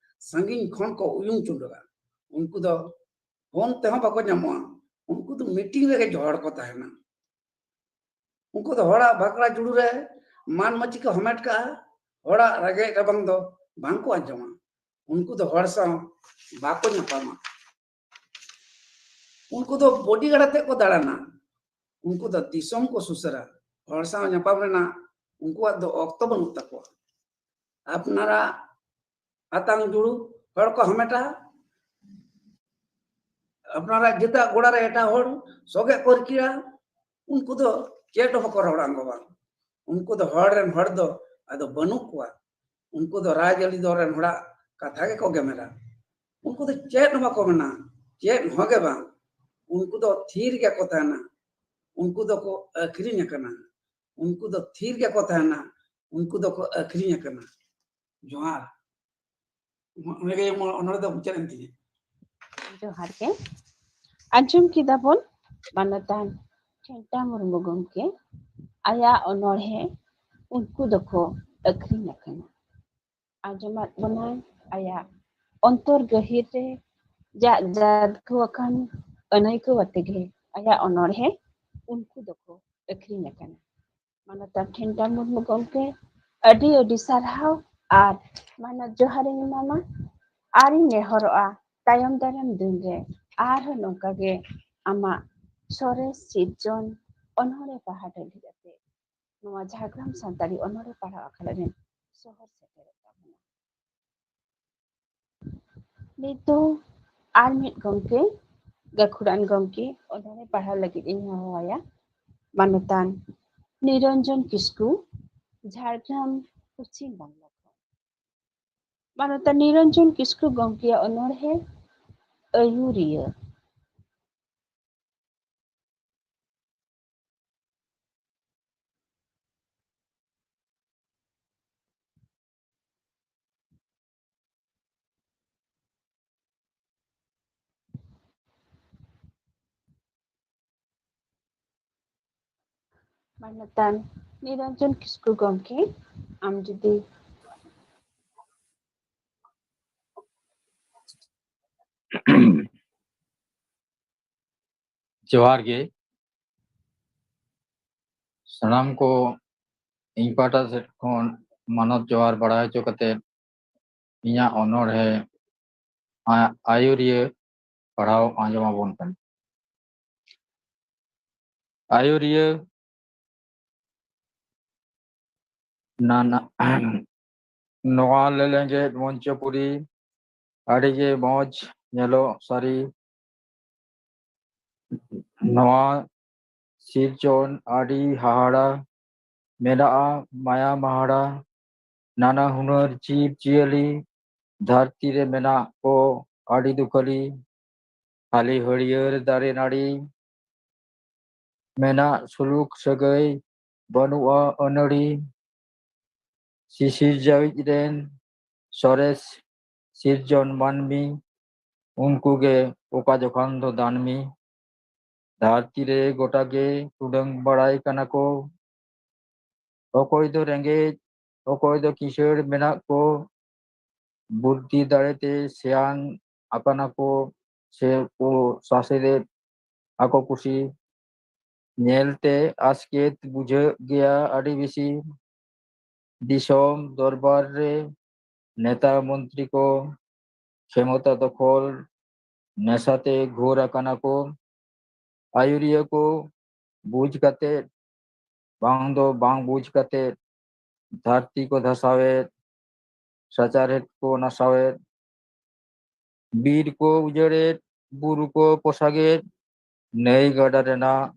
ᱥᱟᱺᱜᱤᱧ ᱠᱷᱚᱱ ᱠᱚ ᱩᱭᱩᱝ ᱪᱩᱰᱟᱹᱜᱼᱟ᱾ ᱩᱱᱠᱩ ᱫᱚ ᱯᱷᱳᱱ ᱛᱮᱦᱚᱸ ᱵᱟᱠᱚ ᱧᱟᱢᱚᱜᱼᱟ᱾ ᱩᱱᱠᱩ ᱫᱚ ᱢᱤᱴᱤᱝ ᱨᱮᱜᱮ ᱡᱚᱦᱚᱲ ᱠᱚ ᱛᱟᱦᱮᱱᱟ᱾ ᱩᱱᱠᱩ ᱫᱚ ᱦᱚᱲᱟᱜ ᱵᱟᱠᱲᱟ ᱡᱩᱲᱩ ᱨᱮ ᱢᱟᱱ ᱢᱟᱹᱪᱤ ᱠᱚ ᱦᱟᱢᱮᱴ ᱠᱟᱜᱼᱟ᱾ ᱦᱚᱲᱟᱜ ᱨᱮᱸᱜᱮᱡ ᱨᱟᱵᱟᱝ ᱫᱚ ᱵᱟᱝ ᱠᱚ ᱟᱸᱡᱚᱢᱟ᱾ ᱩᱱᱠᱩ ᱫᱚ ᱦᱚᱲ ᱥᱟᱶ ᱵᱟᱠᱚ ᱧᱟᱯᱟᱢᱟ᱾ ᱩᱱᱠᱩ ᱫᱚ ᱵᱚᱰᱤᱜᱟᱨᱰ ᱟᱛᱮ ᱠᱚ ᱫᱟᱬᱟᱱᱟ᱾ ᱩᱱᱠᱩ ᱫᱚ ᱫᱤᱥᱚᱢ ᱠᱚ ᱥᱩᱥᱟᱹᱨᱟ᱾ ᱦᱚᱲ ᱥᱟᱶ ᱧᱟᱯᱟᱢ ᱨᱮᱱᱟᱜ ᱩᱱᱠᱩᱣᱟᱜ ᱫᱚ ᱚᱠᱛᱚ ᱵᱟᱹᱱᱩᱜ ᱛᱟᱠᱚᱣᱟ᱾ ᱟᱯᱱᱟᱨᱟᱜ ᱟᱛᱟᱝ ᱡᱩᱲᱩ ᱦᱚᱲ ᱠᱚ ᱦᱟᱢᱮᱴᱟ᱾ ᱟᱯᱱᱟᱨᱟᱜ ᱡᱟᱹᱛᱟᱜ ᱜᱚᱲᱟ ᱨᱮ ᱮᱴᱟᱜ ᱦᱚᱲ ᱥᱚᱜᱮ ᱠᱚ ᱨᱤᱠᱤᱲᱟ᱾ ᱩᱱᱠᱩ ᱫᱚ ᱪᱮᱫ ᱦᱚᱸ ᱵᱟᱠᱚ ᱨᱚᱲ ᱟᱸᱜᱚᱵᱟ᱾ ᱩᱱᱠᱩ ᱫᱚ ᱦᱚᱲ ᱨᱮᱱ ᱦᱚᱲ ᱫᱚ ᱟᱫᱚ ᱵᱟᱹᱱᱩᱜ ᱠᱚᱣᱟ᱾ ᱩᱱᱠᱩ ᱫᱚ ᱨᱟᱡᱽᱟᱹᱨᱤ ᱫᱚᱞ ᱨᱮᱱ ᱦᱚᱲᱟᱜ ᱠᱟᱛᱷᱟ ᱜᱮᱠᱚ ᱜᱮᱢᱮᱨᱟ᱾ ᱩᱱᱠᱩ ᱫᱚ ᱪᱮᱫ ᱦᱚᱸ ᱵᱟᱠᱚ ᱢᱮᱱᱟ, ᱪᱮᱫ ᱦᱚᱸ ᱜᱮ ᱵᱟᱝ᱾ ᱩᱱᱠᱩ ᱫᱚ ᱛᱷᱤᱨ ᱜᱮᱠᱚ ᱛᱟᱦᱮᱱᱟ᱾ ᱩᱱᱠᱩ ᱫᱚᱠᱚ ᱟᱹᱠᱷᱨᱤᱧ ᱟᱠᱟᱱᱟ᱾ ᱩᱱᱠᱩ ᱫᱚ ᱛᱷᱤᱨ ᱜᱮᱠᱚ ᱛᱟᱦᱮᱱᱟ᱾ ᱩᱱᱠᱩ ᱫᱚᱠᱚ ᱟᱹᱠᱷᱨᱤᱧ ᱟᱠᱟᱱᱟ᱾ ᱡᱚᱦᱟᱨ᱾ ᱚᱱᱟ ᱜᱮ ᱚᱱᱚᱲᱦᱮ ᱫᱚ ᱢᱩᱪᱟᱹᱫ ᱮᱱ ᱛᱤᱧᱟ᱾ ᱡᱚᱦᱟᱨ ᱜᱮ᱾ ᱟᱸᱡᱚᱢ ᱠᱮᱫᱟ ᱵᱚᱱ ᱢᱟᱱᱚᱛᱟᱱ ᱴᱷᱮᱱᱴᱟ ᱢᱩᱨᱢᱩ ᱜᱚᱢᱠᱮ ᱟᱭᱟᱜ ᱚᱱᱚᱲᱦᱮ ᱩᱱᱠᱩ ᱫᱚᱠᱚ ᱟᱹᱠᱷᱨᱤᱧ ᱟᱠᱟᱱᱟ᱾ ᱟᱸᱡᱚᱢᱟᱫ ᱵᱚᱱᱟᱭ ᱟᱭᱟᱜ ᱚᱱᱛᱚᱨ ᱜᱟᱹᱦᱤᱨ ᱨᱮ ᱡᱟᱜ ᱡᱟᱫᱠᱩ ᱟᱠᱟᱱ ᱟᱹᱱᱟᱹᱭᱠᱟᱹᱣ ᱟᱛᱮ ᱜᱮ ᱟᱭᱟᱜ ᱚᱱᱚᱲᱦᱮ ᱩᱱᱠᱩ ᱫᱚᱠᱚ ᱟᱹᱠᱷᱨᱤᱧ ᱟᱠᱟᱱᱟ᱾ ᱢᱟᱱᱚᱛᱟᱱ ᱴᱷᱮᱱᱴᱟ ᱢᱩᱨᱢᱩ ᱜᱚᱢᱠᱮ, ᱟᱹᱰᱤ ᱟᱹᱰᱤ ᱥᱟᱨᱦᱟᱣ ᱟᱨ ᱢᱟᱱᱚᱛ ᱡᱚᱦᱟᱨᱤᱧ ᱮᱢᱟᱢᱟ᱾ ᱟᱨᱤᱧ ᱱᱮᱦᱚᱨᱚᱜᱼᱟ, ᱛᱟᱭᱚᱢ ᱫᱟᱨᱟᱢ ᱫᱤᱱ ᱨᱮ ᱟᱨᱦᱚᱸ ᱱᱚᱝᱠᱟ ᱜᱮ ᱟᱢᱟᱜ ᱥᱚᱨᱮᱥ ᱥᱤᱨᱡᱚᱱ ᱚᱱᱚᱲᱦᱮ ᱯᱟᱦᱴᱟ ᱞᱟᱹᱜᱤᱫ ᱟᱛᱮ ᱱᱚᱣᱟ ᱡᱷᱟᱲᱜᱨᱟᱢ ᱥᱟᱱᱛᱟᱲᱤ ᱚᱱᱚᱲᱦᱮ ᱯᱟᱲᱦᱟᱣ ᱟᱠᱷᱲᱟ ᱨᱮᱱ ᱥᱚᱦᱚᱨ ᱥᱮᱴᱮᱨᱚᱜ ᱛᱟᱵᱚᱱᱟ᱾ ᱱᱤᱛᱚᱜ ᱟᱨ ᱢᱤᱫ ᱜᱚᱢᱠᱮ ᱜᱟᱹᱠᱷᱩᱲᱟᱱ ᱜᱚᱢᱠᱮ ᱚᱱᱚᱬᱦᱮ ᱯᱟᱲᱦᱟᱣ ᱞᱟᱹᱜᱤᱫ ᱤᱧ ᱦᱚᱦᱚᱣᱟᱭᱟ ᱢᱟᱱᱚᱛᱟᱱ ᱱᱤᱨᱚᱧᱡᱚᱱ ᱠᱤᱥᱠᱩ, ᱡᱷᱟᱲᱜᱨᱟᱢ, ᱯᱚᱪᱷᱤᱢ ᱵᱟᱝᱞᱟ ᱠᱷᱚᱱ᱾ ᱢᱟᱱᱚᱛᱟᱱ ᱱᱤᱨᱚᱧᱡᱚᱱ ᱠᱤᱥᱠᱩ ᱜᱚᱢᱠᱮᱭᱟᱜ ᱚᱱᱚᱬᱦᱮ ᱟᱹᱭᱩᱨᱤᱭᱟᱹ᱾ ᱢᱟᱱᱚᱛᱟᱱ ᱱᱤᱨᱚᱧᱡᱚᱱ ᱠᱤᱥᱠᱩ ᱜᱚᱢᱠᱮ, ᱟᱢ ᱡᱩᱫᱤ ᱡᱚᱦᱟᱨ ᱜᱮ᱾ ᱥᱟᱱᱟᱢ ᱠᱚ ᱤᱧ ᱯᱟᱦᱴᱟ ᱥᱮᱫ ᱠᱷᱚᱱ ᱢᱟᱱᱚᱛ ᱡᱚᱦᱟᱨ ᱵᱟᱲᱟᱭ ᱦᱚᱪᱚ ᱠᱟᱛᱮ, ᱤᱧᱟᱹᱜ ᱚᱱᱚᱬᱦᱮ ᱟ-, ᱟᱹᱭᱩᱨᱤᱭᱟᱹ ᱯᱟᱲᱦᱟᱣ ᱟᱸᱡᱚᱢ ᱟᱵᱚᱱ ᱠᱟᱱᱟ᱾ ᱟᱹᱭᱩᱨᱤᱭᱟᱹ ᱱᱟᱱᱟ-, ᱱᱚᱣᱟ ᱞᱮᱞᱮᱸᱜᱮᱡ ᱢᱚᱧᱪᱚᱯᱩᱨᱤ ᱟᱹᱰᱤ ᱜᱮ ᱢᱚᱡᱽ ᱧᱮᱞᱚᱜ ᱥᱟᱹᱨᱤ᱾ ᱱᱚᱣᱟ ᱥᱤᱨᱡᱚᱱ ᱟᱹᱰᱤ ᱦᱟᱦᱟᱲᱟ, ᱢᱮᱱᱟᱜᱼᱟ ᱢᱟᱭᱟ ᱢᱟᱦᱟᱲᱟ, ᱱᱟᱱᱟ ᱦᱩᱱᱟᱹᱨ ᱡᱤᱵᱽ ᱡᱤᱭᱟᱹᱞᱤ ᱫᱷᱟᱹᱨᱛᱤ ᱨᱮ ᱢᱮᱱᱟᱜ ᱠᱚ ᱟᱹᱰᱤ ᱫᱩᱠᱷᱟᱹᱞᱤ᱾ ᱦᱟᱹᱞᱤ ᱦᱟᱹᱨᱭᱟᱹᱲ ᱫᱟᱨᱮ ᱱᱟᱹᱲᱤ, ᱢᱮᱱᱟᱜ ᱥᱩᱞᱩᱠ ᱥᱟᱹᱜᱟᱹᱭ, ᱵᱟᱹᱱᱩᱜᱼᱟ ᱟᱹᱱᱟᱹᱲᱤ᱾ ᱥᱤᱥᱤᱨᱡᱟᱹᱣᱤᱡ ᱨᱮᱱ ᱥᱚᱨᱮᱥ ᱥᱤᱨᱡᱚᱱ ᱢᱟᱹᱱᱢᱤ, ᱩᱱᱠᱩ ᱜᱮ ᱚᱠᱟ ᱡᱚᱠᱷᱟᱱ ᱫᱚ ᱫᱟᱹᱱᱢᱤ᱾ ᱫᱷᱟᱹᱨᱛᱤ ᱨᱮ ᱜᱚᱴᱟ ᱜᱮ ᱴᱩᱰᱟᱹᱝ ᱵᱟᱲᱟᱭ ᱠᱟᱱᱟ ᱠᱚ, ᱚᱠᱚᱭ ᱫᱚ ᱨᱮᱸᱜᱮᱡ, ᱚᱠᱚᱭ ᱫᱚ ᱠᱤᱥᱟᱹᱬ ᱢᱮᱱᱟᱜ ᱠᱚ, ᱵᱩᱫᱽᱫᱷᱤ ᱫᱟᱲᱮᱛᱮ ᱥᱮᱭᱟᱱ ᱟᱠᱟᱱᱟ ᱠᱚ, ᱥᱮ ᱠᱚ ᱥᱟᱥᱮᱛᱮᱫ ᱟᱠᱚ ᱠᱩᱥᱤ᱾ ᱧᱮᱞᱛᱮ ᱟᱥᱠᱮᱛ ᱵᱩᱡᱷᱟᱹᱜ ᱜᱮᱭᱟ ᱟᱹᱰᱤ ᱵᱮᱥᱤ᱾ ᱫᱤᱥᱚᱢ ᱫᱚᱨᱵᱟᱨ ᱨᱮ ᱱᱮᱛᱟ ᱢᱚᱱᱛᱨᱤ ᱠᱚ ᱠᱷᱮᱢᱚᱛᱟ ᱫᱚᱠᱷᱚᱞ ᱱᱮᱥᱟᱛᱮ ᱜᱷᱳᱨ ᱟᱠᱟᱱᱟ ᱠᱚ᱾ ᱟᱹᱭᱩᱨᱤᱭᱟᱹ ᱠᱚ ᱵᱩᱡᱽ ᱠᱟᱛᱮ, ᱵᱟᱝ ᱫᱚ ᱵᱟᱝ ᱵᱩᱡᱽ ᱠᱟᱛᱮ, ᱫᱷᱟᱹᱨᱛᱤ ᱠᱚ ᱫᱷᱟᱥᱟᱣᱮᱫ, ᱥᱟᱪᱟᱨᱦᱮᱫ ᱠᱚ ᱱᱟᱥᱟᱣᱮᱫ, ᱵᱤᱨ ᱠᱚ ᱩᱡᱟᱹᱲᱮᱫ, ᱵᱩᱨᱩ ᱠᱚ ᱯᱚᱥᱟᱜᱮᱫ, ᱱᱟᱹᱭ ᱜᱟᱰᱟ ᱨᱮᱱᱟᱜ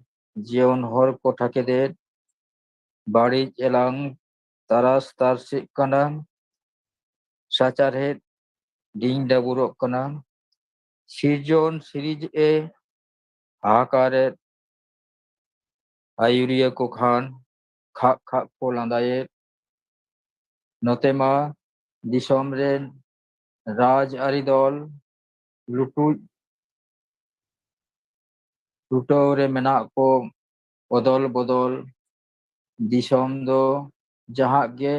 ᱡᱤᱭᱚᱱ ᱦᱚᱨ ᱠᱚ ᱴᱷᱟᱠᱮᱫᱮᱫ, ᱵᱟᱹᱲᱤᱡ ᱮᱞᱟᱝ ᱛᱟᱨᱟᱥ ᱛᱟᱨᱥᱤᱜ ᱠᱟᱱᱟ, ᱥᱟᱪᱟᱨᱦᱮᱫ ᱰᱤᱧ ᱰᱟᱵᱩᱨᱚᱜ ᱠᱟᱱᱟ, ᱥᱤᱨᱡᱚᱱ ᱥᱤᱨᱤᱡ ᱮ ᱦᱟᱦᱟᱠᱟᱨᱮᱫ, ᱟᱹᱭᱩᱨᱤᱭᱟᱹ ᱠᱚ ᱠᱷᱟᱱ ᱠᱷᱟᱜ ᱠᱷᱟᱜ ᱠᱚ ᱞᱟᱸᱫᱟᱭᱮᱫ᱾ ᱱᱚᱛᱮ ᱢᱟ ᱫᱤᱥᱚᱢ ᱨᱮᱱ ᱨᱟᱡᱽ ᱟᱹᱨᱤ ᱫᱚᱞ ᱞᱩᱴᱩᱡ ᱪᱷᱩᱴᱟᱹᱣ ᱨᱮ ᱢᱮᱱᱟᱜ ᱠᱚ ᱚᱫᱚᱞ ᱵᱚᱫᱚᱞ᱾ ᱫᱤᱥᱚᱢ ᱫᱚ ᱡᱟᱦᱟᱸ ᱜᱮ,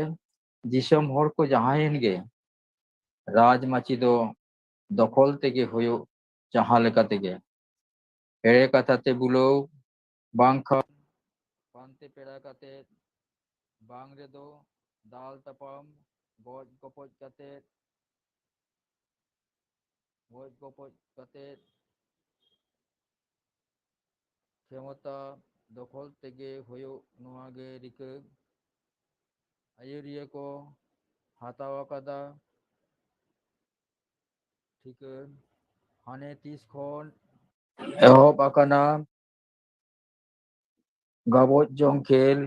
ᱫᱤᱥᱚᱢ ᱦᱚᱲ ᱠᱚ ᱡᱟᱦᱟᱸᱭᱮᱱ ᱜᱮ, ᱨᱟᱡᱽ ᱢᱟᱹᱪᱤ ᱫᱚ ᱫᱚᱠᱷᱚᱞ ᱛᱮᱜᱮ ᱦᱩᱭᱩᱜ, ᱡᱟᱦᱟᱸ ᱞᱮᱠᱟ ᱛᱮᱜᱮ᱾ ᱮᱲᱮ ᱠᱟᱛᱷᱟ ᱛᱮ ᱵᱩᱞᱟᱹᱣ, ᱵᱟᱝᱠᱷᱟᱱ ᱯᱟᱱᱛᱮ ᱯᱮᱲᱟ ᱠᱟᱛᱮ, ᱵᱟᱝ ᱨᱮᱫᱚ ᱫᱟᱞ ᱛᱟᱯᱟᱢ, ᱜᱚᱡ ᱜᱚᱯᱚᱡ ᱠᱟᱛᱮ, ᱜᱚᱡ ᱜᱚᱯᱚᱡ ᱠᱟᱛᱮ, ᱠᱷᱮᱢᱚᱛᱟ ᱫᱚᱠᱷᱚᱞ ᱛᱮᱜᱮ ᱦᱩᱭᱩᱜ, ᱱᱚᱣᱟ ᱜᱮ ᱨᱤᱠᱟᱹ᱾ ᱟᱹᱭᱩᱨᱤᱭᱟᱹ ᱠᱚ ᱦᱟᱛᱟᱣ ᱟᱠᱟᱫᱟ ᱴᱷᱤᱠᱟᱹ᱾ ᱦᱟᱱᱮ ᱛᱤᱥ ᱠᱷᱚᱱ ᱮᱦᱚᱵ ᱟᱠᱟᱱᱟ ᱜᱟᱵᱚᱡ ᱡᱚᱝ ᱠᱷᱮᱞ,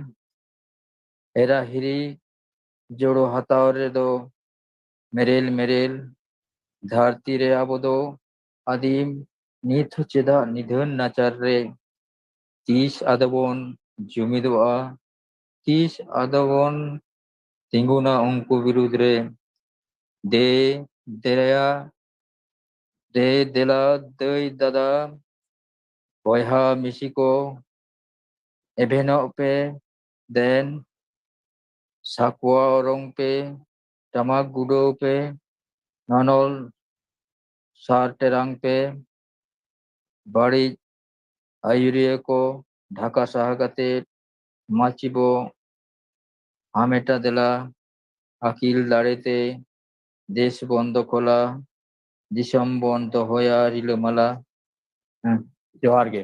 ᱦᱮᱨᱟ ᱦᱤᱨᱤ ᱡᱳᱲᱳ ᱦᱟᱛᱟᱣ ᱨᱮᱫᱚ ᱢᱮᱨᱮᱞ ᱢᱮᱨᱮᱞ᱾ ᱫᱷᱟᱹᱨᱛᱤ ᱨᱮ ᱟᱵᱚ ᱫᱚ ᱟᱹᱫᱤᱢ, ᱱᱤᱛ ᱦᱚᱸ ᱪᱮᱫᱟᱜ ᱱᱤᱫᱷᱟᱹᱱ ᱱᱟᱪᱟᱨ ᱨᱮ? ᱛᱤᱥ ᱟᱫᱚ ᱵᱚᱱ ᱡᱩᱢᱤᱫᱚᱜᱼᱟ? ᱛᱤᱥ ᱟᱫᱚ ᱵᱚᱱ ᱛᱤᱸᱜᱩᱱᱟ ᱩᱱᱠᱩ ᱵᱤᱨᱩᱫᱽ ᱨᱮ? ᱫᱮ ᱫᱮᱭᱟ, ᱫᱮ ᱫᱮᱞᱟ ᱫᱟᱹᱭ ᱫᱟᱫᱟ, ᱵᱚᱭᱦᱟ ᱢᱤᱥᱤ ᱠᱚ, ᱮᱵᱷᱮᱱᱚᱜ ᱯᱮ ᱫᱮᱱ᱾ ᱥᱟᱠᱣᱟ ᱚᱨᱚᱝ ᱯᱮ, ᱴᱟᱢᱟᱠ ᱜᱩᱰᱟᱹᱣ ᱯᱮ, ᱱᱚᱱᱚᱞ ᱥᱟᱨ ᱴᱮᱨᱟᱝ ᱯᱮ᱾ ᱵᱟᱹᱲᱤᱡ ᱟᱹᱭᱩᱨᱤᱭᱟᱹ ᱠᱚ ᱰᱷᱟᱠᱟ ᱥᱟᱦᱟ ᱠᱟᱛᱮ ᱢᱟᱹᱪᱤ ᱵᱚ ᱦᱟᱢᱮᱴᱟ ᱫᱮᱞᱟ᱾ ᱟᱹᱠᱤᱞ ᱫᱟᱲᱮᱛᱮ ᱫᱮᱥ ᱵᱚᱱ ᱫᱚᱠᱷᱚᱞᱟ, ᱫᱤᱥᱚᱢ ᱵᱚᱱ ᱫᱚᱦᱚᱭᱟ ᱨᱤᱞᱟᱹᱢᱟᱞᱟ᱾ ᱦᱮᱸ, ᱡᱚᱦᱟᱨ ᱜᱮ᱾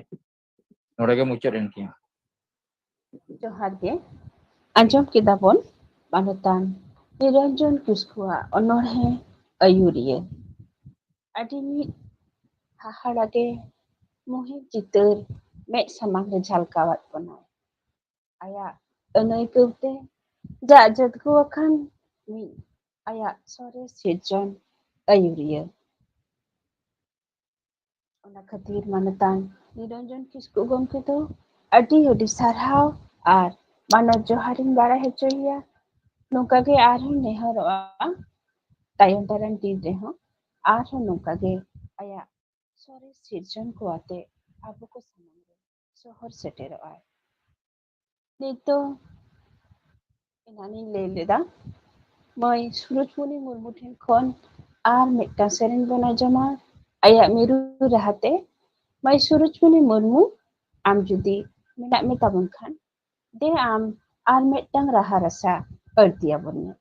ᱱᱚᱰᱮ ᱜᱮ ᱢᱩᱪᱟᱹᱫ ᱮᱱ ᱛᱤᱧᱟ᱾ ᱡᱚᱦᱟᱨ ᱜᱮ᱾ ᱟᱸᱡᱚᱢ ᱠᱮᱫᱟ ᱵᱚᱱ ᱢᱟᱱᱚᱛᱟᱱ ᱱᱤᱨᱚᱧᱡᱚᱱ ᱠᱤᱥᱠᱩᱣᱟᱜ ᱚᱱᱚᱬᱦᱮ ᱟᱹᱭᱩᱨᱤᱭᱟᱹ᱾ ᱟᱹᱰᱤ ᱢᱤᱫ ᱦᱟᱦᱟᱲᱟ ᱜᱮ ᱢᱩᱦᱤᱢ ᱪᱤᱛᱟᱹᱨ ᱢᱮᱫ ᱥᱟᱢᱟᱝ ᱨᱮ ᱡᱷᱟᱞᱠᱟᱣᱟᱫ ᱵᱚᱱᱟᱭ᱾ ᱟᱭᱟᱜ ᱟᱹᱱᱟᱹᱭᱠᱟᱹᱣ ᱛᱮ ᱡᱟᱜ ᱡᱟᱹᱛᱜᱩ ᱟᱠᱟᱱ ᱢᱤᱫ ᱟᱭᱟᱜ ᱥᱚᱨᱮᱥ ᱥᱤᱨᱡᱚᱱ ᱟᱹᱭᱩᱨᱤᱭᱟᱹ᱾ ᱚᱱᱟ ᱠᱷᱟᱹᱛᱤᱨ ᱢᱟᱱᱚᱛᱟᱱ ᱱᱤᱨᱚᱧᱡᱚᱱ ᱠᱤᱥᱠᱩ ᱜᱚᱢᱠᱮ ᱫᱚ ᱟᱹᱰᱤ ᱟᱹᱰᱤ ᱥᱟᱨᱦᱟᱣ ᱟᱨ ᱢᱟᱱᱚᱛ ᱡᱚᱦᱟᱨᱤᱧ ᱵᱟᱲᱟᱭ ᱦᱚᱪᱚᱭᱮᱭᱟ᱾ ᱱᱚᱝᱠᱟ ᱜᱮ ᱟᱨᱦᱚᱸ ᱱᱮᱦᱚᱨᱚᱜᱼᱟ, ᱛᱟᱭᱚᱢ ᱫᱟᱨᱟᱢ ᱫᱤᱱ ᱨᱮᱦᱚᱸ ᱟᱨᱦᱚᱸ ᱱᱚᱝᱠᱟ ᱜᱮ ᱟᱭᱟᱜ ᱥᱚᱨᱮᱥ ᱥᱤᱨᱡᱚᱱ ᱠᱚ ᱟᱛᱮ ᱟᱵᱚ ᱠᱚ ᱥᱟᱢᱟᱝ ᱨᱮ ᱥᱚᱦᱚᱨ ᱥᱮᱴᱮᱨᱚᱜᱼᱟᱭ᱾ ᱱᱤᱛ ᱫᱚ ᱮᱱᱟᱱᱤᱧ ᱞᱟᱹᱭ ᱞᱮᱫᱟ, ᱢᱟᱹᱭ ᱥᱩᱨᱚᱡᱽᱢᱩᱱᱤ ᱢᱩᱨᱢᱩ ᱴᱷᱮᱱ ᱠᱷᱚᱱ ᱟᱨ ᱢᱤᱫᱴᱟᱝ ᱥᱮᱨᱮᱧ ᱵᱚᱱ ᱟᱸᱡᱚᱢᱟ ᱟᱭᱟᱜ ᱢᱤᱨᱩ ᱨᱟᱦᱟᱛᱮ᱾ ᱢᱟᱹᱭ ᱥᱩᱨᱚᱡᱽᱢᱩᱱᱤ ᱢᱩᱨᱢᱩ, ᱟᱢ ᱡᱩᱫᱤ ᱢᱮᱱᱟᱜ ᱢᱮ ᱛᱟᱵᱚᱱ ᱠᱷᱟᱱ, ᱫᱮ ᱟᱢ ᱟᱨ ᱢᱤᱫᱴᱟᱝ ᱨᱟᱦᱟ ᱨᱟᱥᱟ ᱟᱹᱲᱛᱤᱭᱟᱵᱚᱱ ᱢᱮ᱾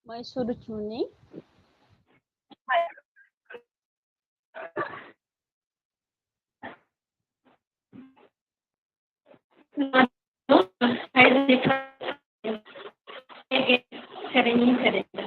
ᱢᱟᱹᱭ ᱥᱩᱨᱚᱡᱽᱢᱩᱱᱤ᱾ ᱥᱮᱨᱮᱧ ᱤᱧ ᱥᱮᱨᱮᱧᱟ᱾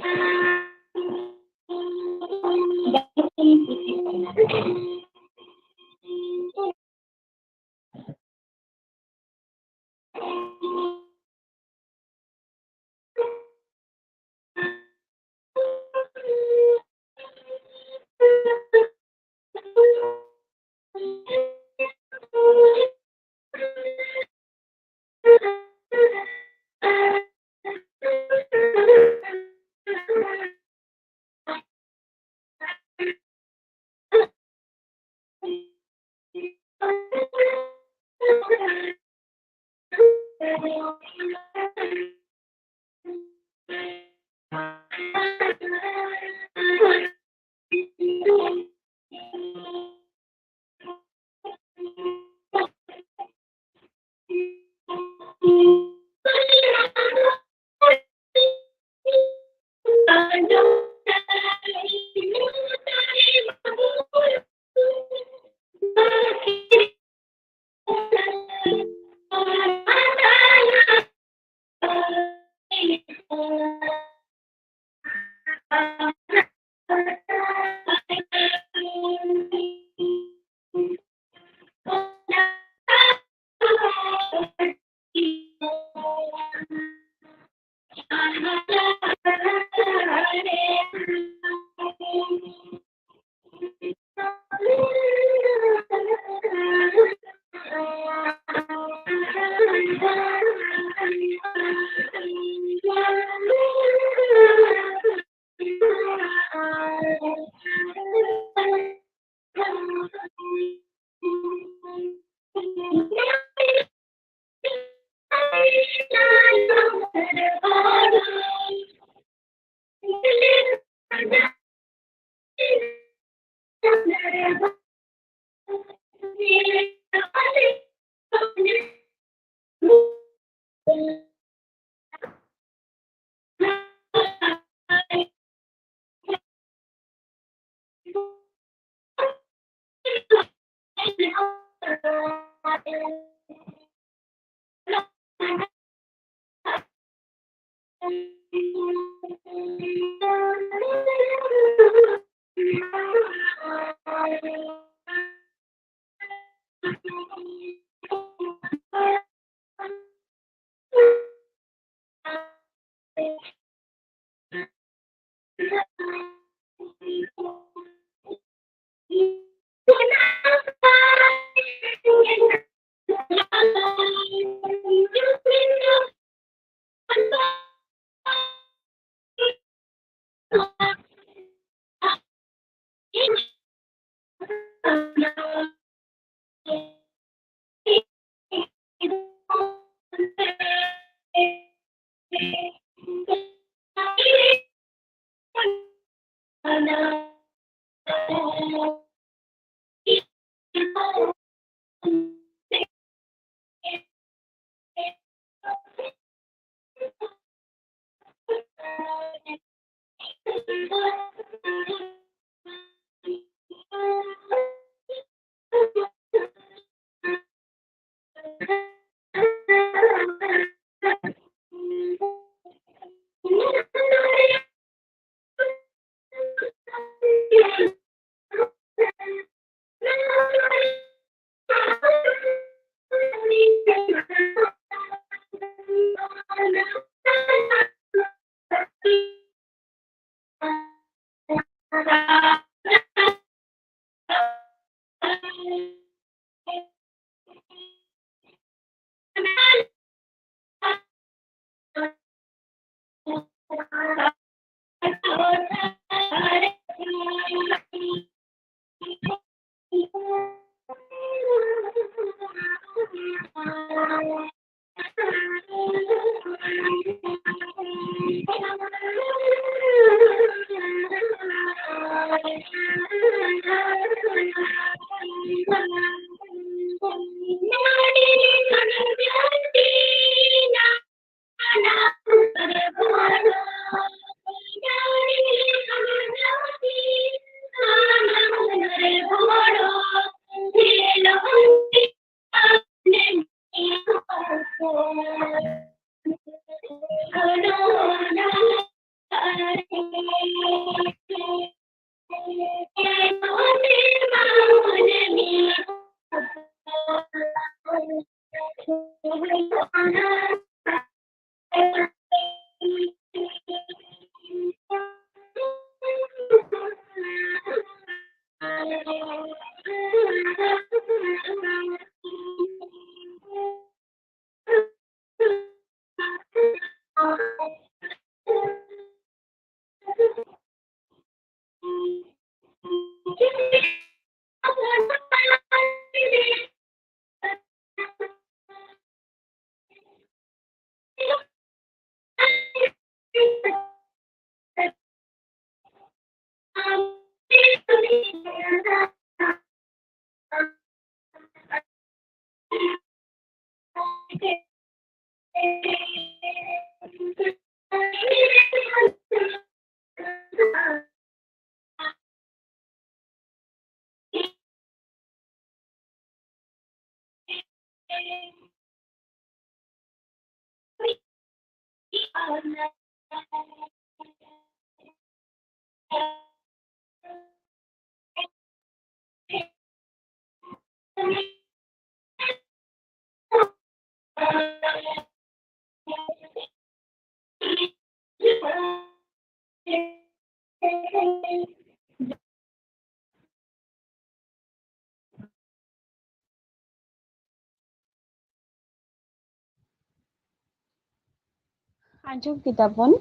ᱟᱸᱡᱚᱢ ᱠᱮᱫᱟ ᱵᱚᱱ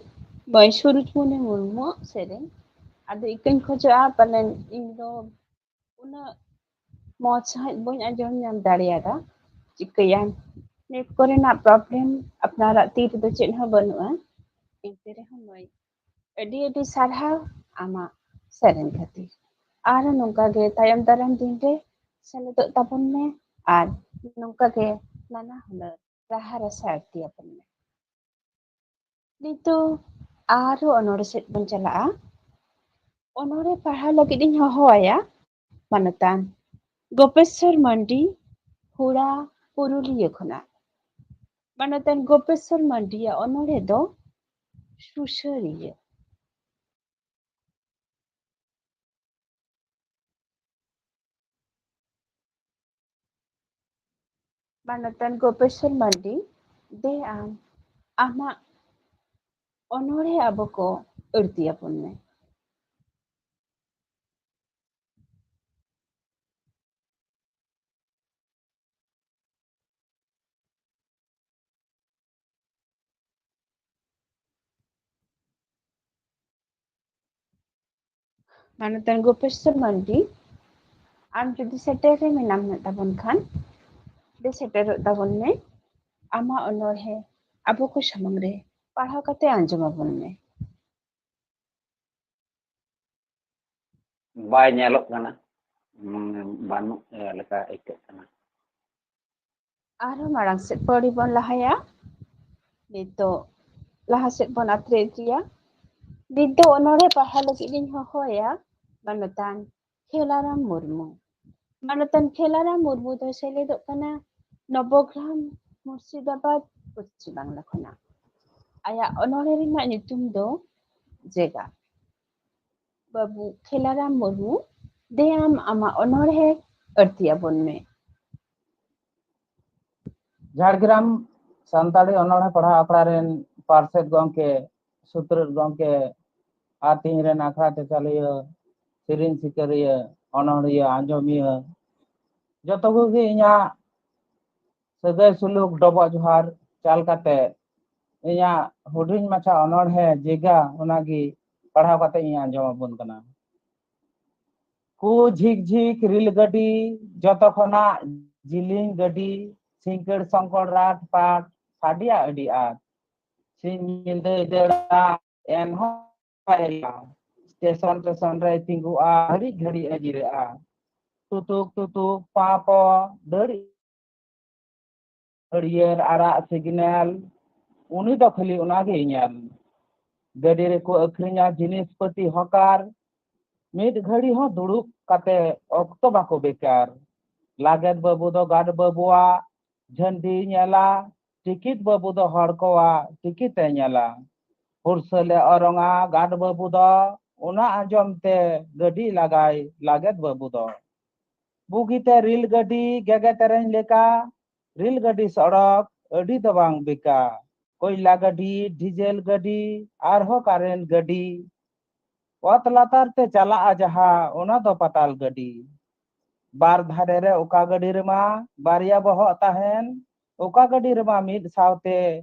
ᱢᱟᱹᱭ ᱥᱩᱨᱩᱡᱽᱢᱩᱱᱤ ᱢᱩᱨᱢᱩᱣᱟᱜ ᱥᱮᱨᱮᱧ᱾ ᱟᱫᱚ ᱤᱠᱟᱹᱧ ᱠᱷᱚᱡᱚᱜᱼᱟ, ᱯᱟᱞᱮᱱ ᱤᱧ ᱫᱚ ᱩᱱᱟᱹᱜ ᱢᱚᱡᱽ ᱥᱟᱺᱦᱤᱡ ᱵᱟᱹᱧ ᱟᱸᱡᱚᱢ ᱧᱟᱢ ᱫᱟᱲᱮᱭᱟᱫᱟ᱾ ᱪᱤᱠᱟᱹᱭᱟᱢ, ᱱᱮᱴ ᱠᱚᱨᱮᱱᱟᱜ ᱯᱨᱚᱵᱞᱮᱢ, ᱟᱯᱱᱟᱨᱟᱜ ᱛᱤ ᱨᱮᱫᱚ ᱪᱮᱫ ᱦᱚᱸ ᱵᱟᱹᱱᱩᱜᱼᱟ᱾ ᱮᱱᱛᱮ ᱨᱮᱦᱚᱸ ᱢᱟᱹᱭ, ᱟᱹᱰᱤ ᱟᱹᱰᱤ ᱥᱟᱨᱦᱟᱣ ᱟᱢᱟᱜ ᱥᱮᱨᱮᱧ ᱠᱷᱟᱹᱛᱤᱨ᱾ ᱟᱨ ᱱᱚᱝᱠᱟ ᱜᱮ ᱛᱟᱭᱚᱢ ᱫᱟᱨᱟᱢ ᱫᱤᱱ ᱨᱮ ᱥᱮᱞᱮᱫᱚᱜ ᱛᱟᱵᱚᱱ ᱢᱮ ᱟᱨ ᱱᱚᱝᱠᱟ ᱜᱮ ᱱᱟᱱᱟ ᱦᱩᱱᱟᱹᱨ ᱨᱟᱦᱟ ᱨᱟᱥᱟ ᱟᱹᱲᱛᱤ ᱟᱵᱚᱱ ᱢᱮ᱾ ᱱᱤᱛᱚᱜ ᱟᱨᱦᱚᱸ ᱚᱱᱚᱬᱦᱮ ᱥᱮᱫ ᱵᱚᱱ ᱪᱟᱞᱟᱜᱼᱟ᱾ ᱚᱱᱚᱬᱦᱮ ᱯᱟᱲᱦᱟᱣ ᱞᱟᱹᱜᱤᱫ ᱤᱧ ᱦᱚᱦᱚ ᱟᱭᱟ ᱢᱟᱱᱚᱛᱟᱱ ᱜᱳᱯᱮᱥᱥᱚᱨ ᱢᱟᱱᱰᱤ, ᱦᱩᱲᱟ, ᱯᱩᱨᱩᱞᱤᱭᱟᱹ ᱠᱷᱚᱱᱟᱜ᱾ ᱢᱟᱱᱚᱛᱟᱱ ᱜᱳᱯᱮᱥᱥᱚᱨ ᱢᱟᱱᱰᱤᱭᱟᱜ ᱚᱱᱚᱬᱦᱮ ᱫᱚ ᱥᱩᱥᱟᱹᱨᱤᱭᱟᱹ᱾ ᱢᱟᱱᱚᱛᱟᱱ ᱜᱳᱯᱮᱥᱥᱚᱨ ᱢᱟᱱᱰᱤ, ᱫᱮ ᱟᱢ ᱟᱢᱟᱜ ᱚᱱᱚᱬᱦᱮ ᱟᱵᱚ ᱠᱚ ᱟᱹᱲᱛᱤ ᱟᱵᱚᱱ ᱢᱮ᱾ ᱢᱟᱱᱚᱛᱟᱱ ᱜᱳᱯᱮᱥᱥᱚᱨ ᱢᱟᱱᱰᱤ, ᱟᱢ ᱡᱩᱫᱤ ᱥᱮᱴᱮᱨ ᱨᱮ ᱢᱮᱱᱟᱢ ᱛᱟᱵᱚᱱ ᱠᱷᱟᱱ, ᱫᱮ ᱥᱮᱴᱮᱨᱚᱜ ᱛᱟᱵᱚᱱ ᱢᱮ᱾ ᱟᱢᱟᱜ ᱚᱱᱚᱬᱦᱮ ᱟᱵᱚ ᱠᱚ ᱥᱟᱢᱟᱝ ᱨᱮ ᱯᱟᱲᱦᱟᱣ ᱠᱟᱛᱮ ᱟᱸᱡᱚᱢ ᱟᱵᱚᱱ ᱢᱮ᱾ ᱵᱟᱭ ᱧᱮᱞᱚᱜ ᱠᱟᱱᱟ, ᱢᱟᱱᱮ ᱵᱟᱹᱱᱩᱜ ᱞᱮᱠᱟ ᱟᱹᱭᱠᱟᱹᱜ ᱠᱟᱱᱟ᱾ ᱟᱨᱦᱚᱸ ᱢᱟᱲᱟᱝ ᱥᱮᱫ ᱯᱟᱹᱣᱲᱤ ᱵᱚᱱ ᱞᱟᱦᱟᱭᱟ᱾ ᱱᱤᱛᱚᱜ ᱞᱟᱦᱟ ᱥᱮᱫ ᱵᱚᱱ ᱟᱛᱨᱮ ᱤᱫᱤᱭᱟ᱾ ᱱᱤᱛ ᱫᱚ ᱚᱱᱚᱬᱦᱮ ᱯᱟᱲᱦᱟᱣ ᱞᱟᱹᱜᱤᱫ ᱤᱧ ᱦᱚᱦᱚᱭᱟ ᱢᱟᱱᱚᱛᱟᱱ ᱠᱷᱮᱞᱟᱨᱟᱢ ᱢᱩᱨᱢᱩ᱾ ᱢᱟᱱᱚᱛᱟᱱ ᱠᱷᱮᱞᱟᱨᱟᱢ ᱢᱩᱨᱢᱩ ᱫᱚᱭ ᱥᱮᱞᱮᱫᱚᱜ ᱠᱟᱱᱟ ᱱᱚᱵᱚᱜᱨᱟᱢ, ᱢᱩᱨᱥᱤᱫᱟᱵᱟᱫᱽ, ᱯᱚᱥᱪᱤᱢ ᱵᱟᱝᱞᱟ ᱠᱷᱚᱱᱟᱜ᱾ ᱟᱭᱟᱜ ᱚᱱᱚᱬᱦᱮ ᱨᱮᱱᱟᱜ ᱧᱩᱛᱩᱢ ᱫᱚ ᱡᱮᱜᱟ᱾ ᱵᱟᱹᱵᱩ ᱠᱷᱮᱞᱟᱨᱟᱢ ᱢᱩᱨᱢᱩ, ᱫᱮ ᱟᱢ ᱟᱢᱟᱜ ᱚᱱᱚᱬᱦᱮ ᱟᱹᱲᱛᱤ ᱟᱵᱚᱱ ᱢᱮ᱾ ᱡᱷᱟᱲᱜᱨᱟᱢ ᱥᱟᱱᱛᱟᱲᱤ ᱚᱱᱚᱬᱦᱮ ᱯᱟᱲᱦᱟᱣ ᱟᱠᱷᱲᱟ ᱨᱮᱱ ᱯᱟᱨᱥᱮᱛ ᱜᱚᱢᱠᱮ, ᱥᱩᱛᱨᱮᱛ ᱜᱚᱢᱠᱮ, ᱟᱨ ᱛᱤᱧ ᱨᱮᱱ ᱟᱠᱷᱲᱟ ᱪᱟᱪᱞᱟᱣᱤᱭᱟᱹ, ᱥᱮᱨᱮᱧ ᱥᱤᱠᱟᱹᱨᱤᱭᱟᱹ, ᱚᱱᱚᱬᱦᱤᱭᱟᱹ, ᱟᱸᱡᱚᱢᱤᱭᱟᱹ, ᱡᱚᱛᱚ ᱠᱚᱜᱮ ᱤᱧᱟᱹᱜ ᱥᱟᱹᱜᱟᱹᱭ ᱥᱩᱞᱩᱠ ᱰᱚᱵᱚᱜ ᱡᱚᱦᱟᱨ ᱪᱟᱞ ᱠᱟᱛᱮ ᱤᱧᱟᱹᱜ ᱦᱩᱰᱤᱧ ᱢᱟᱪᱷᱟ ᱚᱱᱚᱬᱦᱮ ᱡᱮᱜᱟ ᱚᱱᱟᱜᱮ ᱯᱟᱲᱦᱟᱣ ᱠᱟᱛᱮ ᱤᱧ ᱟᱸᱡᱚᱢ ᱟᱵᱚᱱ ᱠᱟᱱᱟ᱾ ᱠᱩ ᱡᱷᱤᱠ ᱡᱷᱤᱠ ᱨᱤᱞ ᱜᱟᱹᱰᱤ ᱡᱚᱛᱚ ᱠᱷᱚᱱᱟᱜ ᱡᱤᱞᱤᱧ ᱜᱟᱹᱰᱤ, ᱥᱤᱝᱠᱟᱹᱲ ᱥᱚᱝᱠᱚᱲ ᱨᱟᱴ ᱯᱟᱴ ᱥᱟᱰᱮᱭᱟ ᱟᱹᱰᱤ ᱟᱸᱴ᱾ ᱥᱤᱧ ᱧᱤᱫᱟᱹᱭ ᱫᱟᱹᱲᱟ ᱮᱱᱦᱚᱸ ᱵᱟᱭ ᱦᱮᱡᱼᱟ᱾ ᱥᱴᱮᱥᱚᱱ ᱥᱴᱮᱥᱚᱱ ᱨᱮᱭ ᱛᱤᱸᱜᱩᱜᱼᱟ, ᱜᱷᱟᱹᱲᱤᱡ ᱜᱷᱟᱹᱲᱤᱡ ᱮ ᱡᱤᱨᱟᱹᱜᱼᱟ᱾ ᱛᱩᱛᱩᱠ ᱛᱩᱛᱩᱠ ᱯᱟᱸᱯᱚ ᱫᱟᱹᱲ ᱦᱟᱹᱨᱭᱟᱹᱲ ᱟᱨᱟᱜ ᱥᱤᱜᱽᱱᱮᱞ, ᱩᱱᱤ ᱫᱚ ᱠᱷᱟᱹᱞᱤ ᱚᱱᱟ ᱜᱮᱭ ᱧᱮᱞ᱾ ᱜᱟᱹᱰᱤ ᱨᱮᱠᱚ ᱟᱹᱠᱷᱨᱤᱧᱟ ᱡᱤᱱᱤᱥ ᱯᱟᱹᱛᱤ ᱦᱚᱠᱟᱨ, ᱢᱤᱫ ᱜᱷᱟᱹᱲᱤ ᱦᱚᱸ ᱫᱩᱲᱩᱵ ᱠᱟᱛᱮ ᱚᱠᱛᱚ ᱵᱟᱠᱚ ᱵᱮᱠᱟᱨ᱾ ᱞᱟᱜᱮᱫ ᱵᱟᱹᱵᱩ ᱫᱚ ᱜᱟᱰ ᱵᱟᱹᱵᱩᱣᱟᱜ ᱡᱷᱟᱹᱱᱰᱤᱭ ᱧᱮᱞᱟ, ᱴᱤᱠᱤᱴ ᱵᱟᱹᱵᱩ ᱫᱚ ᱦᱚᱲ ᱠᱚᱣᱟᱜ ᱴᱤᱠᱤᱴ ᱮ ᱧᱮᱞᱟ᱾ ᱦᱩᱨᱥᱟᱹᱞ ᱮ ᱚᱨᱚᱝᱟ ᱜᱟᱰ ᱵᱟᱹᱵᱩ ᱫᱚ, ᱚᱱᱟ ᱟᱸᱡᱚᱢ ᱛᱮ ᱜᱟᱹᱰᱤ ᱞᱟᱜᱟᱭ ᱞᱟᱜᱮᱫ ᱵᱟᱹᱵᱩ ᱫᱚ᱾ ᱵᱩᱜᱤᱛᱮ ᱨᱤᱞ ᱜᱟᱹᱰᱤ ᱜᱮᱜᱮ ᱛᱮᱨᱮᱧ ᱞᱮᱠᱟ, ᱨᱤᱞ ᱜᱟᱹᱰᱤ ᱥᱚᱲᱚᱠ ᱟᱹᱰᱤ ᱫᱚ ᱵᱟᱝ ᱵᱮᱠᱟ᱾ ᱠᱚᱭᱞᱟ ᱜᱟᱹᱰᱤ, ᱰᱤᱡᱮᱞ ᱜᱟᱹᱰᱤ, ᱟᱨᱦᱚᱸ ᱠᱟᱨᱮᱱᱴ ᱜᱟᱹᱰᱤ᱾ ᱚᱛ ᱞᱟᱛᱟᱨ ᱛᱮ ᱪᱟᱞᱟᱜᱼᱟ ᱡᱟᱦᱟᱸ, ᱚᱱᱟ ᱫᱚ ᱯᱟᱛᱟᱞ ᱜᱟᱹᱰᱤ᱾ ᱵᱟᱨ ᱫᱷᱟᱨᱮ ᱨᱮ ᱚᱠᱟ ᱜᱟᱹᱰᱤ ᱨᱮᱢᱟ ᱵᱟᱨᱭᱟ ᱵᱚᱦᱚᱜ ᱛᱟᱦᱮᱱ, ᱚᱠᱟ ᱜᱟᱹᱰᱤ ᱨᱮᱢᱟ ᱢᱤᱫ ᱥᱟᱶᱛᱮ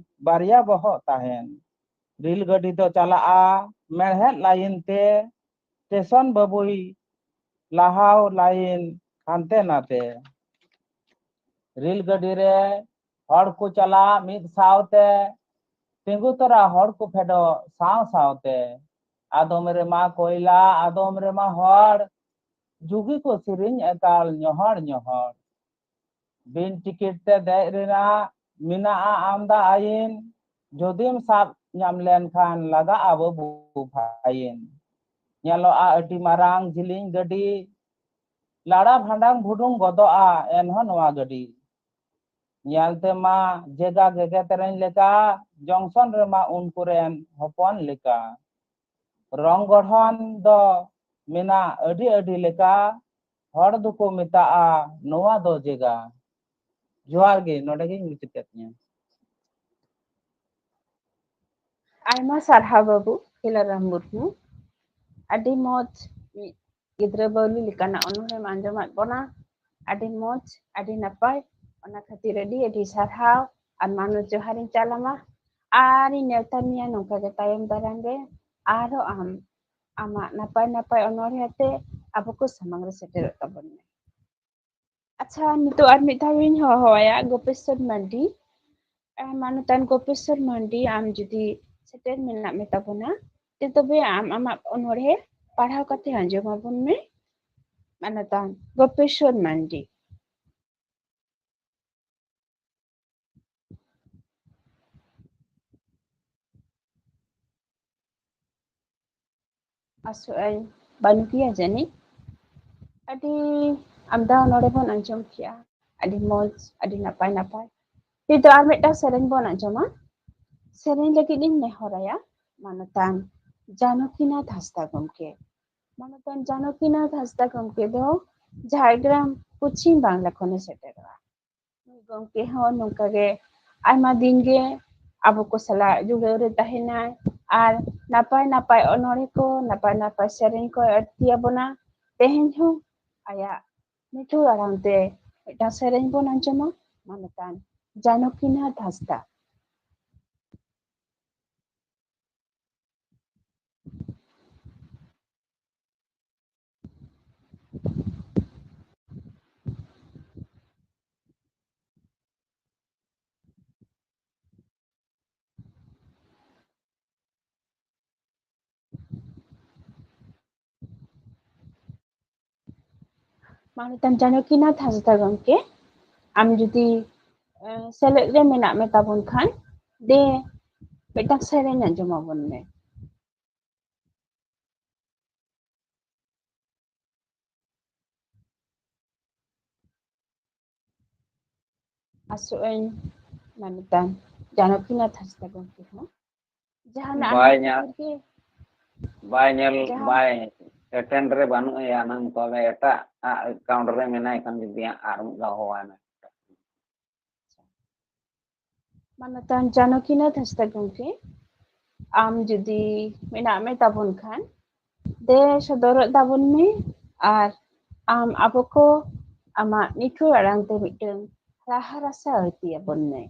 ᱵᱟᱨᱭᱟ ᱵᱚᱦᱚᱜ ᱛᱟᱦᱮᱱ᱾ ᱨᱤᱞ ᱜᱟᱹᱰᱤ ᱫᱚ ᱪᱟᱞᱟᱜᱼᱟ ᱢᱮᱬᱦᱮᱫ ᱞᱟᱭᱤᱱ ᱛᱮ, ᱥᱴᱮᱥᱚᱱ ᱵᱟᱹᱵᱩᱭ ᱞᱟᱦᱟᱣ ᱞᱟᱭᱤᱱ ᱦᱟᱱᱛᱮ ᱱᱟᱛᱮ᱾ ᱨᱤᱞ ᱜᱟᱹᱰᱤ ᱨᱮ ᱦᱚᱲ ᱠᱚ ᱪᱟᱞᱟᱜ ᱢᱤᱫ ᱥᱟᱶᱛᱮ, ᱛᱤᱸᱜᱩ ᱛᱚᱨᱟ ᱦᱚᱲ ᱠᱚ ᱯᱷᱮᱰᱚᱜ ᱥᱟᱶ ᱥᱟᱶᱛᱮ᱾ ᱟᱫᱚᱢ ᱨᱮᱢᱟ ᱠᱚᱭᱞᱟ, ᱟᱫᱚᱢ ᱨᱮᱢᱟ ᱦᱚᱲ, ᱡᱩᱜᱤ ᱠᱚ ᱥᱮᱨᱮᱧ ᱮᱠᱟᱞ ᱧᱚᱦᱚᱲ ᱧᱚᱦᱚᱲ᱾ ᱵᱤᱱ ᱴᱤᱠᱤᱴ ᱛᱮ ᱫᱮᱡ ᱨᱮᱱᱟᱜ ᱢᱮᱱᱟᱜᱼᱟ ᱟᱢᱫᱟ ᱟᱭᱤᱱ, ᱡᱩᱫᱤᱢ ᱥᱟᱵ ᱧᱟᱢ ᱞᱮᱱᱠᱷᱟᱱ ᱞᱟᱜᱟᱜᱼᱟ ᱵᱟᱹᱵᱩ ᱯᱷᱟᱭᱤᱱ᱾ ᱧᱮᱞᱚᱜᱼᱟ ᱟᱹᱰᱤ ᱢᱟᱨᱟᱝ ᱡᱤᱞᱤᱧ ᱜᱟᱹᱰᱤ, ᱞᱟᱲᱟ ᱵᱷᱟᱸᱰᱟᱝ ᱵᱷᱩᱰᱩᱝ ᱜᱚᱫᱚᱜᱼᱟ ᱮᱱᱦᱚᱸ ᱱᱚᱣᱟ ᱜᱟᱹᱰᱤ᱾ ᱧᱮᱞ ᱛᱮᱢᱟ ᱡᱮᱜᱟ ᱜᱮᱜᱮ ᱛᱮᱨᱮᱧ ᱞᱮᱠᱟ, ᱡᱚᱝᱥᱚᱱ ᱨᱮᱢᱟ ᱩᱱᱠᱩ ᱨᱮᱱ ᱦᱚᱯᱚᱱ ᱞᱮᱠᱟ᱾ ᱨᱚᱝ ᱜᱚᱲᱦᱚᱱ ᱫᱚ ᱢᱮᱱᱟᱜ ᱟᱹᱰᱤ ᱟᱹᱰᱤ ᱞᱮᱠᱟ, ᱦᱚᱲ ᱫᱚᱠᱚ ᱢᱮᱛᱟᱜᱼᱟ ᱱᱚᱣᱟ ᱫᱚ ᱡᱮᱜᱟ᱾ ᱡᱚᱦᱟᱨ ᱜᱮ, ᱱᱚᱰᱮ ᱜᱤᱧ ᱢᱩᱪᱟᱹᱫ ᱠᱮᱫ ᱛᱤᱧᱟᱹ᱾ ᱟᱭᱢᱟ ᱥᱟᱨᱦᱟᱣ ᱵᱟᱹᱵᱩ ᱠᱷᱤᱞᱟᱨᱟᱢ ᱢᱩᱨᱢᱩ, ᱟᱹᱰᱤ ᱢᱚᱡᱽ ᱢᱤᱫ ᱜᱤᱫᱽᱨᱟᱹ ᱵᱟᱹᱣᱞᱤ ᱞᱮᱠᱟᱱᱟᱜ ᱚᱱᱚᱬᱦᱮᱢ ᱟᱸᱡᱚᱢᱟᱫ ᱵᱚᱱᱟ᱾ ᱟᱹᱰᱤ ᱢᱚᱡᱽ, ᱟᱹᱰᱤ ᱱᱟᱯᱟᱭ, ᱚᱱᱟ ᱠᱷᱟᱹᱛᱤᱨ ᱟᱹᱰᱤ ᱟᱹᱰᱤ ᱥᱟᱨᱦᱟᱣ ᱟᱨ ᱢᱟᱱᱚᱛ ᱡᱚᱦᱟᱨᱤᱧ ᱪᱟᱞ ᱟᱢᱟ᱾ ᱟᱨᱤᱧ ᱱᱮᱣᱛᱟ ᱢᱮᱭᱟ ᱱᱚᱝᱠᱟ ᱜᱮ ᱛᱟᱭᱚᱢ ᱫᱟᱨᱟᱢ ᱨᱮ ᱟᱨᱦᱚᱸ ᱟᱢ ᱟᱢᱟᱜ ᱱᱟᱯᱟᱭ ᱱᱟᱯᱟᱭ ᱚᱱᱚᱬᱦᱮ ᱛᱮ ᱟᱵᱚ ᱠᱚ ᱥᱟᱢᱟᱝ ᱨᱮ ᱥᱮᱴᱮᱨᱚᱜ ᱛᱟᱵᱚᱱ ᱢᱮ᱾ ᱟᱪᱪᱷᱟ, ᱱᱤᱛᱚᱜ ᱟᱨ ᱢᱤᱫ ᱫᱷᱟᱣ ᱤᱧ ᱦᱚᱦᱚᱣᱟᱭᱟ ᱜᱳᱯᱮᱥᱥᱚᱨ ᱢᱟᱱᱰᱤ᱾ ᱮ, ᱢᱟᱱᱚᱛᱟᱱ ᱜᱳᱯᱮᱥᱥᱚᱨ ᱢᱟᱱᱰᱤ, ᱟᱢ ᱡᱩᱫᱤ ᱥᱮᱴᱮᱨ ᱢᱮᱱᱟᱜ ᱢᱮ ᱛᱟᱵᱚᱱᱟ, ᱛᱮ ᱛᱚᱵᱮ ᱟᱢ ᱟᱢᱟᱜ ᱚᱱᱚᱬᱦᱮ ᱯᱟᱲᱦᱟᱣ ᱠᱟᱛᱮ ᱟᱸᱡᱚᱢ ᱟᱵᱚᱱ ᱢᱮ ᱢᱟᱱᱚᱛᱟᱱ ᱜᱳᱯᱮᱥᱣᱚᱨ ᱢᱟᱱᱰᱤ᱾ ᱟᱥᱚᱜ ᱟᱹᱧ ᱵᱟᱹᱱᱩᱜ ᱜᱮᱭᱟ ᱡᱟᱹᱱᱤᱡ᱾ ᱟᱹᱰᱤ ᱟᱢᱫᱟ ᱚᱱᱚᱬᱦᱮ ᱵᱚᱱ ᱟᱸᱡᱚᱢ ᱠᱮᱜᱼᱟ, ᱟᱹᱰᱤ ᱢᱚᱡᱽ, ᱟᱹᱰᱤ ᱱᱟᱯᱟᱭ ᱱᱟᱯᱟᱭ᱾ ᱱᱤᱛᱚᱜ ᱟᱨ ᱢᱤᱫᱴᱟᱝ ᱥᱮᱨᱮᱧ ᱵᱚᱱ ᱟᱸᱡᱚᱢᱟ᱾ ᱥᱮᱨᱮᱧ ᱞᱟᱹᱜᱤᱫ ᱤᱧ ᱱᱮᱦᱚᱨᱟᱭᱟ ᱢᱟᱱᱚᱛᱟᱱ ᱡᱟᱱᱚᱠᱤᱱᱟᱛᱷ ᱦᱟᱸᱥᱫᱟ ᱜᱚᱢᱠᱮ᱾ ᱢᱟᱱᱚᱛᱟᱱ ᱡᱟᱱᱚᱠᱤᱱᱟᱛᱷ ᱦᱟᱸᱥᱫᱟ ᱜᱚᱢᱠᱮ ᱫᱚ ᱡᱷᱟᱲᱜᱨᱟᱢ, ᱯᱚᱪᱷᱤᱢ ᱵᱟᱝᱞᱟ ᱠᱷᱚᱱᱮ ᱥᱮᱴᱮᱨᱚᱜᱼᱟ᱾ ᱱᱩᱭ ᱜᱚᱢᱠᱮ ᱦᱚᱸ ᱱᱚᱝᱠᱟ ᱜᱮ ᱟᱭᱢᱟ ᱫᱤᱱ ᱜᱮ ᱟᱵᱚ ᱠᱚ ᱥᱟᱞᱟᱜ ᱡᱩᱲᱟᱹᱣ ᱨᱮ ᱛᱟᱦᱮᱱᱟᱭ ᱟᱨ ᱱᱟᱯᱟᱭ ᱱᱟᱯᱟᱭ ᱚᱱᱚᱬᱦᱮ ᱠᱚ, ᱱᱟᱯᱟᱭ ᱱᱟᱯᱟᱭ ᱥᱮᱨᱮᱧ ᱠᱚᱭ ᱟᱹᱲᱛᱤ ᱟᱵᱚᱱᱟ᱾ ᱛᱮᱦᱮᱧ ᱦᱚᱸ ᱟᱭᱟᱜ ᱢᱤᱴᱷᱩ ᱟᱲᱟᱝ ᱛᱮ ᱢᱤᱫᱴᱟᱝ ᱥᱮᱨᱮᱧ ᱵᱚᱱ ᱟᱸᱡᱚᱢᱟ, ᱢᱟᱱᱚᱛᱟᱱ ᱡᱟᱱᱚᱠᱤᱱᱟᱛᱷ ᱦᱟᱸᱥᱫᱟ᱾ ᱢᱟᱱᱚᱛᱟᱱ ᱡᱟᱱᱚᱠᱤᱱᱟᱛᱷ ᱦᱟᱸᱥᱫᱟ ᱜᱚᱢᱠᱮ, ᱟᱢ ᱡᱩᱫᱤ, ᱮ, ᱥᱮᱞᱮᱫ ᱨᱮ ᱢᱮᱱᱟᱜ ᱢᱮ ᱛᱟᱵᱚᱱ ᱠᱷᱟᱱ, ᱫᱮ ᱢᱤᱫᱴᱟᱝ ᱥᱮᱨᱮᱧ ᱟᱸᱡᱚᱢ ᱟᱵᱚᱱ ᱢᱮ᱾ ᱟᱥᱚᱜ ᱟᱹᱧ ᱢᱟᱱᱚᱛᱟᱱ ᱡᱟᱱᱚᱠᱤᱱᱟᱛᱷ ᱦᱟᱸᱥᱫᱟ ᱜᱚᱢᱠᱮ ᱦᱚᱸ ᱡᱟᱦᱟᱱᱟᱜ ᱵᱟᱭ ᱟᱱᱟᱴ ᱧᱟᱢ, ᱠᱷᱟᱹᱛᱤᱨ ᱜᱮ ᱵᱟᱭ ᱧᱮᱞ, ᱡᱟᱦᱟᱸ ᱵᱟᱭ ᱮᱴᱮᱱᱰ ᱨᱮ ᱵᱟᱹᱱᱩᱜ ᱮᱭᱟ ᱱᱟᱝ, ᱛᱚᱵᱮ ᱮᱴᱟᱜ account ᱨᱮ ᱢᱮᱱᱟᱭ ᱠᱷᱟᱱ ᱡᱩᱫᱤ ᱟᱨ ᱢᱤᱫ ᱫᱷᱟᱣ ᱦᱚᱦᱚᱣᱟᱭ ᱢᱮ᱾ ᱢᱟᱱᱚᱛᱟᱱ ᱡᱟᱱᱚᱠᱤᱱᱟᱛᱷ ᱦᱟᱸᱥᱫᱟ ᱜᱚᱢᱠᱮ, ᱟᱢ ᱡᱩᱫᱤ ᱢᱮᱱᱟᱜ ᱢᱮ ᱛᱟᱵᱚᱱ ᱠᱷᱟᱱ, ᱫᱮ ᱥᱚᱫᱚᱨᱚᱜ ᱛᱟᱵᱚᱱ ᱢᱮ ᱟᱨ ᱟᱢ ᱟᱵᱚ ᱠᱚ ᱟᱢᱟᱜ ᱱᱤᱴᱷᱩᱨ ᱟᱲᱟᱝ ᱛᱮ ᱢᱤᱫᱴᱟᱝ ᱨᱟᱦᱟ ᱨᱟᱥᱟ ᱟᱹᱲᱛᱤ ᱟᱵᱚᱱ ᱢᱮ᱾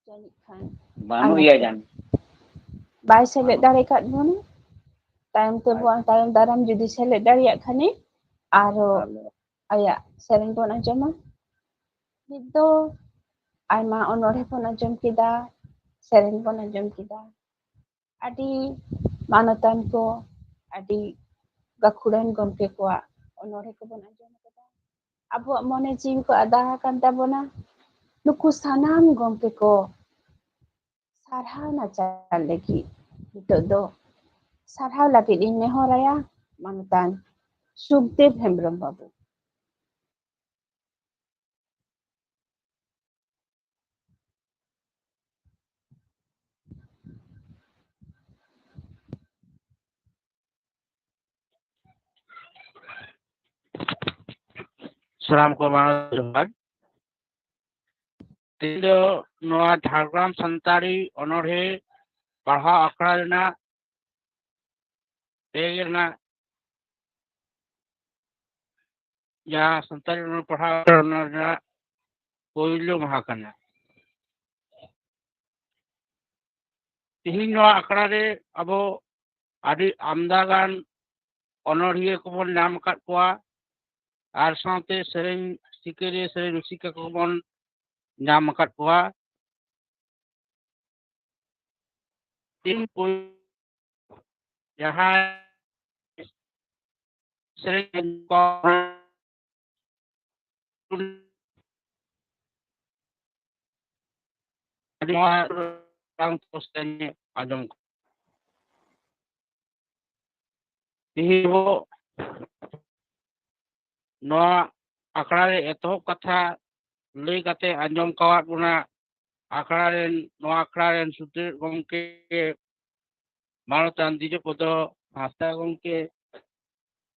ᱡᱟᱹᱱᱤᱡ ᱠᱷᱟᱱ ᱵᱟᱹᱱᱩᱜ ᱟᱨ ᱮᱭᱟ ᱡᱟᱹᱱᱤᱡ᱾ ᱵᱟᱭ ᱥᱮᱞᱮᱫ ᱵᱟᱹᱱᱩᱜ᱾ ᱫᱟᱲᱮ ᱠᱟᱫ ᱵᱚᱱᱟ᱾ ᱛᱟᱭᱚᱢ ᱛᱮ ᱟᱡ ᱵᱚᱱ, ᱛᱟᱭᱚᱢ ᱫᱟᱨᱟᱢ ᱡᱩᱫᱤ ᱥᱮᱞᱮᱫ ᱫᱟᱲᱮᱭᱟᱜ ᱠᱷᱟᱱᱮ ᱟᱨᱦᱚᱸ ᱛᱟᱦᱞᱮ ᱟᱭᱟᱜ ᱥᱮᱨᱮᱧ ᱵᱚᱱ ᱟᱸᱡᱚᱢᱟ᱾ ᱱᱤᱛ ᱫᱚ ᱟᱭᱢᱟ ᱚᱱᱚᱬᱦᱮ ᱵᱚᱱ ᱟᱸᱡᱚᱢ ᱠᱮᱫᱟ, ᱥᱮᱨᱮᱧ ᱵᱚᱱ ᱟᱸᱡᱚᱢ ᱠᱮᱫᱟ᱾ ᱟᱹᱰᱤ ᱢᱟᱱᱚᱛᱟᱱ ᱠᱚ, ᱟᱹᱰᱤ ᱜᱟᱹᱠᱷᱩᱲᱟᱱ ᱜᱚᱢᱠᱮ ᱠᱚᱣᱟᱜ ᱚᱱᱚᱬᱦᱮ ᱠᱚᱵᱚᱱ ᱟᱸᱡᱚᱢ ᱠᱮᱫᱟ᱾ ᱟᱵᱚᱣᱟᱜ ᱢᱚᱱᱮ ᱡᱤᱣᱤ ᱠᱚ ᱟᱫᱟ ᱟᱠᱟᱱ ᱛᱟᱵᱚᱱᱟ᱾ ᱱᱩᱠᱩ ᱥᱟᱱᱟᱢ ᱜᱚᱢᱠᱮ ᱠᱚ ᱥᱟᱨᱦᱟᱣ ᱱᱟᱪᱟᱨ ᱞᱟᱹᱜᱤᱫ ᱱᱤᱛᱚᱜ ᱫᱚ ᱥᱟᱨᱦᱟᱣ ᱞᱟᱹᱜᱤᱫ ᱤᱧ ᱱᱮᱦᱚᱨᱟᱭᱟ ᱢᱟᱱᱚᱛᱟᱱ ᱥᱩᱠᱫᱮᱵ ᱦᱮᱢᱵᱨᱚᱢ ᱵᱟᱹᱵᱩ᱾ ᱥᱟᱱᱟᱢ ᱠᱚ ᱢᱟᱲᱟᱝ ᱡᱚᱦᱟᱨ᱾ ᱛᱮᱦᱮᱧ ᱫᱚ ᱱᱚᱣᱟ ᱡᱷᱟᱲᱜᱨᱟᱢ ᱥᱟᱱᱛᱟᱲᱤ ᱚᱱᱚᱬᱦᱮ ᱯᱟᱲᱦᱟᱣ ᱟᱠᱷᱲᱟ ᱨᱮᱱᱟᱜ ᱯᱮ ᱜᱮᱞ ᱨᱮᱱᱟᱜ ᱡᱟᱦᱟᱸ ᱥᱟᱱᱛᱟᱲᱤ ᱚᱱᱚᱬᱦᱮ ᱯᱟᱲᱦᱟᱣ ᱟᱠᱷᱲᱟ ᱨᱮᱱᱟᱜ ᱯᱳᱭᱞᱳ ᱢᱟᱦᱟ ᱠᱟᱱᱟ᱾ ᱛᱮᱦᱮᱧ ᱱᱚᱣᱟ ᱟᱠᱷᱲᱟ ᱨᱮ ᱟᱵᱚ ᱟᱹᱰᱤ ᱟᱢᱫᱟ ᱜᱟᱱ ᱚᱱᱚᱬᱦᱤᱭᱟᱹ ᱠᱚᱵᱚᱱ ᱧᱟᱢ ᱟᱠᱟᱫ ᱠᱚᱣᱟ, ᱟᱨ ᱥᱟᱶᱛᱮ ᱥᱮᱨᱮᱧ ᱥᱤᱠᱟᱹᱨᱤᱭᱟᱹ, ᱥᱮᱨᱮᱧ ᱨᱩᱥᱤᱠᱟ ᱠᱚᱵᱚᱱ ᱧᱟᱢ ᱟᱠᱟᱫ ᱠᱚᱣᱟ᱾ ᱛᱮᱦᱮᱧ ᱯᱳᱭᱞᱳ ᱡᱟᱦᱟᱸᱭ ᱥᱮᱨᱮᱧ ᱠᱚ ᱟᱹᱰᱤ ᱢᱚᱡᱽ ᱟᱲᱟᱝ ᱛᱮᱠᱚ ᱥᱮᱨᱮᱧ ᱟᱸᱡᱚᱢ ᱠᱚ᱾ ᱛᱮᱦᱮᱧ ᱵᱚ ᱱᱚᱣᱟ ᱟᱠᱷᱲᱟ ᱨᱮ ᱮᱛᱚᱦᱚᱵ ᱠᱟᱛᱷᱟ ᱞᱟᱹᱭ ᱠᱟᱛᱮ ᱟᱸᱡᱚᱢ ᱠᱟᱣᱟᱫ ᱵᱚᱱᱟ ᱟᱠᱷᱲᱟ ᱨᱮᱱ, ᱱᱚᱣᱟ ᱟᱠᱷᱲᱟ ᱨᱮᱱ ᱥᱩᱛᱨᱮᱫ ᱜᱚᱢᱠᱮ, ᱢᱟᱱᱚᱛᱟᱱ ᱫᱤᱡᱚᱯᱚᱫᱚ ᱦᱟᱸᱥᱫᱟ ᱜᱚᱢᱠᱮ᱾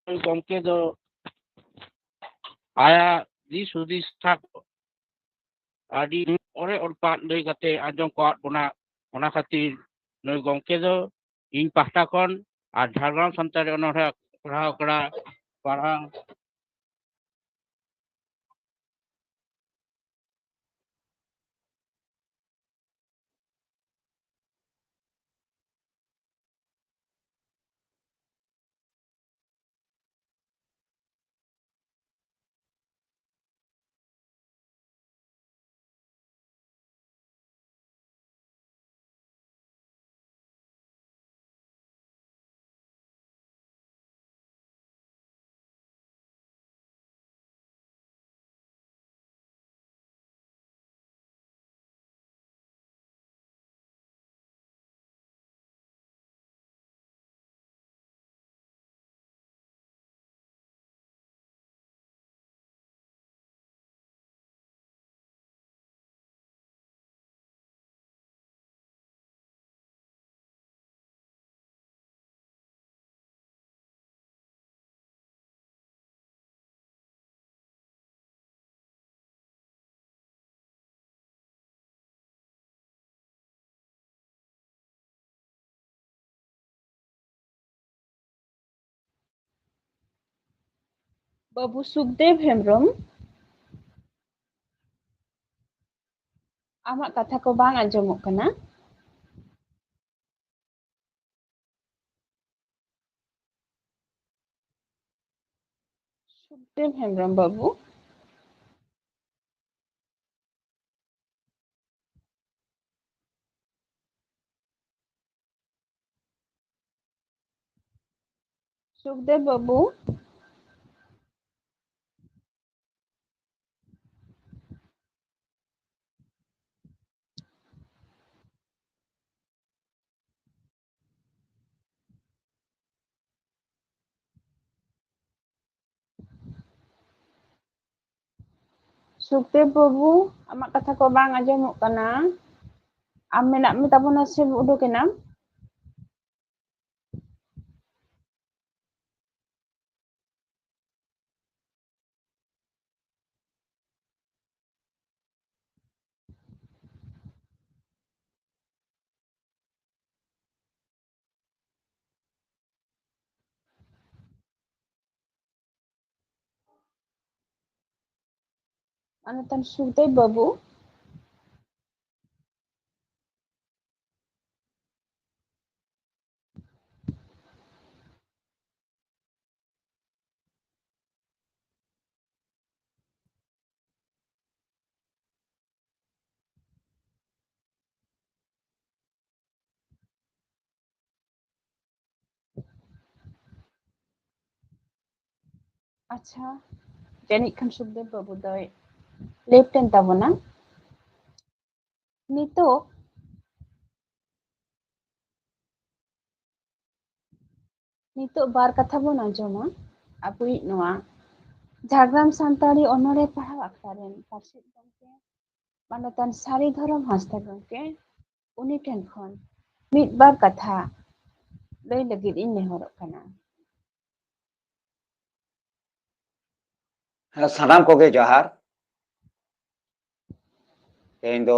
ᱱᱩᱭ ᱜᱚᱢᱠᱮ ᱫᱚ ᱟᱭᱟᱜ ᱫᱤᱥ ᱦᱩᱫᱤᱥ ᱴᱷᱟᱠ ᱟᱹᱰᱤ ᱚᱲᱮ ᱚᱲᱯᱟᱜ ᱞᱟᱹᱭ ᱠᱟᱛᱮ ᱟᱸᱡᱚᱢ ᱠᱚᱣᱟᱫ ᱵᱚᱱᱟ᱾ ᱚᱱᱟ ᱠᱷᱟᱹᱛᱤᱨ ᱱᱩᱭ ᱜᱚᱢᱠᱮ ᱫᱚ ᱤᱧ ᱯᱟᱦᱴᱟ ᱠᱷᱚᱱ ᱟᱨ ᱡᱷᱟᱲᱜᱨᱟᱢ ᱥᱟᱱᱛᱟᱲᱤ ᱚᱱᱚᱬᱦᱮ ᱯᱟᱲᱦᱟᱣ ᱟᱠᱷᱲᱟ ᱯᱟᱲᱦᱟᱣ ᱵᱟᱹᱵᱩ ᱥᱩᱠᱫᱮᱵ ᱦᱮᱢᱵᱨᱚᱢ, ᱟᱢᱟᱜ ᱠᱟᱛᱷᱟ ᱠᱚ ᱵᱟᱝ ᱟᱸᱡᱚᱢᱚᱜ ᱠᱟᱱᱟ᱾ ᱥᱩᱠᱫᱮᱵ ᱦᱮᱢᱵᱨᱚᱢ ᱵᱟᱹᱵᱩ᱾ ᱥᱩᱠᱫᱮᱵ ᱵᱟᱹᱵᱩ᱾ ᱥᱩᱠᱫᱮᱵ ᱵᱟᱹᱵᱩ, ᱟᱢᱟᱜ ᱠᱟᱛᱷᱟ ᱠᱚ ᱵᱟᱝ ᱟᱸᱡᱚᱢᱚᱜ ᱠᱟᱱᱟ᱾ ᱟᱢ ᱢᱮᱱᱟᱜ ᱢᱮ ᱛᱟᱵᱚᱱᱟ ᱥᱮ ᱩᱰᱩᱠ ᱮᱱᱟᱢ? ᱟᱨ ᱱᱤᱛᱚᱝ ᱥᱩᱠᱫᱮᱵ ᱵᱟᱹᱵᱩ᱾ ᱟᱪᱪᱷᱟ, ᱡᱟᱹᱱᱤᱡ ᱠᱷᱟᱱ ᱥᱩᱠᱫᱮᱵ ᱵᱟᱹᱵᱩ ᱫᱚᱭ left ᱮᱱ ᱛᱟᱵᱚᱱᱟ᱾ ᱱᱤᱛᱚᱜ, ᱱᱤᱛᱚᱜ ᱵᱟᱨ ᱠᱟᱛᱷᱟ ᱵᱚᱱ ᱟᱸᱡᱚᱢᱟ ᱟᱵᱚᱭᱤᱡ ᱱᱚᱣᱟ ᱡᱷᱟᱲᱜᱨᱟᱢ ᱥᱟᱱᱛᱟᱲᱤ ᱚᱱᱚᱬᱦᱮ ᱯᱟᱲᱦᱟᱣ ᱟᱠᱷᱲᱟ ᱨᱮᱱ ᱯᱟᱨᱥᱮᱛ ᱜᱚᱢᱠᱮ ᱢᱟᱱᱚᱛᱟᱱ ᱥᱟᱹᱨᱤ ᱫᱷᱚᱨᱚᱢ ᱦᱟᱸᱥᱫᱟ ᱜᱚᱢᱠᱮ, ᱩᱱᱤ ᱴᱷᱮᱱ ᱠᱷᱚᱱ ᱢᱤᱫ ᱵᱟᱨ ᱠᱟᱛᱷᱟ ᱞᱟᱹᱭ ᱞᱟᱹᱜᱤᱫ ᱤᱧ ᱱᱮᱦᱚᱨᱚᱜ ᱠᱟᱱᱟ᱾ ᱦᱮᱸ, ᱥᱟᱱᱟᱢ ᱠᱚᱜᱮ ᱡᱚᱦᱟᱨ᱾ ᱛᱮᱦᱮᱧ ᱫᱚ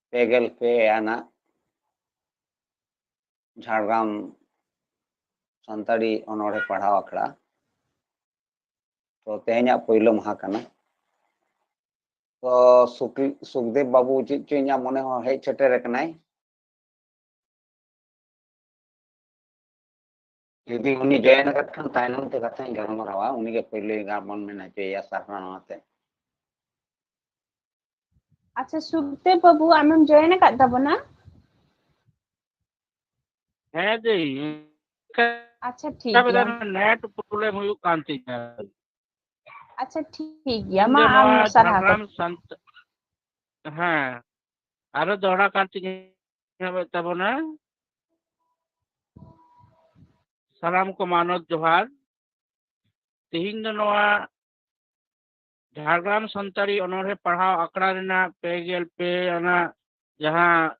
ᱯᱮ ᱜᱮᱞ ᱯᱮ ᱟᱱᱟᱜ ᱡᱷᱟᱲᱜᱨᱟᱢ ᱥᱟᱱᱛᱟᱲᱤ ᱚᱱᱚᱬᱦᱮ ᱯᱟᱲᱦᱟᱣ ᱟᱠᱷᱲᱟ᱾ ᱛᱚ ᱛᱮᱦᱮᱧᱟᱜ ᱯᱳᱭᱞᱳ ᱢᱟᱦᱟ ᱠᱟᱱᱟ᱾ ᱛᱚ ᱥᱩᱠ-, ᱥᱩᱠᱫᱮᱵ ᱵᱟᱹᱵᱩ, ᱪᱮᱫ ᱪᱚ ᱤᱧᱟᱹᱜ ᱢᱚᱱᱮ ᱦᱚᱸ ᱦᱮᱡ ᱥᱮᱴᱮᱨ ᱟᱠᱟᱱᱟᱭ᱾ ᱡᱩᱫᱤ ᱩᱱᱤ ᱡᱚᱭᱮᱱ ᱟᱠᱟᱫ ᱠᱷᱟᱱ ᱛᱟᱭᱱᱚᱢ ᱛᱮ ᱠᱟᱛᱷᱟᱧ ᱜᱟᱞᱢᱟᱨᱟᱣᱟ, ᱩᱱᱤᱜᱮ ᱯᱳᱭᱞᱳ ᱜᱟᱨ ᱵᱚᱱ ᱢᱮᱱ ᱦᱚᱪᱚᱭᱮᱭᱟ ᱥᱟᱨᱦᱟᱣ ᱟᱛᱮ᱾ ᱟᱪᱪᱷᱟ, ᱥᱩᱠᱫᱮᱵ ᱵᱟᱹᱵᱩ, ᱟᱢᱮᱢ ᱡᱚᱭᱮᱱ ᱟᱠᱟᱫ ᱛᱟᱵᱚᱱᱟ? ᱦᱮᱸ ᱫᱟᱹᱭ᱾ ᱟᱪᱪᱷᱟ, ᱴᱷᱤᱠ ᱜᱮᱭᱟ᱾ ᱱᱮᱴ ᱯᱨᱚᱵᱞᱮᱢ ᱦᱩᱭᱩᱜ ᱠᱟᱱ ᱛᱤᱧᱟ᱾ ᱟᱪᱪᱷᱟ, ᱴᱷᱤᱠ ᱜᱮᱭᱟ, ᱤᱧ ᱢᱟ ᱫᱚ ᱟᱢ ᱱᱚᱣᱟ ᱥᱟᱨᱦᱟᱣ᱾ ᱡᱷᱟᱲᱜᱨᱟᱢ ᱥᱟᱱᱛ-, ᱦᱮᱸ, ᱟᱨᱚ ᱫᱚᱦᱲᱟ ᱠᱟᱨᱛᱤᱧ ᱮᱦᱚᱵᱮᱫ ᱛᱟᱵᱚᱱᱟ᱾ ᱥᱟᱱᱟᱢ ᱠᱚ ᱢᱟᱱᱚᱛ ᱡᱚᱦᱟᱨ᱾ ᱛᱮᱦᱮᱧ ᱫᱚ ᱱᱚᱣᱟ ᱡᱷᱟᱲᱜᱨᱟᱢ ᱥᱟᱱᱛᱟᱲᱤ ᱚᱱᱚᱬᱦᱮ ᱯᱟᱲᱦᱟᱣ ᱟᱠᱷᱲᱟ ᱨᱮᱱᱟᱜ ᱯᱮ ᱜᱮᱞ ᱯᱮ ᱟᱱᱟᱜ ᱡᱟᱦᱟᱸ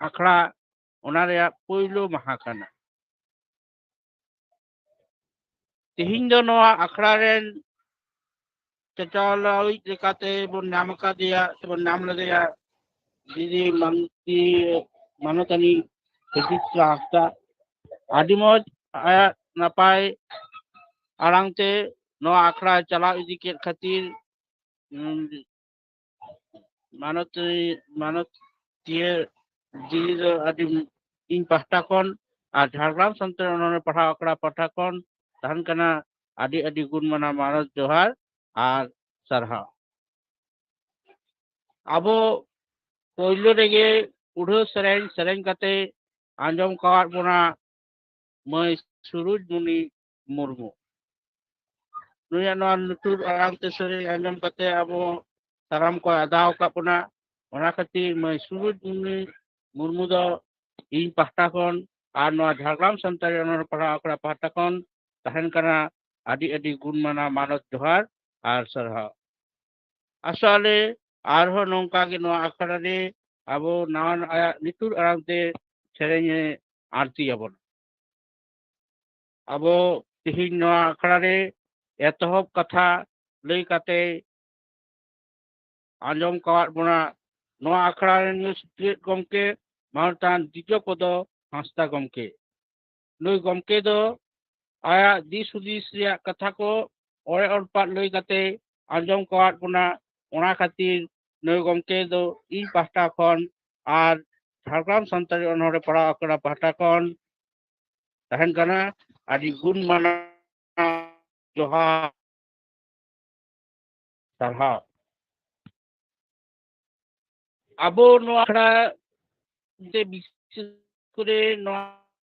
ᱟᱠᱷᱲᱟ, ᱚᱱᱟ ᱨᱮᱭᱟᱜ ᱯᱩᱭᱞᱩ ᱢᱟᱦᱟ ᱠᱟᱱᱟ᱾ ᱛᱮᱦᱮᱧ ᱫᱚ ᱱᱚᱣᱟ ᱟᱠᱷᱲᱟ ᱨᱮᱱ ᱪᱟᱪᱟᱞᱟᱣᱤᱡ ᱞᱮᱠᱟᱛᱮ ᱵᱚᱱ ᱧᱟᱢ ᱟᱠᱟᱫᱮᱭᱟ, ᱥᱮᱵᱚᱱ ᱧᱟᱢ ᱞᱮᱫᱮᱭᱟ, ᱫᱤᱫᱤ ᱢᱟᱱᱚᱛᱤ, ᱢᱟᱱᱚᱛᱟᱱᱤ ᱥᱩᱪᱤᱛᱨᱟ ᱦᱟᱸᱥᱫᱟ᱾ ᱟᱹᱰᱤ ᱢᱚᱡᱽ ᱟᱭᱟᱜ ᱱᱟᱯᱟᱭ ᱟᱲᱟᱝ ᱛᱮ ᱱᱚᱣᱟ ᱟᱠᱷᱲᱟ ᱪᱟᱞᱟᱣ ᱤᱫᱤ ᱠᱮᱫ ᱠᱷᱟᱹᱛᱤᱨ, ᱩᱢ, ᱢᱟᱱᱚᱛ, ᱢᱟᱱᱚᱛᱤᱭᱟᱹ ᱫᱤᱫᱤ ᱫᱚ ᱟᱹᱰᱤ ᱤᱧ ᱯᱟᱦᱴᱟ ᱠᱷᱚᱱ ᱟᱨ ᱡᱷᱟᱲᱜᱨᱟᱢ ᱥᱟᱱᱛᱟᱲᱤ ᱚᱱᱚᱬᱦᱮ ᱯᱟᱲᱦᱟᱣ ᱟᱠᱷᱲᱟ ᱯᱟᱦᱴᱟ ᱠᱷᱚᱱ ᱛᱟᱦᱮᱱ ᱠᱟᱱᱟ ᱟᱹᱰᱤ ᱟᱹᱰᱤ ᱜᱩᱱ ᱢᱟᱱᱟᱣ ᱢᱟᱱᱚᱛ ᱡᱚᱦᱟᱨ ᱟᱨ ᱥᱟᱨᱦᱟᱣ᱾ ᱟᱵᱚ ᱯᱳᱭᱞᱳ ᱨᱮᱜᱮ ᱩᱰᱷᱟᱹ ᱥᱮᱨᱮᱧ ᱥᱮᱨᱮᱧ ᱠᱟᱛᱮ ᱟᱸᱡᱚᱢ ᱠᱟᱣᱟᱫ ᱵᱚᱱᱟ ᱢᱟᱹᱭ ᱥᱩᱨᱩᱡᱽ ᱢᱩᱱᱤ ᱢᱩᱨᱢᱩ᱾ ᱱᱩᱭᱟᱜ ᱱᱚᱣᱟ ᱞᱩᱛᱩᱨ ᱟᱲᱟᱝ ᱛᱮ ᱥᱮᱨᱮᱧ ᱟᱸᱡᱚᱢ ᱠᱟᱛᱮ ᱟᱵᱚ ᱥᱟᱱᱟᱢ ᱠᱚ ᱟᱫᱟᱣ ᱟᱠᱟᱫ ᱵᱚᱱᱟ᱾ ᱚᱱᱟ ᱠᱷᱟᱹᱛᱤᱨ ᱢᱟᱹᱭ ᱥᱩᱨᱩᱡᱽ ᱢᱩᱨᱢᱩ, ᱢᱩᱨᱢᱩ ᱫᱚ ᱤᱧ ᱯᱟᱦᱴᱟ ᱠᱷᱚᱱ ᱟᱨ ᱱᱚᱣᱟ ᱡᱷᱟᱲᱜᱨᱟᱢ ᱥᱟᱱᱛᱟᱲᱤ ᱚᱱᱚᱬᱦᱮ ᱯᱟᱲᱦᱟᱣ ᱟᱠᱷᱲᱟ ᱯᱟᱦᱴᱟ ᱠᱷᱚᱱ ᱛᱟᱦᱮᱱ ᱠᱟᱱᱟ ᱟᱹᱰᱤ ᱟᱹᱰᱤ ᱜᱩᱱ ᱢᱟᱱᱟᱣ ᱢᱟᱱᱚᱛ ᱡᱚᱦᱟᱨ ᱟᱨ ᱥᱟᱨᱦᱟᱣ᱾ ᱟᱥᱚᱜ ᱟᱞᱮ ᱟᱨᱦᱚᱸ ᱱᱚᱝᱠᱟ ᱜᱮ ᱱᱚᱣᱟ ᱟᱠᱷᱲᱟ ᱨᱮ ᱟᱵᱚ ᱱᱟᱣᱟ ᱟᱭᱟᱜ ᱞᱤᱛᱩᱨ ᱟᱲᱟᱝ ᱛᱮ ᱥᱮᱨᱮᱧ ᱮ ᱟᱬᱛᱤ ᱟᱵᱚᱱᱟ᱾ ᱟᱵᱚ ᱛᱮᱦᱮᱧ ᱱᱚᱣᱟ ᱟᱠᱷᱲᱟ ᱨᱮ ᱮᱛᱚᱦᱚᱵ ᱠᱟᱛᱷᱟ ᱞᱟᱹᱭ ᱠᱟᱛᱮ ᱟᱸᱡᱚᱢ ᱠᱟᱣᱟᱫ ᱵᱚᱱᱟ ᱱᱚᱣᱟ ᱟᱠᱷᱲᱟ ᱨᱮᱱ ᱥᱤᱠᱷᱱᱟᱹᱛ ᱜᱚᱢᱠᱮ ᱢᱟᱱᱚᱛᱟᱱ ᱫᱤᱡᱚᱯᱚᱫᱚ ᱦᱟᱸᱥᱫᱟ ᱜᱚᱢᱠᱮ᱾ ᱱᱩᱭ ᱜᱚᱢᱠᱮ ᱫᱚ ᱟᱭᱟᱜ ᱫᱤᱥ ᱦᱩᱫᱤᱥ ᱨᱮᱭᱟᱜ ᱠᱟᱛᱷᱟ ᱠᱚ ᱚᱲᱮ ᱚᱲᱯᱟᱫ ᱞᱟᱹᱭ ᱠᱟᱛᱮ ᱟᱸᱡᱚᱢ ᱠᱟᱣᱟᱫ ᱵᱚᱱᱟ᱾ ᱚᱱᱟ ᱠᱷᱟᱹᱛᱤᱨ ᱱᱩᱭ ᱜᱚᱢᱠᱮ ᱫᱚ ᱤᱧ ᱯᱟᱦᱴᱟ ᱠᱷᱚᱱ ᱟᱨ ᱡᱷᱟᱲᱜᱨᱟᱢ ᱥᱟᱱᱛᱟᱲᱤ ᱚᱱᱚᱬᱦᱮ ᱯᱟᱲᱦᱟᱣ ᱟᱠᱷᱲᱟ ᱯᱟᱦᱴᱟ ᱠᱷᱚᱱ ᱛᱟᱦᱮᱱ ᱠᱟᱱᱟ ᱟᱹᱰᱤ ᱜᱩᱱ ᱢᱟᱱᱟᱣ ᱡᱚᱦᱟᱨ, ᱥᱟᱨᱦᱟᱣ᱾ ᱟᱵᱚ ᱱᱚᱣᱟ ᱟᱠᱷᱲᱟ ᱛᱮ ᱵᱤᱥᱮᱥ ᱠᱚᱨᱮ ᱱᱚᱣᱟ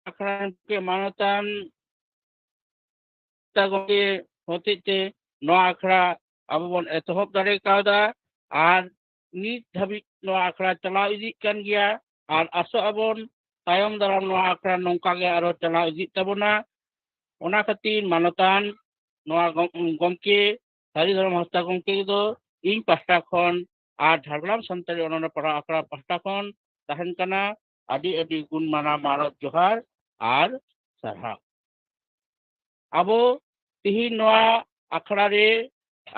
ᱟᱠᱷᱲᱟ ᱨᱮᱱ ᱢᱟᱱᱚᱛᱟᱱ ᱜᱚᱢᱠᱮ ᱦᱚᱛᱮᱡ ᱛᱮ ᱱᱚᱣᱟ ᱟᱠᱷᱲᱟ ᱟᱵᱚ ᱵᱚᱱ ᱮᱛᱚᱦᱚᱵ ᱫᱟᱲᱮ ᱠᱟᱣᱫᱟ ᱟᱨ ᱱᱤᱛ ᱫᱷᱟᱹᱵᱤᱡ ᱱᱚᱣᱟ ᱟᱠᱷᱲᱟ ᱪᱟᱞᱟᱣ ᱤᱫᱤᱜ ᱠᱟᱱ ᱜᱮᱭᱟ᱾ ᱟᱨ ᱟᱥᱚᱜ ᱟᱵᱚᱱ ᱛᱟᱭᱚᱢ ᱫᱟᱨᱟᱢ ᱱᱚᱣᱟ ᱟᱠᱷᱲᱟ ᱱᱚᱝᱠᱟ ᱜᱮ ᱟᱨᱚ ᱪᱟᱞᱟᱣ ᱤᱫᱤᱜ ᱛᱟᱵᱚᱱᱟ᱾ ᱚᱱᱟ ᱠᱷᱟᱹᱛᱤᱨ ᱢᱟᱱᱚᱛᱟᱱ ᱱᱚᱣᱟ ᱜᱚ-, ᱜᱚᱢᱠᱮ ᱥᱟᱹᱨᱤ ᱫᱷᱚᱨᱚᱢ ᱦᱟᱸᱥᱫᱟ ᱜᱚᱢᱠᱮ ᱫᱚ ᱤᱧ ᱯᱟᱦᱴᱟ ᱠᱷᱚᱱ ᱟᱨ ᱡᱷᱟᱲᱜᱨᱟᱢ ᱥᱟᱱᱛᱟᱲᱤ ᱚᱱᱚᱬᱦᱮ ᱯᱟᱲᱦᱟᱣ ᱟᱠᱷᱲᱟ ᱯᱟᱦᱴᱟ ᱠᱷᱚᱱ ᱛᱟᱦᱮᱱ ᱠᱟᱱᱟ ᱟᱹᱰᱤ ᱟᱹᱰᱤ ᱜᱩᱱ ᱢᱟᱱᱟᱣ ᱢᱟᱱᱚᱛ ᱡᱚᱦᱟᱨ ᱟᱨ ᱥᱟᱨᱦᱟᱣ᱾ ᱟᱵᱚ ᱛᱤᱦᱤᱧ ᱱᱚᱣᱟ ᱟᱠᱷᱲᱟ ᱨᱮ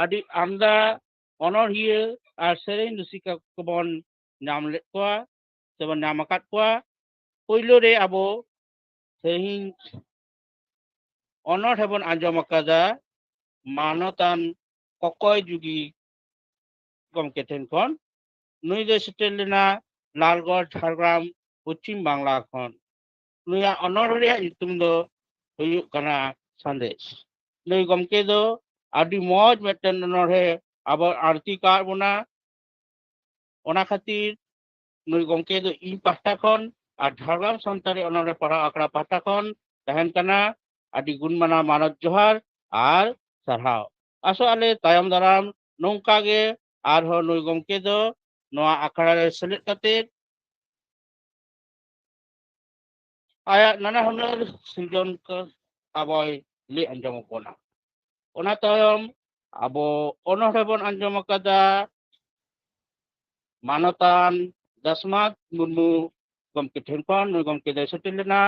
ᱟᱹᱰᱤ ᱟᱢᱫᱟ ᱚᱱᱚᱬᱦᱤᱭᱟᱹ ᱟᱨ ᱥᱮᱨᱮᱧ ᱨᱩᱥᱤᱠᱟ ᱠᱚᱵᱚᱱ ᱧᱟᱢ ᱞᱮᱫ ᱠᱚᱣᱟ ᱥᱮᱵᱚᱱ ᱧᱟᱢ ᱟᱠᱟᱫ ᱠᱚᱣᱟ᱾ ᱯᱳᱭᱞᱳ ᱨᱮ ᱟᱵᱚ ᱛᱮᱦᱮᱧ ᱚᱱᱚᱬᱦᱮ ᱵᱚᱱ ᱟᱸᱡᱚᱢ ᱟᱠᱟᱫᱟ ᱢᱟᱱᱚᱛᱟᱱ ᱠᱚᱠᱚᱭ ᱡᱩᱜᱤ ᱜᱚᱢᱠᱮ ᱴᱷᱮᱱ ᱠᱷᱚᱱ᱾ ᱱᱩᱭ ᱫᱚᱭ ᱥᱮᱴᱮᱨ ᱞᱮᱱᱟ ᱞᱟᱞᱜᱚᱲ, ᱡᱷᱟᱲᱜᱨᱟᱢ, ᱯᱚᱪᱷᱤᱢ ᱵᱟᱝᱞᱟ ᱠᱷᱚᱱ᱾ ᱱᱩᱭᱟᱜ ᱚᱱᱚᱬᱦᱮ ᱨᱮᱭᱟᱜ ᱧᱩᱛᱩᱢ ᱫᱚ ᱦᱩᱭᱩᱜ ᱠᱟᱱᱟ ᱥᱟᱸᱫᱮᱥ᱾ ᱱᱩᱭ ᱜᱚᱢᱠᱮ ᱫᱚ ᱟᱹᱰᱤ ᱢᱚᱡᱽ ᱢᱤᱫᱴᱮᱱ ᱚᱱᱚᱬᱦᱮ ᱟᱵᱚ ᱟᱬᱛᱤ ᱠᱟᱜ ᱵᱚᱱᱟ᱾ ᱚᱱᱟ ᱠᱷᱟᱹᱛᱤᱨ ᱱᱩᱭ ᱜᱚᱢᱠᱮ ᱫᱚ ᱤᱧ ᱯᱟᱦᱴᱟ ᱠᱷᱚᱱ ᱟᱨ ᱡᱷᱟᱲᱜᱨᱟᱢ ᱥᱟᱱᱛᱟᱲᱤ ᱚᱱᱚᱬᱦᱮ ᱯᱟᱲᱦᱟᱣ ᱟᱠᱷᱲᱟ ᱯᱟᱦᱴᱟ ᱠᱷᱚᱱ ᱛᱟᱦᱮᱱ ᱠᱟᱱᱟ ᱟᱹᱰᱤ ᱜᱩᱱ ᱢᱟᱱᱟᱣ ᱢᱟᱱᱚᱛ ᱡᱚᱦᱟᱨ ᱟᱨ ᱥᱟᱨᱦᱟᱣ᱾ ᱟᱥᱚᱜ ᱟᱞᱮ ᱛᱟᱭᱚᱢ ᱫᱟᱨᱟᱢ ᱱᱚᱝᱠᱟ ᱜᱮ ᱟᱨᱦᱚᱸ ᱱᱩᱭ ᱜᱚᱢᱠᱮ ᱫᱚ ᱱᱚᱣᱟ ᱟᱠᱷᱲᱟ ᱨᱮ ᱥᱮᱞᱮᱫ ᱠᱟᱛᱮ ᱟᱭᱟᱜ ᱱᱟᱱᱟ ᱦᱩᱱᱟᱹᱨ ᱥᱤᱨᱡᱚᱱ ᱠᱚ ᱟᱵᱚᱭ ᱞᱟᱹᱭ ᱟᱸᱡᱚᱢ ᱟᱵᱚᱱᱟ᱾ ᱚᱱᱟ ᱛᱟᱭᱚᱢ ᱟᱵᱚ ᱚᱱᱚᱬᱦᱮ ᱵᱚᱱ ᱟᱸᱡᱚᱢ ᱟᱠᱟᱫᱟ ᱢᱟᱱᱚᱛᱟᱱ ᱫᱟᱥᱢᱟᱛ ᱢᱩᱨᱢᱩ ᱜᱚᱢᱠᱮ ᱴᱷᱮᱱ ᱠᱷᱚᱱ᱾ ᱱᱩᱭ ᱜᱚᱢᱠᱮ ᱫᱚᱭ ᱥᱮᱴᱮᱨ ᱞᱮᱱᱟ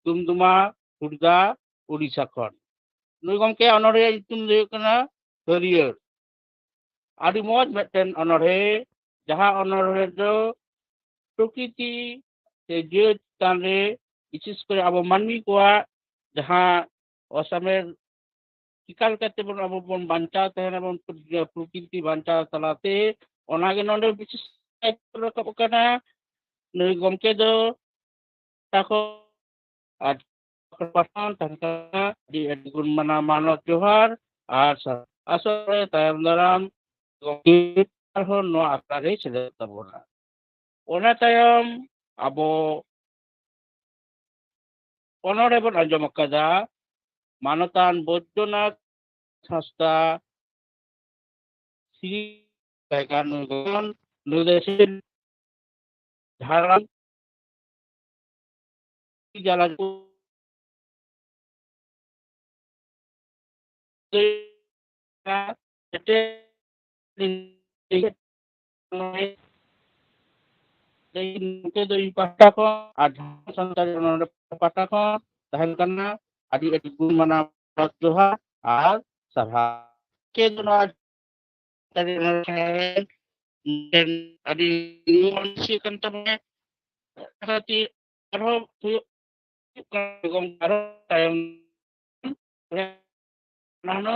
ᱫᱩᱢᱫᱩᱢᱟ, ᱠᱷᱩᱨᱫᱟ, ᱩᱲᱤᱥᱥᱟ ᱠᱷᱚᱱ᱾ ᱱᱩᱭ ᱜᱚᱢᱠᱮᱭᱟᱜ ᱚᱱᱚᱬᱦᱮ ᱧᱩᱛᱩᱢ ᱫᱚ ᱦᱩᱭᱩᱜ ᱠᱟᱱᱟ ᱦᱟᱹᱨᱭᱟᱹᱲ᱾ ᱟᱹᱰᱤ ᱢᱚᱡᱽ ᱢᱤᱫᱴᱮᱱ ᱚᱱᱚᱬᱦᱮ, ᱡᱟᱦᱟᱸ ᱚᱱᱚᱬᱦᱮ ᱫᱚ ᱯᱨᱚᱠᱨᱤᱛᱤ ᱥᱮ ᱡᱤᱭᱟᱹᱲ ᱪᱮᱛᱟᱱ ᱨᱮ, ᱵᱤᱥᱮᱥ ᱠᱚᱨᱮ ᱟᱵᱚ ᱢᱟᱹᱱᱢᱤ ᱠᱚᱣᱟᱜ ᱡᱟᱦᱟᱸ ᱚᱥᱟᱢᱮᱨ ᱪᱤᱠᱟ ᱞᱮᱠᱟᱛᱮ ᱵᱚᱱ, ᱟᱵᱚ ᱵᱚᱱ ᱵᱟᱧᱪᱟᱣ ᱛᱟᱦᱮᱱᱟ ᱵᱚᱱ, ᱯᱨᱚᱠᱨᱤᱛᱤ ᱵᱟᱧᱪᱟᱣ ᱛᱟᱞᱟᱛᱮ, ᱚᱱᱟᱜᱮ ᱱᱚᱰᱮ ᱵᱤᱥᱮᱥ ᱨᱟᱠᱟᱵ ᱠᱟᱱᱟ᱾ ᱱᱩᱭ ᱜᱚᱢᱠᱮ ᱫᱚ ᱛᱟᱠᱚ ᱟᱨ ᱯᱟᱥᱱᱟᱣ ᱛᱟᱦᱮᱱ ᱠᱟᱱᱟ᱾ ᱟᱹᱰᱤ ᱟᱹᱰᱤ ᱜᱩᱱ ᱢᱟᱱᱟᱣ ᱢᱟᱱᱚᱛ ᱡᱚᱦᱟᱨ ᱟᱨ ᱥᱟᱨᱦᱟᱣ᱾ ᱟᱥᱚᱜ ᱨᱮ ᱛᱟᱭᱚᱢ ᱫᱟᱨᱟᱢ ᱜᱚᱢᱠᱮ ᱟᱨᱦᱚᱸ ᱱᱚᱣᱟ ᱟᱠᱷᱲᱟ ᱨᱮ ᱥᱮᱞᱮᱫ ᱛᱟᱵᱚᱱᱟ᱾ ᱚᱱᱟ ᱛᱟᱭᱚᱢ ᱟᱵᱚ ᱚᱱᱚᱬᱦᱮ ᱵᱚᱱ ᱟᱸᱡᱚᱢ ᱟᱠᱟᱫᱟ, ᱢᱟᱱᱚᱛᱟᱱ ᱵᱳᱭᱫᱚᱱᱟᱛᱷ ᱦᱟᱸᱥᱫᱟ ᱥᱨᱤ ᱛᱟᱦᱮᱸ ᱠᱟᱱ ᱱᱩᱭ ᱫᱚ ᱥᱨᱤ ᱡᱷᱟᱲᱟᱢ ᱡᱟᱞᱟ ᱱᱚᱰᱮ ᱯᱟᱦᱴᱟ ᱠᱷᱚᱱ ᱟᱨ ᱡᱷᱟᱲᱠᱷᱚᱸᱰ ᱥᱟᱱᱛᱟᱲᱤ ᱚᱱᱚᱬᱦᱮ ᱯᱟᱦᱴᱟ ᱠᱷᱚᱱ ᱛᱟᱦᱮᱱ ᱠᱟᱱᱟ ᱟᱹᱰᱤ ᱟᱹᱰᱤ ᱜᱩᱱ ᱢᱟᱱᱟᱣ ᱡᱚᱦᱟᱨ ᱟᱨ ᱥᱟᱨᱦᱟᱣ᱾ ᱪᱮᱫ ᱱᱚᱣᱟ ᱥᱟᱱᱛᱟᱲᱤ ᱚᱱᱚᱬᱦᱮ ᱨᱮᱱ ᱟᱹᱰᱤ ᱧᱩᱢᱟᱱ ᱥᱤ ᱠᱟᱱ ᱛᱟᱵᱚᱱᱟ᱾ ᱠᱷᱟᱹᱛᱤᱨ ᱟᱨᱦᱚᱸ ᱦᱩᱭᱩᱜ ᱠᱟᱱᱟ, ᱜᱚᱢᱠᱮ, ᱟᱨᱦᱚᱸ ᱛᱟᱭᱚᱢ ᱨᱮ ᱱᱟᱱᱟ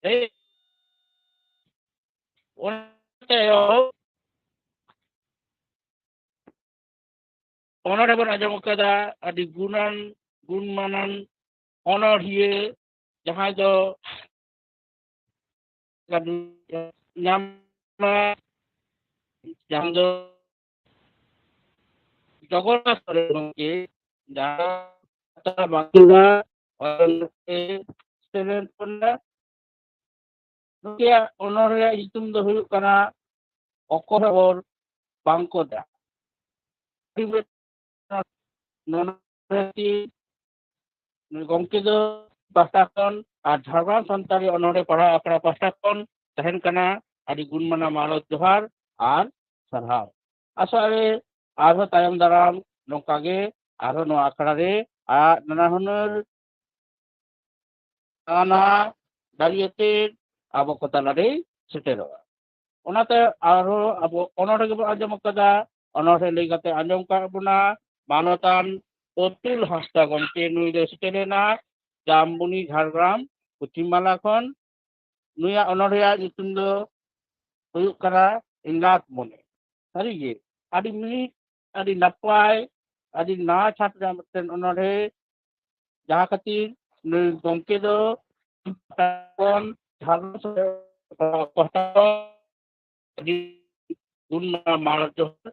ᱨᱮ ᱚᱱᱟ ᱛᱟᱭᱚᱢ ᱚᱱᱚᱬᱦᱮ ᱵᱚᱱ ᱟᱸᱡᱚᱢ ᱟᱠᱟᱫᱟ ᱟᱹᱰᱤ ᱜᱩᱱᱟᱱ, ᱜᱩᱱᱢᱟᱱᱟᱱ ᱚᱱᱚᱬᱦᱤᱭᱟᱹ, ᱡᱟᱦᱟᱸᱭ ᱫᱚ ᱧᱟᱢ, ᱡᱟᱦᱟᱸ ᱫᱚ ᱡᱚᱜᱚᱱᱱᱟᱛᱷ ᱥᱚᱨᱮᱱ ᱜᱚᱢᱠᱮ, ᱡᱟᱦᱟᱸ ᱵᱟᱸᱠᱩᱲᱟ ᱥᱮᱞᱮᱫ ᱠᱟᱱᱟ᱾ ᱱᱩᱠᱩᱣᱟᱜ ᱚᱱᱚᱬᱦᱮ ᱨᱮᱭᱟᱜ ᱧᱩᱛᱩᱢ ᱫᱚ ᱦᱩᱭᱩᱜ ᱠᱟᱱᱟ ᱚᱠᱚᱭ ᱦᱚᱲ ᱵᱟᱝᱠᱚ ᱫᱟ᱾ ᱱᱚᱣᱟ ᱜᱚᱢᱠᱮ ᱫᱚ ᱯᱟᱦᱴᱟ ᱠᱷᱚᱱ ᱟᱨ ᱡᱷᱟᱲᱜᱨᱟᱢ ᱥᱟᱱᱛᱟᱲᱤ ᱚᱱᱚᱬᱦᱮ ᱯᱟᱲᱦᱟᱣ ᱟᱠᱷᱲᱟ ᱯᱟᱦᱴᱟ ᱠᱷᱚᱱ ᱛᱟᱦᱮᱱ ᱠᱟᱱᱟ ᱟᱹᱰᱤ ᱜᱩᱱ ᱢᱟᱱᱟᱣ ᱢᱟᱱᱚᱛ ᱡᱚᱦᱟᱨ ᱟᱨ ᱥᱟᱨᱦᱟᱣ᱾ ᱟᱥᱚᱜ ᱟᱹᱧ ᱟᱨᱦᱚᱸ ᱛᱟᱭᱚᱢ ᱫᱟᱨᱟᱢ ᱱᱚᱝᱠᱟ ᱜᱮ ᱟᱨᱦᱚᱸ ᱱᱚᱣᱟ ᱟᱠᱷᱲᱟ ᱨᱮ ᱟᱨ ᱱᱟᱱᱟ ᱦᱩᱱᱟᱹᱨ ᱱᱟᱣᱟ ᱱᱟᱣᱟ ᱫᱟᱲᱮ ᱟᱛᱮ ᱟᱵᱚ ᱠᱚ ᱛᱟᱞᱟᱨᱮ ᱥᱮᱴᱮᱨᱚᱜᱼᱟ᱾ ᱚᱱᱟᱛᱮ ᱟᱨᱦᱚᱸ ᱟᱵᱚ ᱚᱱᱚᱬᱦᱮ ᱜᱮᱵᱚᱱ ᱟᱸᱡᱚᱢ ᱟᱠᱟᱫᱟ, ᱚᱱᱚᱬᱦᱮ ᱞᱟᱹᱭ ᱠᱟᱛᱮ ᱟᱸᱡᱚᱢ ᱠᱟᱜ ᱵᱚᱱᱟ ᱢᱟᱱᱚᱛᱟᱱ ᱚᱛᱩᱞ ᱦᱟᱸᱥᱫᱟ ᱜᱚᱢᱠᱮ, ᱱᱩᱭ ᱫᱚ ᱥᱮᱴᱮᱨ ᱞᱮᱱᱟ ᱡᱟᱢᱵᱚᱱᱤ, ᱡᱷᱟᱲᱜᱨᱟᱢ, ᱯᱚᱪᱷᱤᱢ ᱵᱟᱝᱞᱟ ᱠᱷᱚᱱ᱾ ᱱᱩᱭᱟᱜ ᱚᱱᱚᱬᱦᱮᱭᱟᱜ ᱧᱩᱛᱩᱢ ᱫᱚ ᱦᱩᱭᱩᱜ ᱠᱟᱱᱟ ᱮᱸᱜᱟᱛ ᱢᱚᱱᱮ᱾ ᱥᱟᱹᱨᱤᱜᱮ ᱟᱹᱰᱤ ᱢᱤᱫ, ᱟᱹᱰᱤ ᱱᱟᱯᱟᱭ, ᱟᱹᱰᱤ ᱱᱟᱣᱟ ᱪᱷᱟᱯ ᱨᱮᱭᱟᱜ ᱢᱤᱫᱴᱮᱱ ᱚᱱᱚᱬᱦᱮ, ᱡᱟᱦᱟᱸ ᱠᱷᱟᱹᱛᱤᱨ ᱱᱩᱭ ᱜᱚᱢᱠᱮ ᱫᱚ ᱡᱷᱟᱲᱠᱷᱚᱸᱰ ᱯᱟᱦᱴᱟ ᱠᱷᱚᱱ ᱟᱹᱰᱤ ᱜᱩᱱ ᱢᱟᱱᱟᱣ ᱢᱟᱲᱟᱝ ᱡᱚᱦᱟᱨ᱾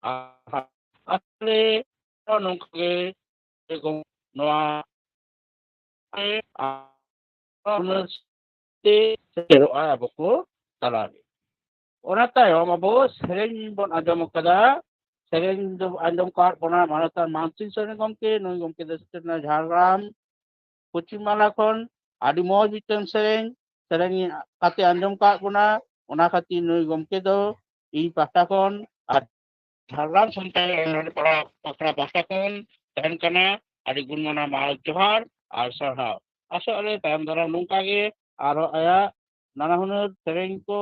ᱟᱨ ᱟᱥᱚᱞᱮ ᱱᱚᱝᱠᱟ ᱜᱮ ᱱᱚᱣᱟ ᱥᱮᱴᱮᱨᱚᱜᱼᱟ ᱟᱵᱚ ᱠᱚ ᱛᱟᱞᱟᱨᱮ᱾ ᱚᱱᱟ ᱛᱟᱭᱚᱢ ᱟᱵᱚ ᱥᱮᱨᱮᱧ ᱵᱚᱱ ᱟᱸᱡᱚᱢ ᱟᱠᱟᱫᱟ, ᱥᱮᱨᱮᱧ ᱫᱚ ᱟᱸᱡᱚᱢ ᱠᱟᱫ ᱵᱚᱱᱟ ᱢᱟᱱᱚᱛᱟᱱ ᱢᱟᱱᱥᱤᱝ ᱥᱚᱨᱮᱱ ᱜᱚᱢᱠᱮ, ᱱᱩᱭ ᱜᱚᱢᱠᱮ ᱫᱚ ᱥᱮᱴᱮᱨ ᱮᱱᱟ ᱡᱷᱟᱲᱜᱨᱟᱢ, ᱯᱚᱪᱷᱤᱢ ᱵᱟᱝᱞᱟ ᱠᱷᱚᱱ᱾ ᱟᱹᱰᱤ ᱢᱚᱡᱽ ᱢᱤᱫᱴᱮᱱ ᱥᱮᱨᱮᱧ, ᱥᱮᱨᱮᱧ ᱠᱟᱛᱮ ᱟᱸᱡᱚᱢ ᱠᱟᱜ ᱵᱚᱱᱟ᱾ ᱚᱱᱟ ᱠᱷᱟᱹᱛᱤᱨ ᱱᱩᱭ ᱜᱚᱢᱠᱮ ᱫᱚ ᱤᱧ ᱯᱟᱦᱴᱟ ᱠᱷᱚᱱ ᱟᱨ ᱡᱷᱟᱲᱜᱨᱟᱢ ᱥᱟᱱᱛᱟᱲ ᱚᱱᱚᱬᱦᱮ ᱯᱟᱲᱟ ᱟᱠᱷᱲᱟ ᱯᱟᱦᱴᱟ ᱠᱷᱚᱱ ᱛᱟᱦᱮᱱ ᱠᱟᱱᱟ ᱟᱹᱰᱤ ᱜᱩᱱ ᱢᱟᱱᱟᱣ ᱢᱟᱱᱚᱛ ᱡᱚᱦᱟᱨ ᱟᱨ ᱥᱟᱨᱦᱟᱣ᱾ ᱟᱥᱚᱜ ᱟᱞᱮ ᱛᱟᱭᱚᱢ ᱫᱟᱨᱟᱢ ᱱᱚᱝᱠᱟ ᱜᱮ ᱟᱨᱦᱚᱸ ᱟᱭᱟᱜ ᱱᱟᱱᱟ ᱦᱩᱱᱟᱹᱨ ᱥᱮᱨᱮᱧ ᱠᱚ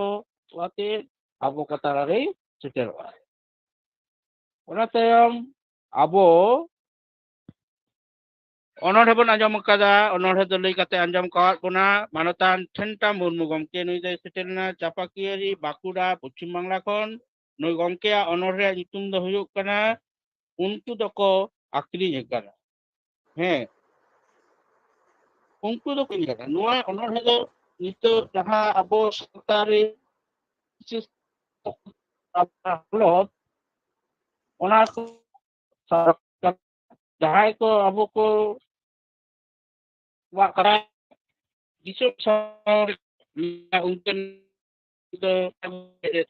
ᱟᱛᱮ ᱟᱵᱚ ᱠᱚ ᱛᱟᱞᱟᱨᱮᱭ ᱥᱮᱴᱮᱨᱚᱜᱼᱟ᱾ ᱚᱱᱟ ᱛᱟᱭᱚᱢ ᱟᱵᱚ ᱚᱱᱚᱬᱦᱮ ᱵᱚᱱ ᱟᱸᱡᱚᱢ ᱟᱠᱟᱫᱟ, ᱚᱱᱚᱬᱦᱮ ᱫᱚ ᱞᱟᱹᱭ ᱠᱟᱛᱮ ᱟᱸᱡᱚᱢ ᱠᱟᱣᱟᱫ ᱵᱚᱱᱟ ᱢᱟᱱᱚᱛᱟᱱ ᱴᱷᱮᱱᱴᱟ ᱢᱩᱨᱢᱩ ᱜᱚᱢᱠᱮ᱾ ᱱᱩᱭ ᱫᱚᱭ ᱥᱮᱴᱮᱨ ᱞᱮᱱᱟ ᱪᱟᱯᱟᱠᱤᱭᱟᱹᱨᱤ, ᱵᱟᱸᱠᱩᱲᱟ, ᱯᱚᱪᱷᱤᱢ ᱵᱟᱝᱞᱟ ᱠᱷᱚᱱ᱾ ᱱᱩᱭ ᱜᱚᱢᱠᱮᱭᱟᱜ ᱚᱱᱚᱬᱦᱮ ᱨᱮᱭᱟᱜ ᱧᱩᱛᱩᱢ ᱫᱚ ᱦᱩᱭᱩᱜ ᱠᱟᱱᱟ ᱩᱱᱠᱩ ᱫᱚᱠᱚ ᱟᱹᱠᱷᱨᱤᱧ ᱟᱠᱟᱱᱟ᱾ ᱦᱮᱸ, ᱩᱱᱠᱩ ᱫᱚᱠᱚ ᱟᱹᱠᱷᱨᱤᱧ ᱟᱠᱟᱱᱟ᱾ ᱱᱚᱣᱟ ᱚᱱᱚᱬᱦᱮ ᱫᱚ ᱱᱤᱛᱚᱜ ᱡᱟᱦᱟᱸ ᱟᱵᱚ ᱥᱟᱶᱛᱟ ᱨᱮ ᱵᱤᱥᱮᱥ ᱦᱟᱞᱚᱛ, ᱚᱱᱟ ᱠᱚ ᱡᱟᱦᱟᱸᱭ ᱠᱚ ᱟᱵᱚ ᱠᱚ ᱠᱚᱣᱟᱜ ᱠᱟᱛᱷᱟ ᱫᱤᱥᱚᱢ ᱥᱟᱶ ᱩᱱᱠᱤᱱ ᱫᱚ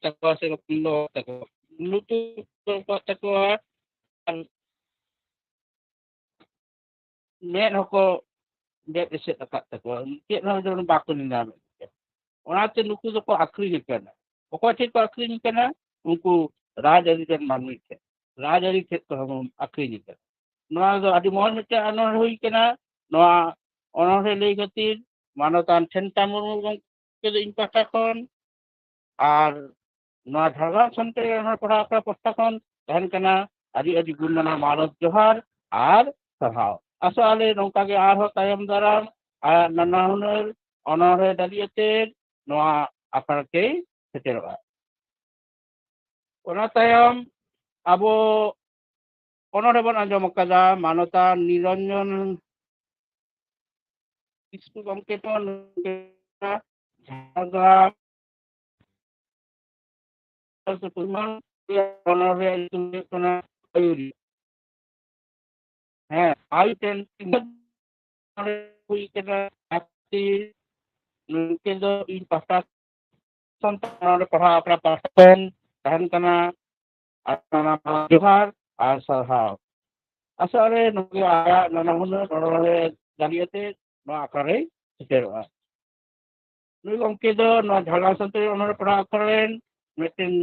ᱛᱟᱠᱚᱣᱟ ᱥᱮ ᱵᱟᱠᱚ ᱛᱟᱠᱚᱣᱟ, ᱞᱩᱛᱩᱨ ᱠᱚ ᱛᱟᱠᱚᱣᱟ, ᱟᱨ ᱢᱮᱫ ᱦᱚᱸᱠᱚ ᱵᱮᱫ ᱮᱥᱮᱫ ᱟᱠᱟᱫ ᱛᱟᱠᱚᱣᱟ, ᱪᱮᱫ ᱦᱚᱸ ᱡᱮᱢᱚᱱ ᱵᱟᱠᱚ ᱧᱮᱧᱟᱢᱮᱫ ᱠᱚᱣᱟ᱾ ᱚᱱᱟᱛᱮ ᱱᱩᱠᱩ ᱫᱚᱠᱚ ᱟᱠᱷᱨᱤᱧ ᱟᱠᱟᱱᱟ᱾ ᱚᱠᱚᱭ ᱴᱷᱮᱱ ᱠᱚ ᱟᱠᱷᱨᱤᱧ ᱟᱠᱟᱱᱟ? ᱩᱱᱠᱩ ᱨᱟᱡᱽᱟᱹᱨᱤ ᱨᱮᱱ ᱢᱟᱹᱱᱢᱤ ᱴᱷᱮᱱ, ᱨᱟᱡᱽᱟᱹᱨᱤ ᱴᱷᱮᱱ ᱠᱚ ᱟᱠᱷᱨᱤᱧ ᱟᱠᱟᱱᱟ᱾ ᱱᱚᱣᱟ ᱫᱚ ᱟᱹᱰᱤ ᱢᱚᱡᱽ ᱢᱤᱫᱴᱮᱱ ᱚᱱᱚᱬᱦᱮ ᱦᱩᱭ ᱠᱟᱱᱟ᱾ ᱱᱚᱣᱟ ᱚᱱᱚᱬᱦᱮ ᱞᱟᱹᱭ ᱠᱷᱟᱹᱛᱤᱨ ᱢᱟᱱᱚᱛᱟᱱ ᱴᱷᱮᱱᱴᱟ ᱢᱩᱨᱢᱩ ᱜᱚᱢᱠᱮ ᱫᱚ ᱤᱧ ᱯᱟᱦᱴᱟ ᱠᱷᱚᱱ, ᱟᱨ ᱱᱚᱣᱟ ᱡᱷᱟᱲᱜᱨᱟᱢ ᱥᱟᱱᱛᱟᱲᱤ ᱚᱱᱚᱬᱦᱮ ᱯᱟᱲᱦᱟᱣ ᱟᱠᱷᱲᱟ ᱯᱟᱦᱴᱟ ᱠᱷᱚᱱ ᱛᱟᱦᱮᱱ ᱠᱟᱱᱟ ᱟᱹᱰᱤ ᱟᱹᱰᱤ ᱜᱩᱱ ᱢᱟᱱᱟᱣ ᱢᱟᱱᱚᱛ ᱡᱚᱦᱟᱨ ᱟᱨ ᱥᱟᱨᱦᱟᱣ᱾ ᱟᱥᱚᱜ ᱟᱞᱮ ᱱᱚᱝᱠᱟ ᱜᱮ ᱟᱨᱦᱚᱸ ᱛᱟᱭᱚᱢ ᱫᱟᱨᱟᱢ ᱟᱨ ᱱᱟᱱᱟ ᱦᱩᱱᱟᱹᱨ ᱚᱱᱚᱬᱦᱮ ᱫᱟᱲᱮ ᱟᱛᱮ ᱱᱚᱣᱟ ᱟᱠᱷᱲᱟ ᱛᱮᱭ ᱥᱮᱴᱮᱨᱚᱜᱼᱟ᱾ ᱚᱱᱟ ᱛᱟᱭᱚᱢ ᱟᱵᱚ ᱚᱱᱚᱬᱦᱮ ᱵᱚᱱ ᱟᱸᱡᱚᱢ ᱟᱠᱟᱫᱟ ᱢᱟᱱᱚᱛᱟᱱ ᱱᱤᱨᱚᱧᱡᱚᱱ ᱠᱤᱥᱠᱩ ᱜᱚᱢᱠᱮ ᱴᱷᱮᱱ, ᱡᱷᱟᱲᱜᱨᱟᱢ ᱥᱮ ᱯᱚᱥᱪᱤᱢ ᱵᱟᱝᱞᱟ ᱚᱱᱚᱬᱦᱮ ᱧᱩᱛᱩᱢ ᱦᱩᱭᱩᱜ ᱠᱟᱱᱟ ᱟᱭᱩᱨᱤ᱾ ᱦᱮᱸ, ᱟᱭᱩ ᱴᱷᱮᱱ ᱛᱤᱱᱟᱹᱜ ᱚᱱᱚᱬᱦᱮ ᱦᱩᱭ ᱠᱟᱱᱟ, ᱟᱨ ᱱᱩᱠᱤᱱ ᱫᱚ ᱤᱧ ᱯᱟᱦᱴᱟ ᱥᱟᱱᱛᱟᱲ ᱱᱚᱰᱮ ᱯᱟᱲᱦᱟᱣ ᱟᱠᱟᱱᱟ ᱯᱟᱦᱴᱟ ᱠᱷᱚᱱ ᱛᱟᱦᱮᱱ ᱠᱟᱱᱟ᱾ ᱟᱨ ᱱᱟᱱᱟ ᱡᱚᱦᱟᱨ ᱟᱨ ᱥᱟᱨᱦᱟᱣ᱾ ᱟᱥᱚᱜ ᱟᱞᱮ ᱱᱚᱰᱮ ᱟᱭᱟᱜ ᱱᱟᱱᱟ ᱦᱩᱱᱟᱹᱨ ᱚᱱᱚᱬᱦᱮ ᱡᱟᱹᱨᱤ ᱟᱛᱮ ᱱᱚᱣᱟ ᱟᱠᱷᱲᱟ ᱨᱮᱭ ᱥᱮᱴᱮᱨᱚᱜᱼᱟ᱾ ᱱᱩᱭ ᱜᱚᱢᱠᱮ ᱫᱚ ᱱᱚᱣᱟ ᱡᱷᱟᱲᱜᱨᱟᱢ ᱥᱟᱱᱛᱟᱲᱤ ᱚᱱᱚᱬᱦᱮ ᱯᱟᱲᱦᱟᱣ ᱟᱠᱷᱲᱟ ᱨᱮᱱ ᱢᱤᱫᱴᱮᱱ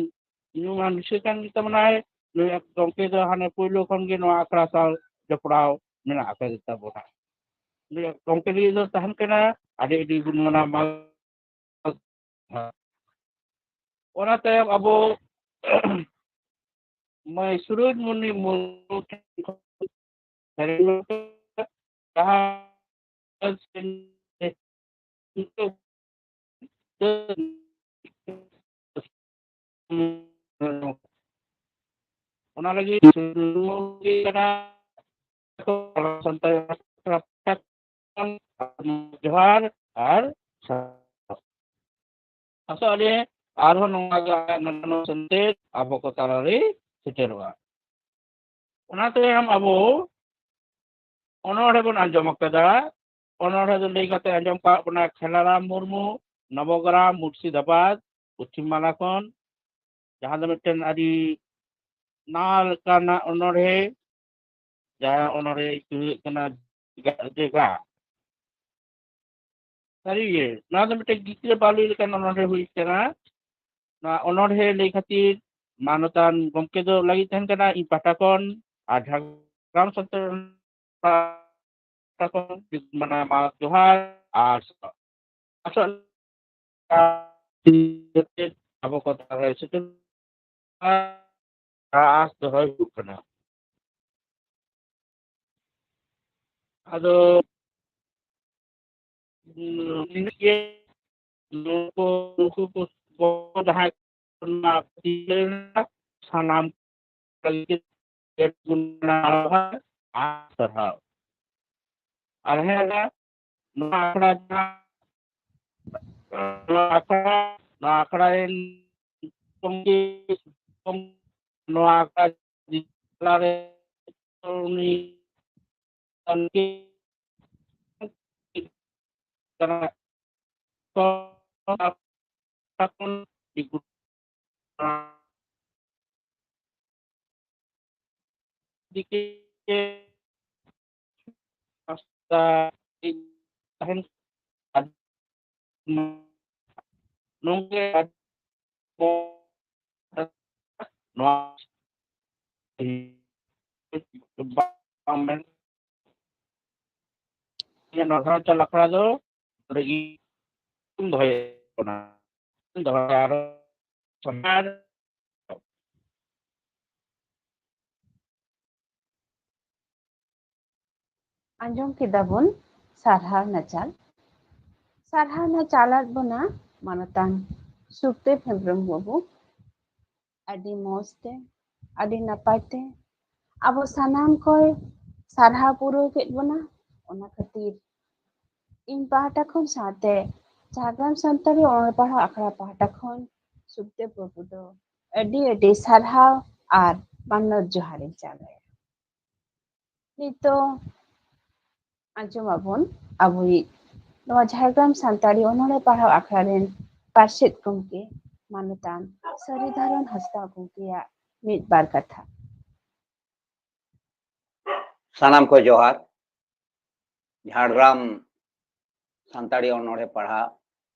ᱧᱩᱢᱟᱱ ᱵᱤᱥᱚᱭ ᱠᱟᱱ ᱜᱮ ᱛᱟᱵᱚᱱᱟᱭ᱾ ᱱᱩᱭ ᱜᱚᱢᱠᱮ ᱫᱚ ᱦᱟᱱᱮ ᱯᱳᱭᱞᱳ ᱠᱷᱚᱱ ᱜᱮ ᱱᱚᱣᱟ ᱟᱠᱷᱲᱟ ᱥᱟᱶ ᱡᱚᱯᱲᱟᱣ ᱢᱮᱱᱟᱜ ᱟᱠᱟᱫ ᱛᱟᱵᱚᱱᱟ᱾ ᱱᱩᱭ ᱜᱚᱢᱠᱮ ᱞᱟᱹᱜᱤᱫ ᱫᱚ ᱛᱟᱦᱮᱱ ᱠᱟᱱᱟ ᱟᱹᱰᱤ ᱟᱹᱰᱤ ᱜᱩᱱ ᱢᱟᱱᱟᱣ ᱢᱟᱱ᱾ ᱚᱱᱟ ᱛᱟᱭᱚᱢ ᱟᱵᱚ ᱢᱟᱹᱭ ᱥᱩᱨᱚᱡᱽᱢᱩᱱᱤ ᱢᱩᱨᱢᱩ ᱴᱷᱮᱱ ᱠᱷᱚᱱ ᱡᱟᱦᱟᱸ ᱚᱱᱟ ᱞᱟᱹᱜᱤᱫ ᱠᱟᱱᱟ ᱥᱟᱱᱛᱟᱲ ᱡᱚᱦᱟᱨ ᱟᱨ ᱥᱟᱨᱦᱟᱣ᱾ ᱟᱥᱚᱜ ᱟᱹᱞᱤᱧ ᱟᱨᱦᱚᱸ ᱱᱚᱣᱟ ᱜᱮ ᱱᱟᱱᱟ ᱥᱮᱱᱛᱮ ᱟᱵᱚ ᱠᱚ ᱛᱟᱞᱟᱨᱮ ᱥᱮᱴᱮᱨᱚᱜᱼᱟ᱾ ᱚᱱᱟ ᱛᱟᱭᱚᱢ ᱟᱵᱚ ᱚᱱᱚᱬᱦᱮ ᱵᱚᱱ ᱟᱸᱡᱚᱢ ᱟᱠᱟᱫᱟ᱾ ᱚᱱᱚᱬᱦᱮ ᱫᱚ ᱞᱟᱹᱭ ᱠᱟᱛᱮ ᱟᱸᱡᱚᱢ ᱠᱟᱜ ᱵᱚᱱᱟ ᱠᱷᱮᱞᱟᱨᱟᱢ ᱢᱩᱨᱢᱩ, ᱱᱚᱵᱚᱜᱨᱟᱢ, ᱢᱩᱨᱥᱤᱫᱟᱵᱟᱫᱽ, ᱯᱚᱪᱷᱤᱢ ᱢᱟᱞᱟ ᱠᱷᱚᱱ, ᱡᱟᱦᱟᱸ ᱫᱚ ᱢᱤᱫᱴᱮᱱ ᱟᱹᱰᱤ ᱱᱟᱣᱟ ᱞᱮᱠᱟᱱᱟᱜ ᱚᱱᱚᱬᱦᱮ, ᱡᱟᱦᱟᱸ ᱚᱱᱚᱬᱦᱮ ᱧᱩᱛᱩᱢ ᱦᱩᱭᱩᱜ ᱠᱟᱱᱟ ᱡᱮᱜᱟ ᱡᱮᱜᱟ᱾ ᱥᱟᱹᱨᱤᱜᱮ, ᱱᱚᱣᱟ ᱫᱚ ᱢᱤᱫᱴᱮᱱ ᱜᱤᱫᱽᱨᱟᱹ ᱵᱟᱹᱣᱞᱤ ᱞᱮᱠᱟᱱ ᱚᱱᱚᱬᱦᱮ ᱦᱩᱭ ᱠᱟᱱᱟ᱾ ᱱᱚᱣᱟ ᱚᱱᱚᱬᱦᱮ ᱞᱟᱹᱭ ᱠᱷᱟᱹᱛᱤᱨ ᱢᱟᱱᱚᱛᱟᱱ ᱜᱚᱢᱠᱮ ᱫᱚ ᱞᱟᱹᱜᱤᱫ ᱛᱟᱦᱮᱱ ᱠᱟᱱᱟ ᱤᱧ ᱯᱟᱦᱴᱟ ᱠᱷᱚᱱ ᱟᱨ ᱡᱷᱟᱲᱜᱨᱟᱢ ᱥᱟᱱᱛᱟᱲ ᱯᱟᱦᱴᱟ ᱠᱷᱚᱱ ᱢᱟᱱᱟᱣ ᱡᱚᱦᱟᱨ ᱟᱨ ᱟᱥᱚᱜ ᱟᱵᱚ ᱠᱚ ᱛᱟᱞᱟᱨᱮ ᱥᱮᱴᱮᱨ ᱟᱸᱥ ᱫᱚᱦᱚᱭ ᱦᱩᱭᱩᱜ ᱠᱟᱱᱟ᱾ ᱟᱫᱚ ᱩᱸ, ᱤᱱᱟᱹᱜ ᱜᱮ᱾ ᱱᱩᱠᱩ, ᱱᱩᱠᱩ ᱠᱚ ᱡᱟᱦᱟᱸᱭ ᱠᱚ ᱱᱚᱣᱟ ᱥᱟᱱᱟᱢ ᱞᱟᱹᱜᱤᱫ ᱟᱨ ᱥᱟᱨᱦᱟᱣ᱾ ᱟᱨ ᱦᱮᱸ, ᱱᱚᱣᱟ ᱟᱠᱷᱲᱟ ᱡᱟᱦᱟᱸ, ᱱᱚᱣᱟ ᱟᱠᱷᱲᱟ, ᱱᱚᱣᱟ ᱟᱠᱷᱲᱟ ᱨᱮᱱ ᱠᱚᱢᱤᱴᱤ, ᱱᱚᱣᱟ ᱟᱠᱷᱲᱟ ᱛᱟᱞᱟᱨᱮ ᱩᱱᱤ ᱠᱟᱱᱟ᱾ ᱫᱤᱠᱮ ᱨᱟᱥᱛᱟ ᱛᱟᱦᱮᱱ ᱱᱚᱝᱠᱟ ᱱᱚᱣᱟ ᱵᱟᱝ ᱢᱮᱱ ᱱᱚᱣᱟ ᱪᱟᱞ ᱟᱠᱷᱲᱟ ᱫᱚ ᱱᱚᱰᱮ ᱜᱮ ᱫᱚᱦᱚᱭᱮᱫ ᱵᱚᱱᱟ᱾ ᱫᱚᱦᱚᱭᱟ ᱟᱨᱚ ᱥᱚᱢᱟᱡᱽ᱾ ᱟᱸᱡᱚᱢ ᱠᱮᱫᱟ ᱵᱚᱱ ᱥᱟᱨᱦᱟᱣ ᱱᱟᱪᱟᱞ᱾ ᱥᱟᱨᱦᱟᱣ ᱱᱟᱪᱟᱞᱟᱫ ᱵᱚᱱᱟ ᱢᱟᱱᱚᱛᱟᱱ ᱥᱩᱠᱫᱮᱵ ᱦᱮᱢᱵᱨᱚᱢ ᱵᱟᱹᱵᱩ᱾ ᱟᱹᱰᱤ ᱢᱚᱡᱽ ᱛᱮ, ᱟᱹᱰᱤ ᱱᱟᱯᱟᱭ ᱛᱮ ᱟᱵᱚ ᱥᱟᱱᱟᱢ ᱠᱚᱭ ᱥᱟᱨᱦᱟᱣ ᱯᱩᱨᱟᱹᱣ ᱠᱮᱫ ᱵᱚᱱᱟ᱾ ᱚᱱᱟ ᱠᱷᱟᱹᱛᱤᱨ ᱤᱧ ᱯᱟᱦᱴᱟ ᱠᱷᱚᱱ ᱥᱟᱶᱛᱮ ᱡᱷᱟᱲᱜᱨᱟᱢ ᱥᱟᱱᱛᱟᱲᱤ ᱚᱱᱚᱞ ᱯᱟᱲᱦᱟᱣ ᱟᱠᱷᱲᱟ ᱯᱟᱦᱴᱟ ᱠᱷᱚᱱ ᱥᱩᱠᱫᱮᱵ ᱵᱟᱹᱵᱩ ᱫᱚ ᱟᱹᱰᱤ ᱟᱹᱰᱤ ᱥᱟᱨᱦᱟᱣ ᱟᱨ ᱢᱟᱱᱚᱛ ᱡᱚᱦᱟᱨ ᱤᱧ ᱪᱟᱞ ᱟᱭᱟ᱾ ᱱᱤᱛᱚᱜ ᱟᱸᱡᱚᱢ ᱟᱵᱚᱱ ᱟᱵᱚᱭᱤᱡ ᱱᱚᱣᱟ ᱡᱷᱟᱲᱜᱨᱟᱢ ᱥᱟᱱᱛᱟᱲᱤ ᱚᱱᱚᱬᱦᱮ ᱯᱟᱲᱦᱟᱣ ᱟᱠᱷᱲᱟ ᱨᱮᱱ ᱯᱟᱨᱥᱮᱛ ᱜᱚᱢᱠᱮ ᱢᱟᱱᱚᱛᱟᱱ ᱥᱟᱹᱨᱤᱫᱷᱚᱨᱚᱱ ᱦᱟᱸᱥᱫᱟ ᱜᱚᱢᱠᱮᱭᱟᱜ ᱢᱤᱫ ᱵᱟᱨ ᱠᱟᱛᱷᱟ᱾ ᱥᱟᱱᱟᱢ ᱠᱚ ᱡᱚᱦᱟᱨ᱾ ᱡᱷᱟᱲᱜᱨᱟᱢ ᱥᱟᱱᱛᱟᱲᱤ ᱚᱱᱚᱬᱦᱮ ᱯᱟᱲᱦᱟᱣ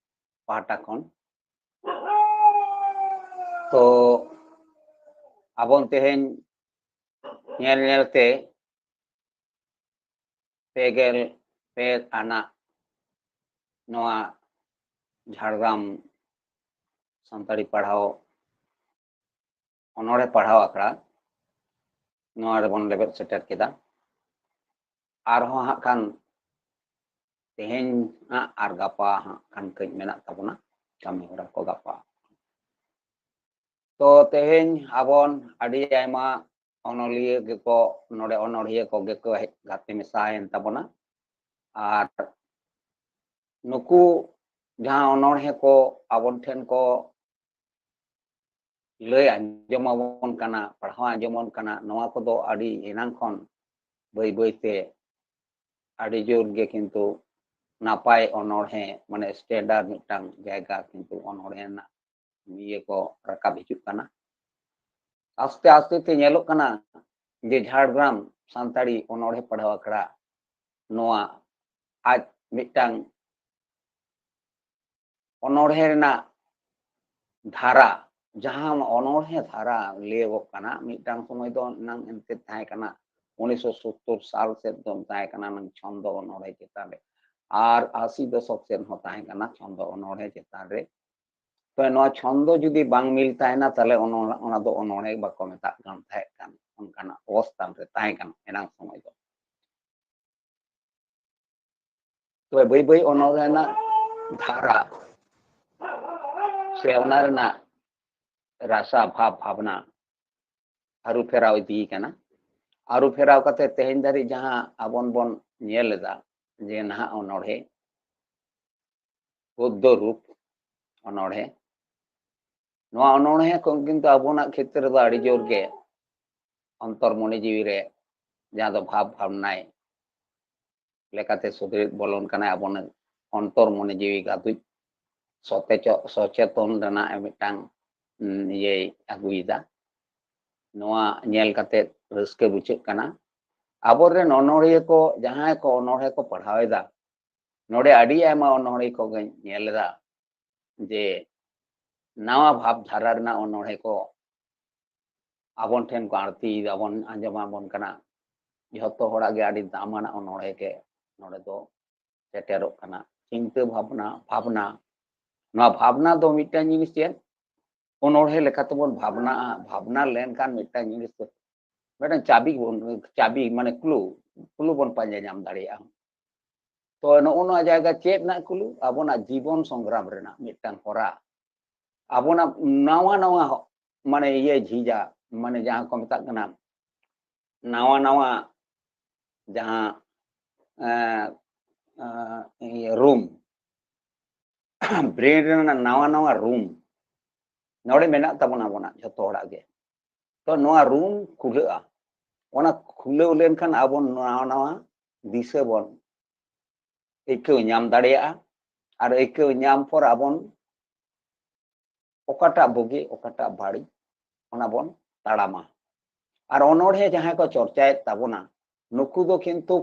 ᱯᱟᱦᱴᱟ ᱠᱷᱚᱱ ᱛᱚ ᱟᱵᱚᱱ ᱛᱮᱦᱮᱧ ᱧᱮᱞ ᱧᱮᱞ ᱛᱮ ᱯᱮ ᱜᱮᱞ ᱯᱮ ᱟᱱᱟᱜ ᱱᱚᱣᱟ ᱡᱷᱟᱲᱜᱨᱟᱢ ᱥᱟᱱᱛᱟᱲᱤ ᱯᱟᱲᱦᱟᱣ ᱚᱱᱚᱬᱦᱮ ᱯᱟᱲᱦᱟᱣ ᱟᱠᱷᱲᱟ ᱱᱚᱣᱟ ᱨᱮᱵᱚᱱ ᱞᱮᱵᱮᱫ ᱥᱮᱴᱮᱨ ᱠᱮᱫᱟ᱾ ᱟᱨᱦᱚᱸ ᱦᱟᱸᱜ ᱠᱷᱟᱱ ᱛᱮᱦᱮᱧ ᱦᱟᱸᱜ ᱟᱨ ᱜᱟᱯᱟ ᱦᱟᱸᱜ ᱠᱷᱟᱱ ᱠᱟᱹᱡ ᱢᱮᱱᱟᱜ ᱛᱟᱵᱚᱱᱟ ᱠᱟᱹᱢᱤ ᱦᱚᱨᱟ ᱠᱚ ᱜᱟᱯᱟ᱾ ᱛᱚ ᱛᱮᱦᱮᱧ ᱟᱵᱚᱱ ᱟᱹᱰᱤ ᱟᱭᱢᱟ ᱚᱱᱚᱞᱤᱭᱟᱹ ᱜᱮᱠᱚ, ᱱᱚᱰᱮ ᱚᱱᱚᱲᱦᱤᱭᱟᱹ ᱠᱚᱜᱮ ᱠᱚ ᱦᱮᱡ ᱜᱟᱛᱮ ᱢᱮᱥᱟᱭᱮᱱ ᱛᱟᱵᱚᱱᱟ᱾ ᱟᱨ ᱱᱩᱠᱩ ᱡᱟᱦᱟᱸ ᱚᱱᱚᱬᱦᱮ ᱠᱚ ᱟᱵᱚᱱ ᱴᱷᱮᱱ ᱠᱚ ᱞᱟᱹᱭ ᱟᱸᱡᱚᱢ ᱟᱵᱚᱱ ᱠᱟᱱᱟ, ᱯᱟᱲᱦᱟᱣ ᱟᱸᱡᱚᱢ ᱟᱵᱚᱱ ᱠᱟᱱᱟ, ᱱᱚᱣᱟ ᱠᱚᱫᱚ ᱟᱹᱰᱤ ᱮᱱᱟᱝ ᱠᱷᱚᱱ ᱵᱟᱹᱭ ᱵᱟᱹᱭ ᱛᱮ ᱟᱹᱰᱤ ᱡᱳᱨ ᱜᱮ ᱠᱤᱱᱛᱩ ᱱᱟᱯᱟᱭ ᱚᱱᱚᱬᱦᱮ, ᱢᱟᱱᱮ standard ᱢᱤᱫᱴᱟᱝ ᱡᱟᱭᱜᱟ ᱠᱤᱱᱛᱩ ᱚᱱᱚᱬᱦᱮ ᱨᱮᱱᱟᱜ ᱤᱭᱟᱹ ᱠᱚ ᱨᱟᱠᱟᱵ ᱦᱤᱡᱩᱜ ᱠᱟᱱᱟ᱾ ᱟᱥᱛᱮ ᱟᱥᱛᱮ ᱛᱮ ᱧᱮᱞᱚᱜ ᱠᱟᱱᱟ ᱡᱮ ᱡᱷᱟᱲᱜᱨᱟᱢ ᱥᱟᱱᱛᱟᱲᱤ ᱚᱱᱚᱬᱦᱮ ᱯᱟᱲᱦᱟᱣ ᱟᱠᱷᱲᱟ ᱱᱚᱣᱟ ᱟᱡ ᱢᱤᱫᱴᱟᱝ ᱚᱱᱚᱬᱦᱮ ᱨᱮᱱᱟᱜ ᱫᱷᱟᱨᱟ, ᱡᱟᱦᱟᱸ ᱚᱱᱚᱬᱦᱮ ᱫᱷᱟᱨᱟ ᱞᱟᱹᱭᱚᱜᱚᱜ ᱠᱟᱱᱟ, ᱢᱤᱫᱴᱟᱝ ᱥᱚᱢᱚᱭ ᱫᱚ ᱮᱱᱟᱝ ᱮᱱᱛᱮ ᱛᱟᱦᱮᱸ ᱠᱟᱱᱟ, ᱩᱱᱤᱥᱥᱚ ᱥᱳᱛᱛᱳᱨ ᱥᱟᱞ ᱥᱮᱫ ᱫᱚ ᱛᱟᱦᱮᱸ ᱠᱟᱱᱟ ᱱᱟᱝ ᱪᱷᱚᱱᱫᱚ ᱚᱱᱚᱬᱦᱮ ᱪᱮᱛᱟᱱ ᱨᱮ, ᱟᱨ ᱟᱥᱤ ᱫᱚᱥᱚᱠ ᱥᱮᱫ ᱦᱚᱸ ᱛᱟᱦᱮᱸ ᱠᱟᱱᱟ ᱪᱷᱚᱱᱫᱚ ᱚᱱᱚᱬᱦᱮ ᱪᱮᱛᱟᱱ ᱨᱮ᱾ ᱛᱚ ᱱᱚᱣᱟ ᱪᱷᱚᱱᱫᱚ ᱡᱩᱫᱤ ᱵᱟᱝ ᱢᱤᱞ ᱛᱟᱦᱮᱱᱟ, ᱛᱟᱦᱞᱮ ᱚᱱᱚ-, ᱚᱱᱟ ᱫᱚ ᱚᱱᱚᱬᱦᱮ ᱵᱟᱠᱚ ᱢᱮᱛᱟᱜ ᱠᱟᱱ ᱛᱟᱦᱮᱸ ᱠᱟᱱ, ᱚᱱᱠᱟᱱᱟᱜ ᱚᱵᱚᱥᱛᱷᱟ ᱨᱮ ᱛᱟᱦᱮᱸ ᱠᱟᱱᱟ ᱮᱱᱟᱝ ᱥᱚᱢᱚᱭ ᱫᱚ᱾ ᱛᱚᱵᱮ ᱵᱟᱹᱭ ᱵᱟᱹᱭ ᱚᱱᱚᱬᱦᱮ ᱨᱮᱱᱟᱜ ᱫᱷᱟᱨᱟ ᱥᱮ ᱚᱱᱟ ᱨᱮᱱᱟᱜ ᱨᱟᱥᱟ ᱵᱷᱟᱵᱽ ᱵᱷᱟᱵᱽᱱᱟ ᱟᱹᱨᱩ ᱯᱷᱮᱨᱟᱣ ᱤᱫᱤ ᱠᱟᱱᱟ᱾ ᱟᱹᱨᱩ ᱯᱷᱮᱨᱟᱣ ᱠᱟᱛᱮ ᱛᱮᱦᱮᱧ ᱫᱷᱟᱹᱨᱤᱡ ᱡᱟᱦᱟᱸ ᱟᱵᱚᱱ ᱵᱚᱱ ᱧᱮᱞ ᱮᱫᱟ ᱡᱮ ᱱᱟᱦᱟᱜ ᱚᱱᱚᱬᱦᱮ, ᱜᱚᱫᱽᱫᱚ ᱨᱩᱯ ᱚᱱᱚᱬᱦᱮ, ᱱᱚᱣᱟ ᱚᱱᱚᱬᱦᱮ ᱠᱚ ᱠᱤᱱᱛᱩ ᱟᱵᱚᱱᱟᱜ ᱠᱷᱮᱛᱨᱮ ᱫᱚ ᱟᱹᱰᱤ ᱡᱳᱨ ᱜᱮ ᱚᱱᱛᱚᱨ ᱢᱚᱱᱮ ᱡᱤᱣᱤ ᱨᱮ ᱡᱟᱦᱟᱸ ᱫᱚ ᱵᱷᱟᱵᱽ ᱵᱷᱟᱵᱽᱱᱟᱭ ᱞᱮᱠᱟᱛᱮ ᱥᱩᱫᱷᱨᱤᱛ ᱵᱚᱞᱚᱱ ᱠᱟᱱᱟᱭ, ᱟᱵᱚᱱᱟᱜ ᱚᱱᱛᱚᱨ ᱢᱚᱱᱮ ᱡᱤᱣᱤ ᱜᱟᱹᱫᱩᱡ ᱥᱚᱛᱮᱪᱚ-, ᱥᱚᱪᱮᱛᱚᱱ ᱨᱮᱱᱟᱜ ᱢᱤᱫᱴᱟᱝ, ᱩᱸ, ᱤᱭᱟᱹᱭ ᱟᱹᱜᱩᱭᱮᱫᱟ᱾ ᱱᱚᱣᱟ ᱧᱮᱞ ᱠᱟᱛᱮ ᱨᱟᱹᱥᱠᱟᱹ ᱵᱩᱡᱷᱟᱹᱜ ᱠᱟᱱᱟ᱾ ᱟᱵᱚᱨᱮᱱ ᱚᱱᱚᱬᱦᱤᱭᱟᱹ ᱠᱚ, ᱡᱟᱦᱟᱸᱭ ᱠᱚ ᱚᱱᱚᱬᱦᱮ ᱠᱚ ᱯᱟᱲᱦᱟᱣ ᱮᱫᱟ, ᱱᱚᱰᱮ ᱟᱹᱰᱤ ᱟᱭᱢᱟ ᱚᱱᱚᱬᱦᱤᱭᱟᱹ ᱠᱚᱜᱮᱧ ᱧᱮᱞ ᱮᱫᱟ ᱡᱮ ᱱᱟᱣᱟ ᱵᱷᱟᱵᱽ ᱫᱷᱟᱨᱟ ᱨᱮᱱᱟᱜ ᱚᱱᱚᱬᱦᱮ ᱠᱚ ᱟᱵᱚᱱ ᱴᱷᱮᱱ ᱠᱚ ᱟᱬᱛᱤᱭᱮᱫᱟ, ᱵᱚᱱ ᱟᱸᱡᱚᱢ ᱟᱵᱚᱱ ᱠᱟᱱᱟ᱾ ᱡᱷᱚᱛᱚ ᱦᱚᱲᱟᱜ ᱜᱮ ᱟᱹᱰᱤ ᱫᱟᱢᱟᱱᱟᱜ ᱚᱱᱚᱬᱦᱮ ᱜᱮ ᱱᱚᱰᱮ ᱫᱚ ᱥᱮᱴᱮᱨᱚᱜ ᱠᱟᱱᱟ᱾ ᱪᱤᱱᱛᱟᱹ ᱵᱷᱟᱵᱽᱱᱟ, ᱵᱷᱟᱵᱽᱱᱟ, ᱱᱚᱣᱟ ᱵᱷᱟᱵᱽᱱᱟ ᱫᱚ ᱢᱤᱫᱴᱟᱝ ᱡᱤᱱᱤᱥ ᱪᱮᱫ? ᱚᱱᱚᱬᱦᱮ ᱞᱮᱠᱟᱛᱮᱵᱚᱱ ᱵᱷᱟᱵᱽᱱᱟᱜᱼᱟ᱾ ᱵᱷᱟᱵᱽᱱᱟ ᱞᱮᱱᱠᱷᱟᱱ ᱢᱤᱫᱴᱟᱝ ᱡᱤᱱᱤᱥ ᱫᱚ, ᱢᱤᱫᱴᱟᱝ ᱪᱟᱵᱤ ᱵᱚᱱ, ᱪᱟᱵᱤ ᱢᱟᱱᱮ clue, ᱠᱩᱞᱩ ᱵᱚᱱ ᱯᱟᱸᱡᱟ ᱧᱟᱢ ᱫᱟᱲᱮᱭᱟᱜᱼᱟ᱾ ᱛᱚ ᱱᱚᱜᱼᱚ ᱱᱚᱣᱟ ᱡᱟᱭᱜᱟ ᱪᱮᱫ ᱨᱮᱱᱟᱜ ᱠᱩᱞᱩ? ᱟᱵᱚᱱᱟᱜ ᱡᱤᱵᱚᱱ ᱥᱚᱝᱜᱨᱟᱢ ᱨᱮᱱᱟᱜ ᱢᱤᱫᱴᱟᱝ ᱦᱚᱨᱟ, ᱟᱵᱚᱱᱟᱜ ᱱᱟᱣᱟ ᱱᱟᱣᱟ ᱦᱚ-, ᱢᱟᱱᱮ ᱤᱭᱟᱹ ᱡᱷᱤᱡᱟ, ᱢᱟᱱᱮ ᱡᱟᱦᱟᱸ ᱠᱚ ᱢᱮᱛᱟᱜ ᱠᱟᱱᱟ ᱱᱟᱣᱟ ᱱᱟᱣᱟ ᱡᱟᱦᱟᱸ, ᱮᱸ, ᱮᱸ, ᱤᱭᱟᱹ ᱨᱩᱢ, ᱵᱨᱮᱱ ᱨᱮᱱᱟᱜ ᱱᱟᱣᱟ ᱱᱟᱣᱟ ᱨᱩᱢ ᱱᱚᱰᱮ ᱢᱮᱱᱟᱜ ᱛᱟᱵᱚᱱᱟ ᱟᱵᱚᱱᱟᱜ ᱡᱷᱚᱛᱚ ᱦᱚᱲᱟᱜ ᱜᱮ᱾ ᱛᱚ ᱱᱚᱣᱟ ᱨᱩᱢ ᱠᱷᱩᱞᱟᱹᱜᱼᱟ, ᱚᱱᱟ ᱠᱷᱩᱞᱟᱹᱣ ᱞᱮᱱᱠᱷᱟᱱ ᱟᱵᱚ ᱱᱟᱣᱟ ᱱᱟᱣᱟ ᱫᱤᱥᱟᱹ ᱵᱚᱱ ᱟᱹᱭᱠᱟᱹᱣ ᱧᱟᱢ ᱫᱟᱲᱮᱭᱟᱜᱼᱟ᱾ ᱟᱨ ᱟᱹᱭᱠᱟᱹᱣ ᱧᱟᱢ ᱯᱚᱨ ᱟᱵᱚᱱ ᱚᱠᱟᱴᱟᱜ ᱵᱩᱜᱤ, ᱚᱠᱟᱴᱟᱜ ᱵᱟᱹᱲᱤᱡ, ᱚᱱᱟ ᱵᱚᱱ ᱛᱟᱲᱟᱢᱟ᱾ ᱟᱨ ᱚᱱᱚᱬᱦᱮ ᱡᱟᱦᱟᱸᱭ ᱠᱚ ᱪᱚᱨᱪᱟᱭᱮᱫ ᱛᱟᱵᱚᱱᱟ, ᱱᱩᱠᱩ ᱫᱚ ᱠᱤᱱᱛᱩ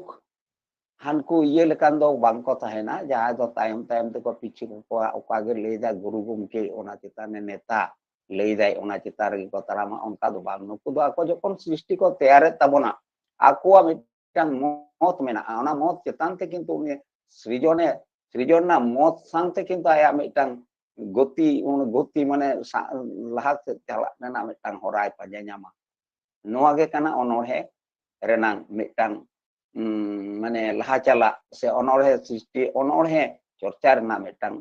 ᱦᱟᱱᱠᱩ ᱤᱭᱟᱹ ᱞᱮᱠᱟᱱ ᱫᱚ ᱵᱟᱝ ᱠᱚ ᱛᱟᱦᱮᱱᱟ, ᱡᱟᱦᱟᱸᱭ ᱫᱚ ᱛᱟᱭᱚᱢ ᱛᱟᱭᱚᱢ ᱛᱮᱠᱚ ᱯᱤᱪᱷᱤ ᱠᱚᱣᱟ, ᱚᱠᱟ ᱜᱮ ᱞᱟᱹᱭ ᱫᱟ ᱜᱩᱨᱩ ᱜᱚᱢᱠᱮ ᱚᱱᱟ ᱪᱮᱛᱟᱱ ᱨᱮ ᱱᱮᱛᱟ ᱞᱟᱹᱭ ᱫᱟᱭ, ᱚᱱᱟ ᱪᱮᱛᱟᱱ ᱨᱮᱜᱮ ᱠᱚ ᱛᱟᱲᱟᱢᱟ᱾ ᱚᱱᱠᱟ ᱫᱚ ᱵᱟᱝ, ᱱᱩᱠᱩ ᱫᱚ ᱟᱠᱚ ᱡᱚᱠᱷᱚᱱ ᱥᱨᱤᱥᱴᱤ ᱠᱚ ᱛᱮᱭᱟᱨᱮᱫ ᱛᱟᱵᱚᱱᱟ, ᱟᱠᱚᱣᱟᱜ ᱢᱤᱫᱴᱟᱝ ᱢᱚᱛ ᱢᱮᱱᱟᱜᱼᱟ, ᱚᱱᱟ ᱢᱚᱛ ᱪᱮᱛᱟᱱ ᱛᱮ ᱠᱤᱱᱛᱩ ᱩᱱᱤ ᱥᱨᱤᱡᱚᱱᱮ, ᱥᱨᱤᱡᱚᱱ ᱨᱮᱱᱟᱜ ᱢᱚᱛ ᱥᱟᱶᱛᱮ ᱠᱤᱱᱛᱩ ᱟᱭᱟᱜ ᱢᱤᱫᱴᱟᱝ ᱜᱚᱛᱤ, ᱩᱱ ᱜᱚᱛᱤ ᱢᱟᱱᱮ ᱥᱟ-, ᱞᱟᱦᱟ ᱥᱮᱫ ᱪᱟᱞᱟᱜ ᱨᱮᱱᱟᱜ ᱢᱤᱫᱴᱟᱝ ᱦᱚᱨᱟᱭ ᱯᱟᱸᱡᱟ ᱧᱟᱢᱟ᱾ ᱱᱚᱣᱟ ᱜᱮ ᱠᱟᱱᱟ ᱚᱱᱚᱬᱦᱮ ᱨᱮᱱᱟᱝ ᱢᱤᱫᱴᱟᱝ, ᱩᱢ, ᱢᱟᱱᱮ ᱞᱟᱦᱟ ᱪᱟᱞᱟᱜ ᱥᱮ ᱚᱱᱚᱬᱦᱮ ᱥᱨᱤᱥᱴᱤ, ᱚᱱᱚᱬᱦᱮ ᱪᱚᱨᱪᱟ ᱨᱮᱱᱟᱜ ᱢᱤᱫᱴᱟᱝ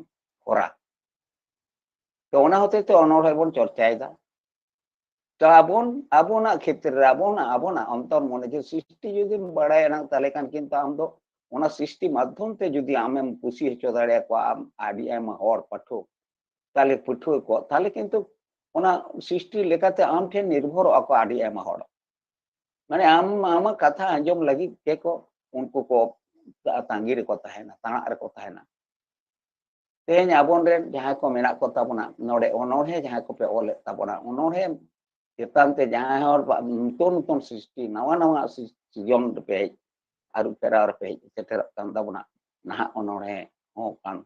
ᱦᱚᱨᱟ᱾ ᱛᱚ ᱚᱱᱟ ᱦᱚᱛᱮ ᱛᱮ ᱚᱱᱚᱬᱦᱮ ᱵᱚᱱ ᱪᱚᱨᱪᱟᱭᱮᱫᱟ᱾ ᱛᱚ ᱟᱵᱚᱱ, ᱟᱵᱚᱱᱟᱜ ᱠᱷᱮᱛᱨᱮ ᱨᱮ, ᱟᱵᱚᱱᱟᱜ, ᱟᱵᱚᱱᱟᱜ ᱚᱱᱛᱚᱨ ᱢᱚᱱᱮ ᱡᱮ ᱥᱨᱤᱥᱴᱤ ᱡᱩᱫᱤᱢ ᱵᱟᱲᱟᱭᱟ ᱱᱟᱜ, ᱛᱟᱦᱞᱮ ᱠᱷᱟᱱ ᱠᱤᱱᱛᱩ ᱟᱢ ᱫᱚ ᱚᱱᱟ ᱥᱨᱤᱥᱴᱤ ᱢᱟᱫᱽᱫᱷᱚᱢ ᱛᱮ ᱡᱩᱫᱤ ᱟᱢᱮᱢ ᱠᱩᱥᱤ ᱦᱚᱪᱚ ᱫᱟᱲᱮᱭᱟᱠᱚᱣᱟ, ᱟᱢ ᱟᱹᱰᱤ ᱟᱭᱢᱟ ᱦᱚᱲ ᱯᱟᱹᱴᱷᱩᱣᱟᱹ, ᱛᱟᱦᱞᱮ ᱯᱟᱹᱴᱷᱩᱣᱟᱹ ᱠᱚ, ᱛᱟᱦᱞᱮ ᱠᱤᱱᱛᱩ ᱚᱱᱟ ᱥᱨᱤᱥᱴᱤ ᱞᱮᱠᱟᱛᱮ ᱟᱢ ᱴᱷᱮᱱ ᱱᱤᱨᱵᱷᱚᱨᱚᱜᱼᱟ ᱠᱚ ᱟᱹᱰᱤ ᱟᱭᱢᱟ ᱦᱚᱲ᱾ ᱢᱟᱱᱮ ᱟᱢ, ᱟᱢᱟᱜ ᱠᱟᱛᱷᱟ ᱟᱸᱡᱚᱢ ᱞᱟᱹᱜᱤᱫ ᱛᱮᱠᱚ ᱩᱱᱠᱩ ᱠᱚ ᱛᱟ-, ᱛᱟᱺᱜᱤ ᱨᱮᱠᱚ ᱛᱟᱦᱮᱱᱟ, ᱛᱟᱬᱟᱜ ᱨᱮᱠᱚ ᱛᱟᱦᱮᱱᱟ᱾ ᱛᱮᱦᱮᱧ ᱟᱵᱚᱱ ᱨᱮᱱ ᱡᱟᱦᱟᱸᱭ ᱠᱚ ᱢᱮᱱᱟᱜ ᱠᱚ ᱛᱟᱵᱚᱱᱟ, ᱱᱚᱰᱮ ᱚᱱᱚᱬᱦᱮ ᱡᱟᱦᱟᱸᱭ ᱠᱚᱯᱮ ᱚᱞᱮᱫ ᱛᱟᱵᱚᱱᱟ, ᱚᱱᱚᱬᱦᱮ ᱪᱮᱛᱟᱱ ᱛᱮ ᱡᱟᱦᱟᱸᱭ ᱦᱚᱲ ᱵᱟ-, ᱱᱩᱛᱚᱱ ᱱᱩᱛᱚᱱ ᱥᱨᱤᱥᱴᱤ, ᱱᱟᱣᱟ ᱱᱟᱣᱟ ᱥᱨᱤ-, ᱥᱤᱨᱡᱚᱱ ᱨᱮᱯᱮ ᱦᱮᱡ, ᱟᱹᱨᱩ ᱯᱷᱮᱨᱟᱣ ᱨᱮᱯᱮ ᱦᱮᱡ ᱥᱮᱴᱮᱨᱚᱜ ᱠᱟᱱ ᱛᱟᱵᱚᱱᱟ, ᱱᱟᱦᱟᱜ ᱚᱱᱚᱬᱦᱮ ᱦᱚᱸ ᱠᱟᱱ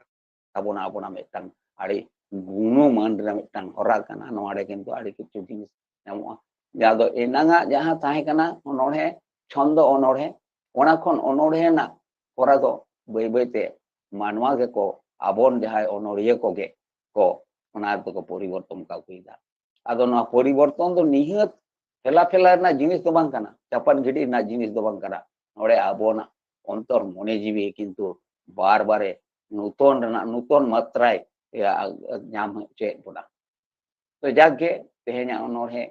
ᱛᱟᱵᱚᱱᱟ, ᱟᱵᱚᱱᱟᱜ ᱢᱤᱫᱴᱟᱝ ᱟᱹᱰᱤ ᱜᱩᱱᱚᱢᱟᱱ ᱨᱮᱱᱟᱜ ᱢᱤᱫᱴᱟᱝ ᱦᱚᱨᱟ ᱠᱟᱱᱟ᱾ ᱱᱚᱣᱟ ᱨᱮ ᱠᱤᱱᱛᱩ ᱟᱹᱰᱤ ᱠᱤᱪᱷᱩ ᱡᱤᱱᱤᱥ ᱧᱟᱢᱚᱜᱼᱟ᱾ ᱡᱟᱦᱟᱸ ᱫᱚ ᱮᱱᱟᱝᱟᱜ ᱡᱟᱦᱟᱸ ᱛᱟᱦᱮᱸ ᱠᱟᱱᱟ ᱚᱱᱚᱬᱦᱮ, ᱪᱷᱚᱱᱫᱚ ᱚᱱᱚᱬᱦᱮ, ᱚᱱᱟ ᱠᱷᱚᱱ ᱚᱱᱚᱬᱦᱮ ᱨᱮᱱᱟᱜ ᱦᱚᱨᱟ ᱫᱚ ᱵᱟᱹᱭ ᱵᱟᱹᱭ ᱛᱮ ᱢᱟᱱᱣᱟ ᱜᱮᱠᱚ, ᱟᱵᱚᱱ ᱡᱟᱦᱟᱸᱭ ᱚᱱᱚᱬᱦᱤᱭᱟᱹ ᱠᱚᱜᱮ ᱠᱚ ᱚᱱᱟ ᱫᱚᱠᱚ ᱯᱚᱨᱤᱵᱚᱨᱛᱚᱱ ᱠᱚ ᱟᱹᱜᱩᱭᱮᱫᱟ᱾ ᱟᱫᱚ ᱱᱚᱣᱟ ᱯᱚᱨᱤᱵᱚᱨᱛᱚᱱ ᱫᱚ ᱱᱤᱦᱟᱹᱛ ᱴᱷᱮᱞᱟ ᱴᱷᱮᱞᱟ ᱨᱮᱱᱟᱜ ᱡᱤᱱᱤᱥ ᱫᱚ ᱵᱟᱝ ᱠᱟᱱᱟ, ᱪᱟᱯᱟᱫ ᱜᱤᱰᱤ ᱨᱮᱱᱟᱜ ᱡᱤᱱᱤᱥ ᱫᱚ ᱵᱟᱝ ᱠᱟᱱᱟ᱾ ᱱᱚᱰᱮ ᱟᱵᱚᱱᱟᱜ ᱚᱱᱛᱚᱨ ᱢᱚᱱᱮ ᱡᱤᱣᱤ ᱠᱤᱱᱛᱩ ᱵᱟᱨ ᱵᱟᱨᱮ ᱱᱩᱛᱚᱱ ᱨᱮᱱᱟᱜ ᱱᱩᱛᱚᱱ ᱢᱟᱛᱨᱟᱭ, ᱮ, ᱧᱟᱢ ᱦᱚᱪᱚᱭᱮᱫ ᱵᱚᱱᱟ᱾ ᱛᱚ ᱡᱟᱠ ᱜᱮ, ᱛᱮᱦᱮᱧᱟᱜ ᱚᱱᱚᱬᱦᱮ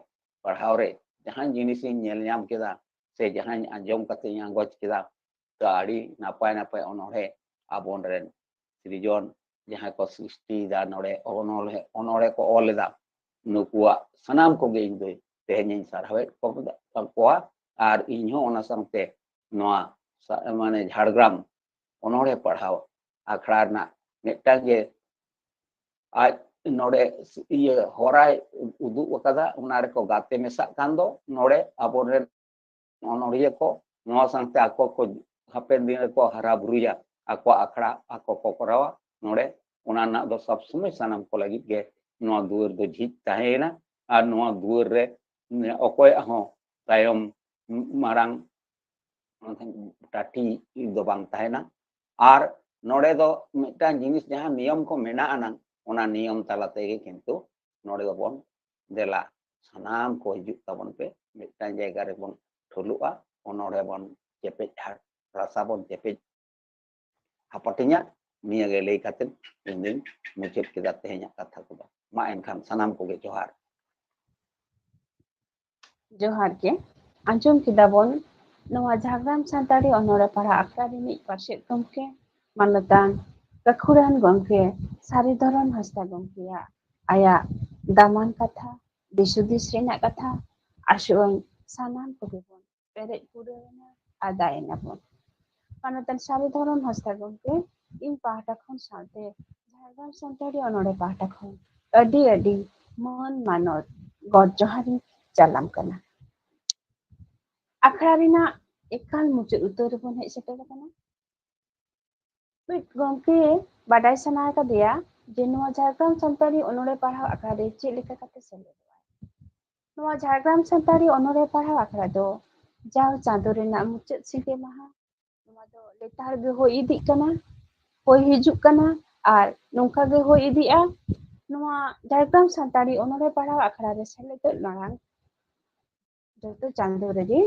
ᱯᱟᱲᱦᱟᱣ ᱨᱮ ᱡᱟᱦᱟᱸ ᱡᱤᱱᱤᱥᱤᱧ ᱧᱮᱞ ᱧᱟᱢ ᱠᱮᱫᱟ ᱥᱮ ᱡᱟᱦᱟᱸᱧ ᱟᱸᱡᱚᱢ ᱠᱟᱛᱮᱧ ᱟᱸᱜᱚᱪ ᱠᱮᱫᱟ, ᱛᱚ ᱟᱹᱰᱤ ᱱᱟᱯᱟᱭ ᱱᱟᱯᱟᱭ ᱚᱱᱚᱬᱦᱮ ᱟᱵᱚᱱ ᱨᱮᱱ ᱥᱤᱨᱡᱚᱱ ᱡᱟᱦᱟᱸᱭ ᱠᱚ ᱥᱨᱤᱥᱴᱤᱭᱮᱫᱟ, ᱱᱚᱰᱮ ᱚᱱᱚᱬᱦᱮ, ᱚᱱᱚᱬᱦᱮ ᱠᱚ ᱚᱞ ᱮᱫᱟ, ᱱᱩᱠᱩᱣᱟᱜ ᱥᱟᱱᱟᱢ ᱠᱚᱜᱮ ᱤᱧ ᱫᱚ ᱛᱮᱦᱮᱧᱤᱧ ᱥᱟᱨᱦᱟᱣᱮᱫ ᱠᱚ-, ᱠᱚᱣᱟ᱾ ᱟᱨ ᱤᱧ ᱦᱚᱸ ᱚᱱᱟ ᱥᱟᱶᱛᱮ ᱱᱚᱣᱟ ᱥᱟ-, ᱢᱟᱱᱮ ᱡᱷᱟᱲᱜᱨᱟᱢ ᱚᱱᱚᱬᱦᱮ ᱯᱟᱲᱦᱟᱣ ᱟᱠᱷᱲᱟ ᱨᱮᱱᱟᱜ ᱢᱤᱫᱴᱟᱝ ᱜᱮ ᱟᱡ ᱱᱚᱰᱮ ᱤᱭᱟᱹ ᱦᱚᱨᱟᱭ ᱩᱫᱩᱜ ᱟᱠᱟᱫᱟ, ᱚᱱᱟ ᱨᱮᱠᱚ ᱜᱟᱛᱮ ᱢᱮᱥᱟᱜ ᱠᱟᱱ ᱫᱚ ᱱᱚᱰᱮ ᱟᱵᱚᱨᱮᱱ ᱚᱱᱚᱬᱦᱤᱭᱟᱹ ᱠᱚ, ᱱᱚᱣᱟ ᱥᱟᱶᱛᱮ ᱟᱠᱚ ᱠᱚ ᱦᱟᱯᱮᱱ ᱫᱤᱱ ᱨᱮᱠᱚ ᱦᱟᱨᱟ ᱵᱩᱨᱩᱭᱟ, ᱟᱠᱚᱣᱟᱜ ᱟᱠᱷᱲᱟ ᱟᱠᱚ ᱠᱚ ᱠᱚᱨᱟᱣᱟ᱾ ᱱᱚᱰᱮ ᱚᱱᱟ ᱨᱮᱱᱟᱜ ᱫᱚ ᱥᱚᱵ ᱥᱚᱢᱚᱭ ᱥᱟᱱᱟᱢ ᱠᱚ ᱞᱟᱹᱜᱤᱫ ᱜᱮ ᱱᱚᱣᱟ ᱫᱩᱣᱟᱹᱨ ᱫᱚ ᱡᱷᱤᱡ ᱛᱟᱦᱮᱸᱭᱮᱱᱟ᱾ ᱟᱨ ᱱᱚᱣᱟ ᱫᱩᱣᱟᱹᱨ ᱨᱮ ᱚᱠᱚᱭᱟᱜ ᱦᱚᱸ ᱛᱟᱭᱚᱢ ᱢᱟᱲᱟᱝ ᱴᱟᱴᱤ ᱫᱚ ᱵᱟᱝ ᱛᱟᱦᱮᱱᱟ᱾ ᱟᱨ ᱱᱚᱰᱮ ᱫᱚ ᱢᱤᱫᱴᱟᱝ ᱡᱤᱱᱤᱥ ᱡᱟᱦᱟᱸ ᱱᱤᱭᱚᱢ ᱠᱚ ᱢᱮᱱᱟᱜ ᱟᱱᱟᱝ, ᱚᱱᱟ ᱱᱤᱭᱚᱢ ᱛᱟᱞᱟ ᱛᱮᱜᱮ ᱠᱤᱱᱛᱩ ᱱᱚᱰᱮ ᱫᱚᱵᱚᱱ ᱫᱮᱞᱟ, ᱥᱟᱱᱟᱢ ᱠᱚ ᱦᱤᱡᱩᱜ ᱛᱟᱵᱚᱱ ᱯᱮ, ᱢᱤᱫᱴᱟᱝ ᱡᱟᱭᱜᱟ ᱨᱮᱵᱚᱱ ᱴᱷᱩᱞᱩᱜᱼᱟ, ᱚᱱᱚᱬᱦᱮ ᱵᱚᱱ ᱪᱮᱯᱮᱡ ᱦᱟ-, ᱨᱟᱥᱟ ᱵᱚᱱ ᱪᱮᱯᱮᱡ ᱦᱟᱯᱟᱴᱤᱧᱟ᱾ ᱱᱤᱭᱟᱹ ᱜᱮ ᱞᱟᱹᱭ ᱠᱟᱛᱮ ᱤᱧ ᱫᱩᱧ ᱢᱩᱪᱟᱹᱫ ᱠᱮᱫᱟ ᱛᱮᱦᱮᱧᱟᱜ ᱠᱟᱛᱷᱟ ᱠᱚᱫᱚ᱾ ᱢᱟ ᱮᱱᱠᱷᱟᱱ ᱥᱟᱱᱟᱢ ᱠᱚᱜᱮ ᱡᱚᱦᱟᱨ᱾ ᱡᱚᱦᱟᱨ ᱜᱮ᱾ ᱟᱸᱡᱚᱢ ᱠᱮᱫᱟ ᱵᱚᱱ ᱱᱚᱣᱟ ᱡᱷᱟᱲᱜᱨᱟᱢ ᱥᱟᱱᱛᱟᱲᱤ ᱚᱱᱚᱬᱦᱮ ᱯᱟᱲᱦᱟᱣ ᱟᱠᱷᱲᱟ ᱨᱤᱱᱤᱡ ᱯᱟᱨᱥᱮᱛ ᱜᱚᱢᱠᱮ, ᱢᱟᱱᱚᱛᱟᱱ ᱜᱟᱹᱠᱷᱩᱲᱟᱱ ᱜᱚᱢᱠᱮ ᱥᱟᱹᱨᱤ ᱫᱷᱚᱨᱚᱢ ᱦᱟᱸᱥᱫᱟ ᱜᱚᱢᱠᱮᱭᱟᱜ ᱟᱭᱟᱜ ᱫᱟᱢᱟᱱ ᱠᱟᱛᱷᱟ, ᱫᱤᱥ ᱦᱩᱫᱤᱥ ᱨᱮᱱᱟᱜ ᱠᱟᱛᱷᱟ, ᱟᱥᱚᱜ ᱟᱹᱧ ᱥᱟᱱᱟᱢ ᱠᱚᱜᱮ ᱵᱚᱱ ᱯᱮᱨᱮᱡ ᱯᱩᱨᱟᱹᱣ ᱮᱱᱟ, ᱟᱫᱟᱭ ᱮᱱᱟ ᱵᱚᱱ᱾ ᱢᱟᱱᱚᱛᱟᱱ ᱥᱟᱹᱨᱤ ᱫᱷᱚᱨᱚᱢ ᱦᱟᱸᱥᱫᱟ ᱜᱚᱢᱠᱮ, ᱤᱧ ᱯᱟᱦᱴᱟ ᱠᱷᱚᱱ ᱥᱟᱶᱛᱮ ᱡᱷᱟᱲᱜᱨᱟᱢ ᱥᱟᱱᱛᱟᱲᱤ ᱚᱱᱚᱬᱦᱮ ᱯᱟᱦᱴᱟ ᱠᱷᱚᱱ ᱟᱹᱰᱤ ᱟᱹᱰᱤ ᱢᱟᱹᱱ ᱢᱟᱱᱚᱛ ᱜᱚᱰ ᱡᱚᱦᱟᱨ ᱤᱧ ᱪᱟᱞᱟᱢ ᱠᱟᱱᱟ᱾ ᱟᱠᱷᱲᱟ ᱨᱮᱱᱟᱜ ᱮᱠᱟᱞ ᱢᱩᱪᱟᱹᱫ ᱩᱛᱟᱹᱨ ᱨᱮᱵᱚᱱ ᱦᱮᱡ ᱥᱮᱴᱮᱨ ᱟᱠᱟᱱᱟ᱾ ᱢᱤᱫ ᱜᱚᱢᱠᱮ ᱵᱟᱰᱟᱭ ᱥᱟᱱᱟ ᱟᱠᱟᱫᱮᱭᱟ ᱡᱮ ᱱᱚᱣᱟ ᱡᱷᱟᱲᱜᱨᱟᱢ ᱥᱟᱱᱛᱟᱲᱤ ᱚᱱᱚᱬᱦᱮ ᱯᱟᱲᱦᱟᱣ ᱟᱠᱷᱲᱟ ᱨᱮ ᱪᱮᱫ ᱞᱮᱠᱟ ᱠᱟᱛᱮ ᱥᱮᱞᱮᱫᱚᱜᱼᱟᱭ᱾ ᱱᱚᱣᱟ ᱡᱷᱟᱲᱜᱨᱟᱢ ᱥᱟᱱᱛᱟᱲᱤ ᱚᱱᱚᱬᱦᱮ ᱯᱟᱲᱦᱟᱣ ᱟᱠᱷᱲᱟ ᱫᱚ ᱡᱟᱣ ᱪᱟᱸᱫᱳ ᱨᱮᱱᱟᱜ ᱢᱩᱪᱟᱹᱫ ᱥᱤᱸᱜᱮ ᱢᱟᱦᱟ, ᱱᱚᱣᱟ ᱫᱚ ᱞᱮᱛᱟᱲ ᱜᱮ ᱦᱩᱭ ᱤᱫᱤᱜ ᱠᱟᱱᱟ, ᱦᱩᱭ ᱦᱤᱡᱩᱜ ᱠᱟᱱᱟ, ᱟᱨ ᱱᱚᱝᱠᱟ ᱜᱮ ᱦᱩᱭ ᱤᱫᱤᱜᱼᱟ᱾ ᱱᱚᱣᱟ ᱡᱷᱟᱲᱜᱨᱟᱢ ᱥᱟᱱᱛᱟᱲᱤ ᱚᱱᱚᱬᱦᱮ ᱯᱟᱲᱦᱟᱣ ᱟᱠᱷᱲᱟ ᱨᱮ ᱥᱮᱞᱮᱫᱚᱜ ᱢᱟᱲᱟᱝ ᱡᱚᱛᱚ ᱪᱟᱸᱫᱳ ᱨᱮᱜᱮ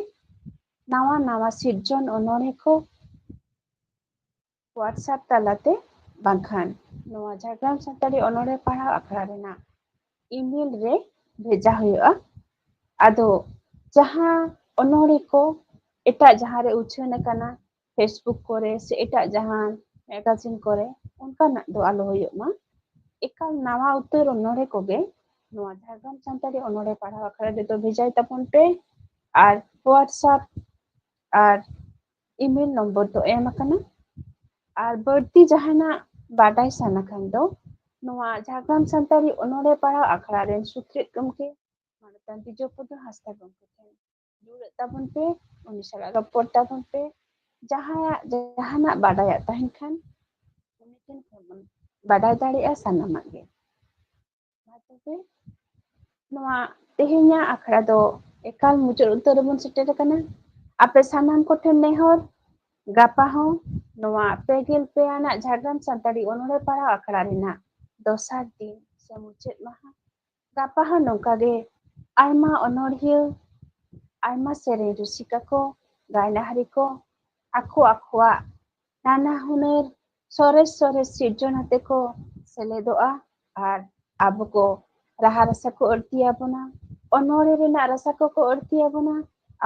ᱱᱟᱣᱟ ᱱᱟᱣᱟ ᱥᱤᱨᱡᱚᱱ ᱚᱱᱚᱬᱦᱮ ᱠᱚ WhatsApp ᱛᱟᱞᱟᱛᱮ ᱵᱟᱝᱠᱷᱟᱱ ᱱᱚᱣᱟ ᱡᱷᱟᱲᱜᱨᱟᱢ ᱥᱟᱱᱛᱟᱲᱤ ᱚᱱᱚᱬᱦᱮ ᱯᱟᱲᱦᱟᱣ ᱟᱠᱷᱲᱟ ᱨᱮᱱᱟᱜ email ᱨᱮ ᱵᱷᱮᱡᱟ ᱦᱩᱭᱩᱜᱼᱟ᱾ ᱟᱫᱚ ᱡᱟᱦᱟᱸ ᱚᱱᱚᱬᱦᱮ ᱠᱚ ᱮᱴᱟᱜ ᱡᱟᱦᱟᱸ ᱨᱮ ᱩᱪᱷᱟᱹᱱ ᱟᱠᱟᱱᱟ, Facebook ᱠᱚᱨᱮ ᱥᱮ ᱮᱴᱟᱜ ᱡᱟᱦᱟᱸ magazine ᱠᱚᱨᱮ, ᱚᱱᱠᱟᱱᱟᱜ ᱫᱚ ᱟᱞᱚ ᱦᱩᱭᱩᱜ ᱢᱟ᱾ ᱮᱠᱟᱞ ᱱᱟᱣᱟ ᱩᱛᱟᱹᱨ ᱚᱱᱚᱬᱦᱮ ᱠᱚᱜᱮ ᱱᱚᱣᱟ ᱡᱷᱟᱲᱜᱨᱟᱢ ᱥᱟᱱᱛᱟᱲᱤ ᱚᱱᱚᱬᱦᱮ ᱯᱟᱲᱦᱟᱣ ᱟᱠᱷᱲᱟ ᱨᱮᱫᱚ ᱵᱷᱮᱡᱟᱭ ᱛᱟᱵᱚᱱ ᱯᱮ᱾ ᱟᱨ WhatsApp ᱟᱨ email ᱱᱚᱢᱵᱚᱨ ᱫᱚ ᱮᱢ ᱟᱠᱟᱱᱟ᱾ ᱟᱨ ᱵᱟᱹᱲᱛᱤ ᱡᱟᱦᱟᱱᱟᱜ ᱵᱟᱰᱟᱭ ᱥᱟᱱᱟ ᱠᱷᱟᱱ ᱫᱚ ᱱᱚᱣᱟ ᱡᱷᱟᱲᱜᱨᱟᱢ ᱥᱟᱱᱛᱟᱲᱤ ᱚᱱᱚᱬᱦᱮ ᱯᱟᱲᱦᱟᱣ ᱟᱠᱷᱲᱟ ᱨᱮᱱ ᱥᱩᱛᱨᱮᱫ ᱜᱚᱢᱠᱮ ᱢᱟᱱᱚᱛᱟᱱ ᱵᱤᱡᱚᱭ ᱯᱚᱫᱚ ᱦᱟᱸᱥᱫᱟ ᱜᱚᱢᱠᱮ ᱴᱷᱮᱱ ᱡᱩᱲᱟᱹᱜ ᱛᱟᱵᱚᱱ ᱯᱮ, ᱩᱱᱤ ᱥᱟᱞᱟᱜ ᱨᱚᱯᱚᱲ ᱛᱟᱵᱚᱱ ᱯᱮ᱾ ᱡᱟᱦᱟᱸᱭᱟᱜ ᱡᱟᱦᱟᱱᱟᱜ ᱵᱟᱰᱟᱭᱟᱜ ᱛᱟᱦᱮᱱ ᱠᱷᱟᱱ ᱩᱱᱤ ᱴᱷᱮᱱ ᱠᱷᱚᱱ ᱵᱚᱱ ᱵᱟᱰᱟᱭ ᱫᱟᱲᱮᱭᱟᱜᱼᱟ ᱥᱟᱱᱟᱢᱟᱜ ᱜᱮ᱾ ᱢᱟ ᱛᱚᱵᱮ, ᱱᱚᱣᱟ ᱛᱮᱦᱮᱧᱟᱜ ᱟᱠᱷᱲᱟ ᱫᱚ ᱮᱠᱟᱞ ᱢᱩᱪᱟᱹᱫ ᱩᱛᱟᱹᱨ ᱨᱮᱵᱚᱱ ᱥᱮᱴᱮᱨ ᱟᱠᱟᱱᱟ᱾ ᱟᱯᱮ ᱥᱟᱱᱟᱢ ᱠᱚᱴᱷᱮᱱ ᱱᱮᱦᱚᱨ, ᱜᱟᱯᱟ ᱦᱚᱸ ᱱᱚᱣᱟ ᱯᱮ ᱜᱮᱞ ᱯᱮ ᱟᱱᱟᱜ ᱡᱷᱟᱲᱜᱨᱟᱢ ᱥᱟᱱᱛᱟᱲᱤ ᱚᱱᱚᱬᱦᱮ ᱯᱟᱲᱦᱟᱣ ᱟᱠᱷᱲᱟ ᱨᱮᱱᱟᱜ ᱫᱚᱥᱟᱨ ᱫᱤᱱ ᱥᱮ ᱢᱩᱪᱟᱹᱫ ᱢᱟᱦᱟ, ᱜᱟᱯᱟ ᱦᱚᱸ ᱱᱚᱝᱠᱟ ᱜᱮ ᱟᱭᱢᱟ ᱚᱱᱚᱬᱦᱤᱭᱟᱹ, ᱟᱭᱢᱟ ᱥᱮᱨᱮᱧ ᱨᱩᱥᱤᱠᱟ ᱠᱚ, ᱜᱟᱭᱱᱟᱦᱟᱨᱤ ᱠᱚ ᱟᱠᱚ ᱟᱠᱚᱣᱟᱜ ᱱᱟᱱᱟ ᱦᱩᱱᱟᱹᱨ ᱥᱚᱨᱮᱥ ᱥᱚᱨᱮᱥ ᱥᱤᱨᱡᱚᱱ ᱟᱛᱮ ᱠᱚ ᱥᱮᱞᱮᱫᱚᱜᱼᱟ ᱟᱨ ᱟᱵᱚ ᱠᱚ ᱨᱟᱦᱟ ᱨᱟᱥᱟ ᱠᱚ ᱟᱹᱲᱛᱤ ᱟᱵᱚᱱᱟ, ᱚᱱᱚᱬᱦᱮ ᱨᱮᱱᱟᱜ ᱨᱟᱥᱟ ᱠᱚᱠᱚ ᱟᱹᱲᱛᱤ ᱟᱵᱚᱱᱟ᱾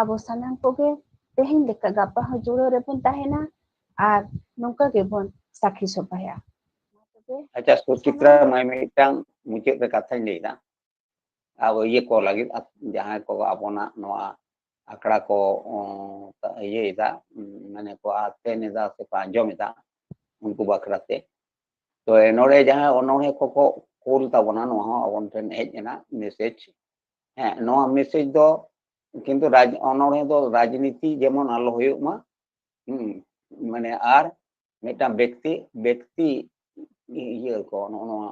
ᱟᱵᱚ ᱥᱟᱱᱟᱢ ᱠᱚᱜᱮ ᱛᱮᱦᱮᱧ ᱞᱮᱠᱟ ᱜᱟᱯᱟ ᱦᱚᱸ ᱡᱩᱲᱟᱹᱣ ᱨᱮᱵᱚᱱ ᱛᱟᱦᱮᱱᱟ ᱟᱨ ᱱᱚᱝᱠᱟ ᱜᱮᱵᱚᱱ ᱥᱟᱹᱠᱷᱤ ᱥᱚᱵᱷᱟᱭᱟ᱾ ᱢᱟ ᱛᱚᱵᱮ, ᱟᱪᱪᱷᱟ ᱥᱩᱪᱤᱛᱨᱟ, ᱢᱟᱹᱭ ᱢᱤᱫᱴᱟᱝ ᱢᱩᱪᱟᱹᱫ ᱨᱮ ᱠᱟᱛᱷᱟᱧ ᱞᱟᱹᱭᱫᱟ᱾ ᱟᱵᱚ ᱤᱭᱟᱹ ᱠᱚ ᱞᱟᱹᱜᱤᱫ, ᱟ-, ᱡᱟᱦᱟᱸᱭ ᱠᱚ ᱟᱵᱚᱱᱟᱜ ᱱᱚᱣᱟ ᱟᱠᱷᱲᱟ ᱠᱚ, ᱚᱸ, ᱤᱭᱟᱹᱭᱮᱫᱟ, ᱩᱸ, ᱢᱟᱱᱮ ᱠᱚ ᱟᱛᱮᱱ ᱮᱫᱟ ᱥᱮ ᱠᱚ ᱟᱸᱡᱚᱢ ᱮᱫᱟ, ᱩᱱᱠᱩ ᱵᱟᱠᱷᱨᱟ ᱛᱮ᱾ ᱛᱚ ᱱᱚᱰᱮ ᱡᱟᱦᱟᱸ ᱚᱱᱚᱬᱦᱮ ᱠᱚᱠᱚ ᱠᱳᱞ ᱛᱟᱵᱚᱱᱟ, ᱱᱚᱣᱟ ᱦᱚᱸ ᱟᱵᱚᱱ ᱴᱷᱮᱱ ᱦᱮᱡ ᱮᱱᱟ ᱢᱮᱥᱮᱡᱽ᱾ ᱦᱮᱸ, ᱱᱚᱣᱟ ᱢᱮᱥᱮᱡᱽ ᱫᱚ ᱠᱤᱱᱛᱩ ᱨᱟᱡᱽ, ᱚᱱᱚᱬᱦᱮ ᱫᱚ ᱨᱟᱡᱽᱱᱤᱛᱤ ᱡᱮᱢᱚᱱ ᱟᱞᱚ ᱦᱩᱭᱩᱜ ᱢᱟ, ᱦᱩᱸ, ᱢᱟᱱᱮ ᱟᱨ ᱢᱤᱫᱴᱟᱝ ᱵᱮᱠᱛᱤ, ᱵᱮᱠᱛᱤ ᱤᱭᱟᱹ ᱠᱚ, ᱱᱚᱜᱼᱚ ᱱᱚᱣᱟ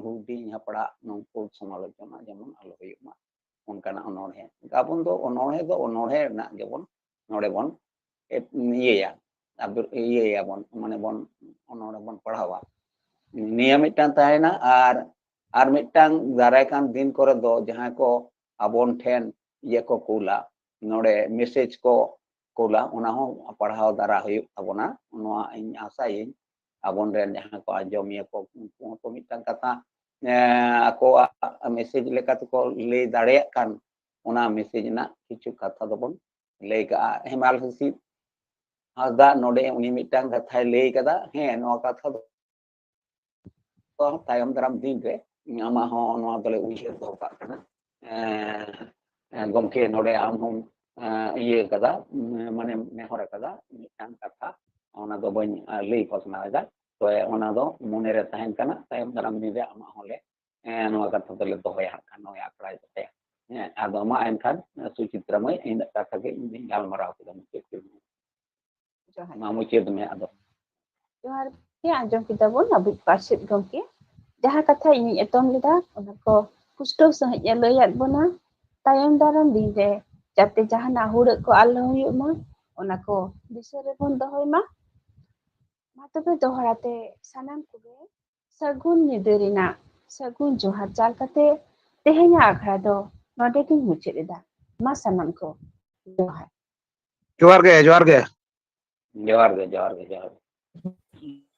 ᱦᱩᱰᱤᱧ ᱦᱟᱯᱲᱟᱜ ᱱᱩᱠᱩ ᱥᱚᱢᱟᱞᱳᱪᱚᱱᱟ ᱡᱮᱢᱚᱱ ᱟᱞᱚ ᱦᱩᱭᱩᱜ ᱢᱟ, ᱚᱱᱠᱟᱱᱟᱜ ᱚᱱᱚᱬᱦᱮ᱾ ᱟᱵᱚ ᱫᱚ ᱚᱱᱚᱬᱦᱮ ᱫᱚ ᱚᱱᱚᱬᱦᱮ ᱨᱮᱱᱟᱜ ᱜᱮᱵᱚᱱ ᱱᱚᱰᱮ ᱵᱚᱱ ᱮ-, ᱤᱭᱟᱹᱭᱟ, ᱟᱵᱚ ᱤᱭᱟᱹᱭᱟᱵᱚᱱ, ᱢᱟᱱᱮ ᱵᱚᱱ ᱚᱱᱚᱬᱦᱮ ᱵᱚᱱ ᱯᱟᱲᱦᱟᱣᱟ᱾ ᱱᱤᱭᱟᱹ ᱢᱤᱫᱴᱟᱝ ᱛᱟᱦᱮᱸᱭᱮᱱᱟ᱾ ᱟᱨ, ᱟᱨ ᱢᱤᱫᱴᱟᱝ ᱫᱟᱨᱟᱭ ᱠᱟᱱ ᱫᱤᱱ ᱠᱚᱨᱮ ᱫᱚ ᱡᱟᱦᱟᱸᱭ ᱠᱚ ᱟᱵᱚᱱ ᱴᱷᱮᱱ ᱤᱭᱟᱹ ᱠᱚ ᱠᱩᱞᱟ, ᱱᱚᱰᱮ ᱢᱮᱥᱮᱡᱽ ᱠᱚ, ᱠᱳᱞᱟ, ᱚᱱᱟ ᱦᱚᱸ ᱯᱟᱲᱦᱟᱣ ᱫᱟᱨᱟ ᱦᱩᱭᱩᱜ ᱛᱟᱵᱚᱱᱟ᱾ ᱱᱚᱣᱟ ᱤᱧ ᱟᱥᱟᱭᱟᱹᱧ ᱟᱵᱚᱱ ᱨᱮᱱ ᱡᱟᱦᱟᱸ ᱠᱚ ᱟᱸᱡᱚᱢᱤᱭᱟᱹ ᱠᱚ, ᱩᱱᱠᱩ ᱦᱚᱸᱠᱚ ᱢᱤᱫᱴᱟᱝ ᱠᱟᱛᱷᱟ, ᱮᱸ, ᱟᱠᱚᱣᱟᱜ ᱢᱮᱥᱮᱡᱽ ᱞᱮᱠᱟ ᱛᱮᱠᱚ ᱞᱟᱹᱭ ᱫᱟᱲᱮᱭᱟᱜ ᱠᱷᱟᱱ, ᱚᱱᱟ ᱢᱮᱥᱮᱡᱽ ᱨᱮᱱᱟᱜ ᱠᱤᱪᱷᱩ ᱠᱟᱛᱷᱟ ᱫᱚᱵᱚᱱ ᱞᱟᱹᱭ ᱠᱟᱜᱼᱟ᱾ ᱦᱮᱢᱟᱞ ᱦᱤᱸᱥᱤᱫ ᱦᱟᱸᱥᱫᱟ ᱱᱚᱰᱮ ᱩᱱᱤ ᱢᱤᱫᱴᱟᱝ ᱠᱟᱛᱷᱟᱭ ᱞᱟᱹᱭ ᱠᱟᱫᱟ᱾ ᱦᱮᱸ, ᱱᱚᱣᱟ ᱠᱟᱛᱷᱟ ᱫᱚ ᱛᱟᱭᱚᱢ ᱫᱟᱨᱟᱢ ᱫᱤᱱ ᱨᱮ ᱟᱢᱟᱜ ᱦᱚᱸ ᱱᱚᱣᱟ ᱫᱚᱞᱮ ᱩᱭᱦᱟᱹᱨ ᱫᱚᱦᱚ ᱠᱟᱜ ᱠᱟᱱᱟ᱾ ᱮᱸ, ᱮᱸ, ᱜᱚᱢᱠᱮ, ᱱᱚᱰᱮ ᱟᱢ ᱦᱚᱸᱢ, ᱮᱸ, ᱤᱭᱟᱹ ᱠᱟᱫᱟ, ᱩᱸ, ᱢᱟᱱᱮ ᱱᱮᱦᱚᱨ ᱠᱟᱫᱟ ᱢᱤᱫᱴᱟᱝ ᱠᱟᱛᱷᱟ, ᱚᱱᱟ ᱫᱚ ᱵᱟᱹᱧ, ᱮᱸ, ᱞᱟᱹᱭ ᱯᱟᱥᱱᱟᱣ ᱮᱫᱟ᱾ ᱛᱚ, ᱚᱱᱟ ᱫᱚ ᱢᱚᱱᱮ ᱨᱮ ᱛᱟᱦᱮᱱ ᱠᱟᱱᱟ, ᱛᱟᱭᱚᱢ ᱫᱟᱨᱟᱢ ᱫᱤᱱ ᱨᱮ ᱟᱢᱟᱜ ᱦᱚᱸᱞᱮ, ᱮᱸ, ᱱᱚᱣᱟ ᱠᱟᱛᱷᱟ ᱫᱚᱞᱮ ᱫᱚᱦᱚᱭᱟ ᱦᱟᱸᱜ ᱠᱷᱟᱱ ᱱᱚᱣᱟ ᱟᱠᱷᱲᱟ ᱛᱮ᱾ ᱦᱮᱸ, ᱟᱫᱚ ᱢᱟ ᱮᱱᱠᱷᱟᱱ, ᱥᱩᱪᱤᱛᱨᱟ ᱢᱟᱹᱭ, ᱤᱧᱟᱹᱜ ᱠᱟᱛᱷᱟ ᱜᱮ ᱤᱧ ᱫᱩᱧ ᱜᱟᱞᱢᱟᱨᱟᱣ ᱠᱮᱫᱟ, ᱢᱩᱪᱟᱹᱫ ᱠᱮᱫᱟ᱾ ᱡᱚᱦᱟᱨ᱾ ᱢᱟ ᱢᱩᱪᱟᱹᱫ ᱢᱮ ᱟᱫᱚ᱾ ᱡᱚᱦᱟᱨ ᱜᱮ, ᱟᱸᱡᱚᱢ ᱠᱮᱫᱟ ᱵᱚᱱ ᱟᱵᱚᱭᱤᱡ ᱯᱟᱨᱥᱮᱛ ᱜᱚᱢᱠᱮ ᱡᱟᱦᱟᱸ ᱠᱟᱛᱷᱟ ᱤᱧᱤᱧ ᱮᱛᱚᱢ ᱞᱮᱫᱟ, ᱚᱱᱟ ᱠᱚ ᱯᱩᱥᱴᱟᱹᱣ ᱥᱟᱺᱦᱤᱡ ᱮ ᱞᱟᱹᱭᱟᱫ ᱵᱚᱱᱟ᱾ ᱛᱟᱭᱚᱢ ᱫᱟᱨᱟᱢ ᱫᱤᱱ ᱨᱮ ᱡᱟᱛᱮ ᱡᱟᱦᱟᱱᱟᱜ ᱦᱩᱲᱟᱹᱜ ᱠᱚ ᱟᱞᱚ ᱦᱩᱭᱩᱜ ᱢᱟ, ᱚᱱᱟ ᱠᱚ ᱫᱤᱥᱟᱹ ᱨᱮᱵᱚᱱ ᱫᱚᱦᱚᱭ ᱢᱟ᱾ ᱢᱟ ᱛᱚᱵᱮ ᱫᱚᱦᱲᱟ ᱛᱮ ᱥᱟᱱᱟᱢ ᱠᱚᱜᱮ ᱥᱟᱹᱜᱩᱱ ᱧᱤᱫᱟᱹ ᱨᱮᱱᱟᱜ ᱥᱟᱹᱜᱩᱱ ᱡᱚᱦᱟᱨ ᱪᱟᱞ ᱠᱟᱛᱮ ᱛᱮᱦᱮᱧᱟᱜ ᱟᱠᱷᱲᱟ ᱫᱚ ᱱᱚᱰᱮ ᱜᱤᱧ ᱢᱩᱪᱟᱹᱫ ᱮᱫᱟ᱾ ᱢᱟ ᱥᱟᱱᱟᱢ ᱠᱚ ᱡᱚᱦᱟᱨ᱾ ᱡᱚᱦᱟᱨ ᱜᱮ, ᱡᱚᱦᱟᱨ ᱜᱮ᱾ ᱡᱚᱦᱟᱨ ᱜᱮ, ᱡᱚᱦᱟᱨ ᱜᱮ, ᱡᱚᱦᱟᱨ ᱜᱮ᱾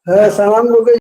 ᱦᱮᱸ, ᱥᱟᱱᱟᱢ ᱠᱚᱜᱮ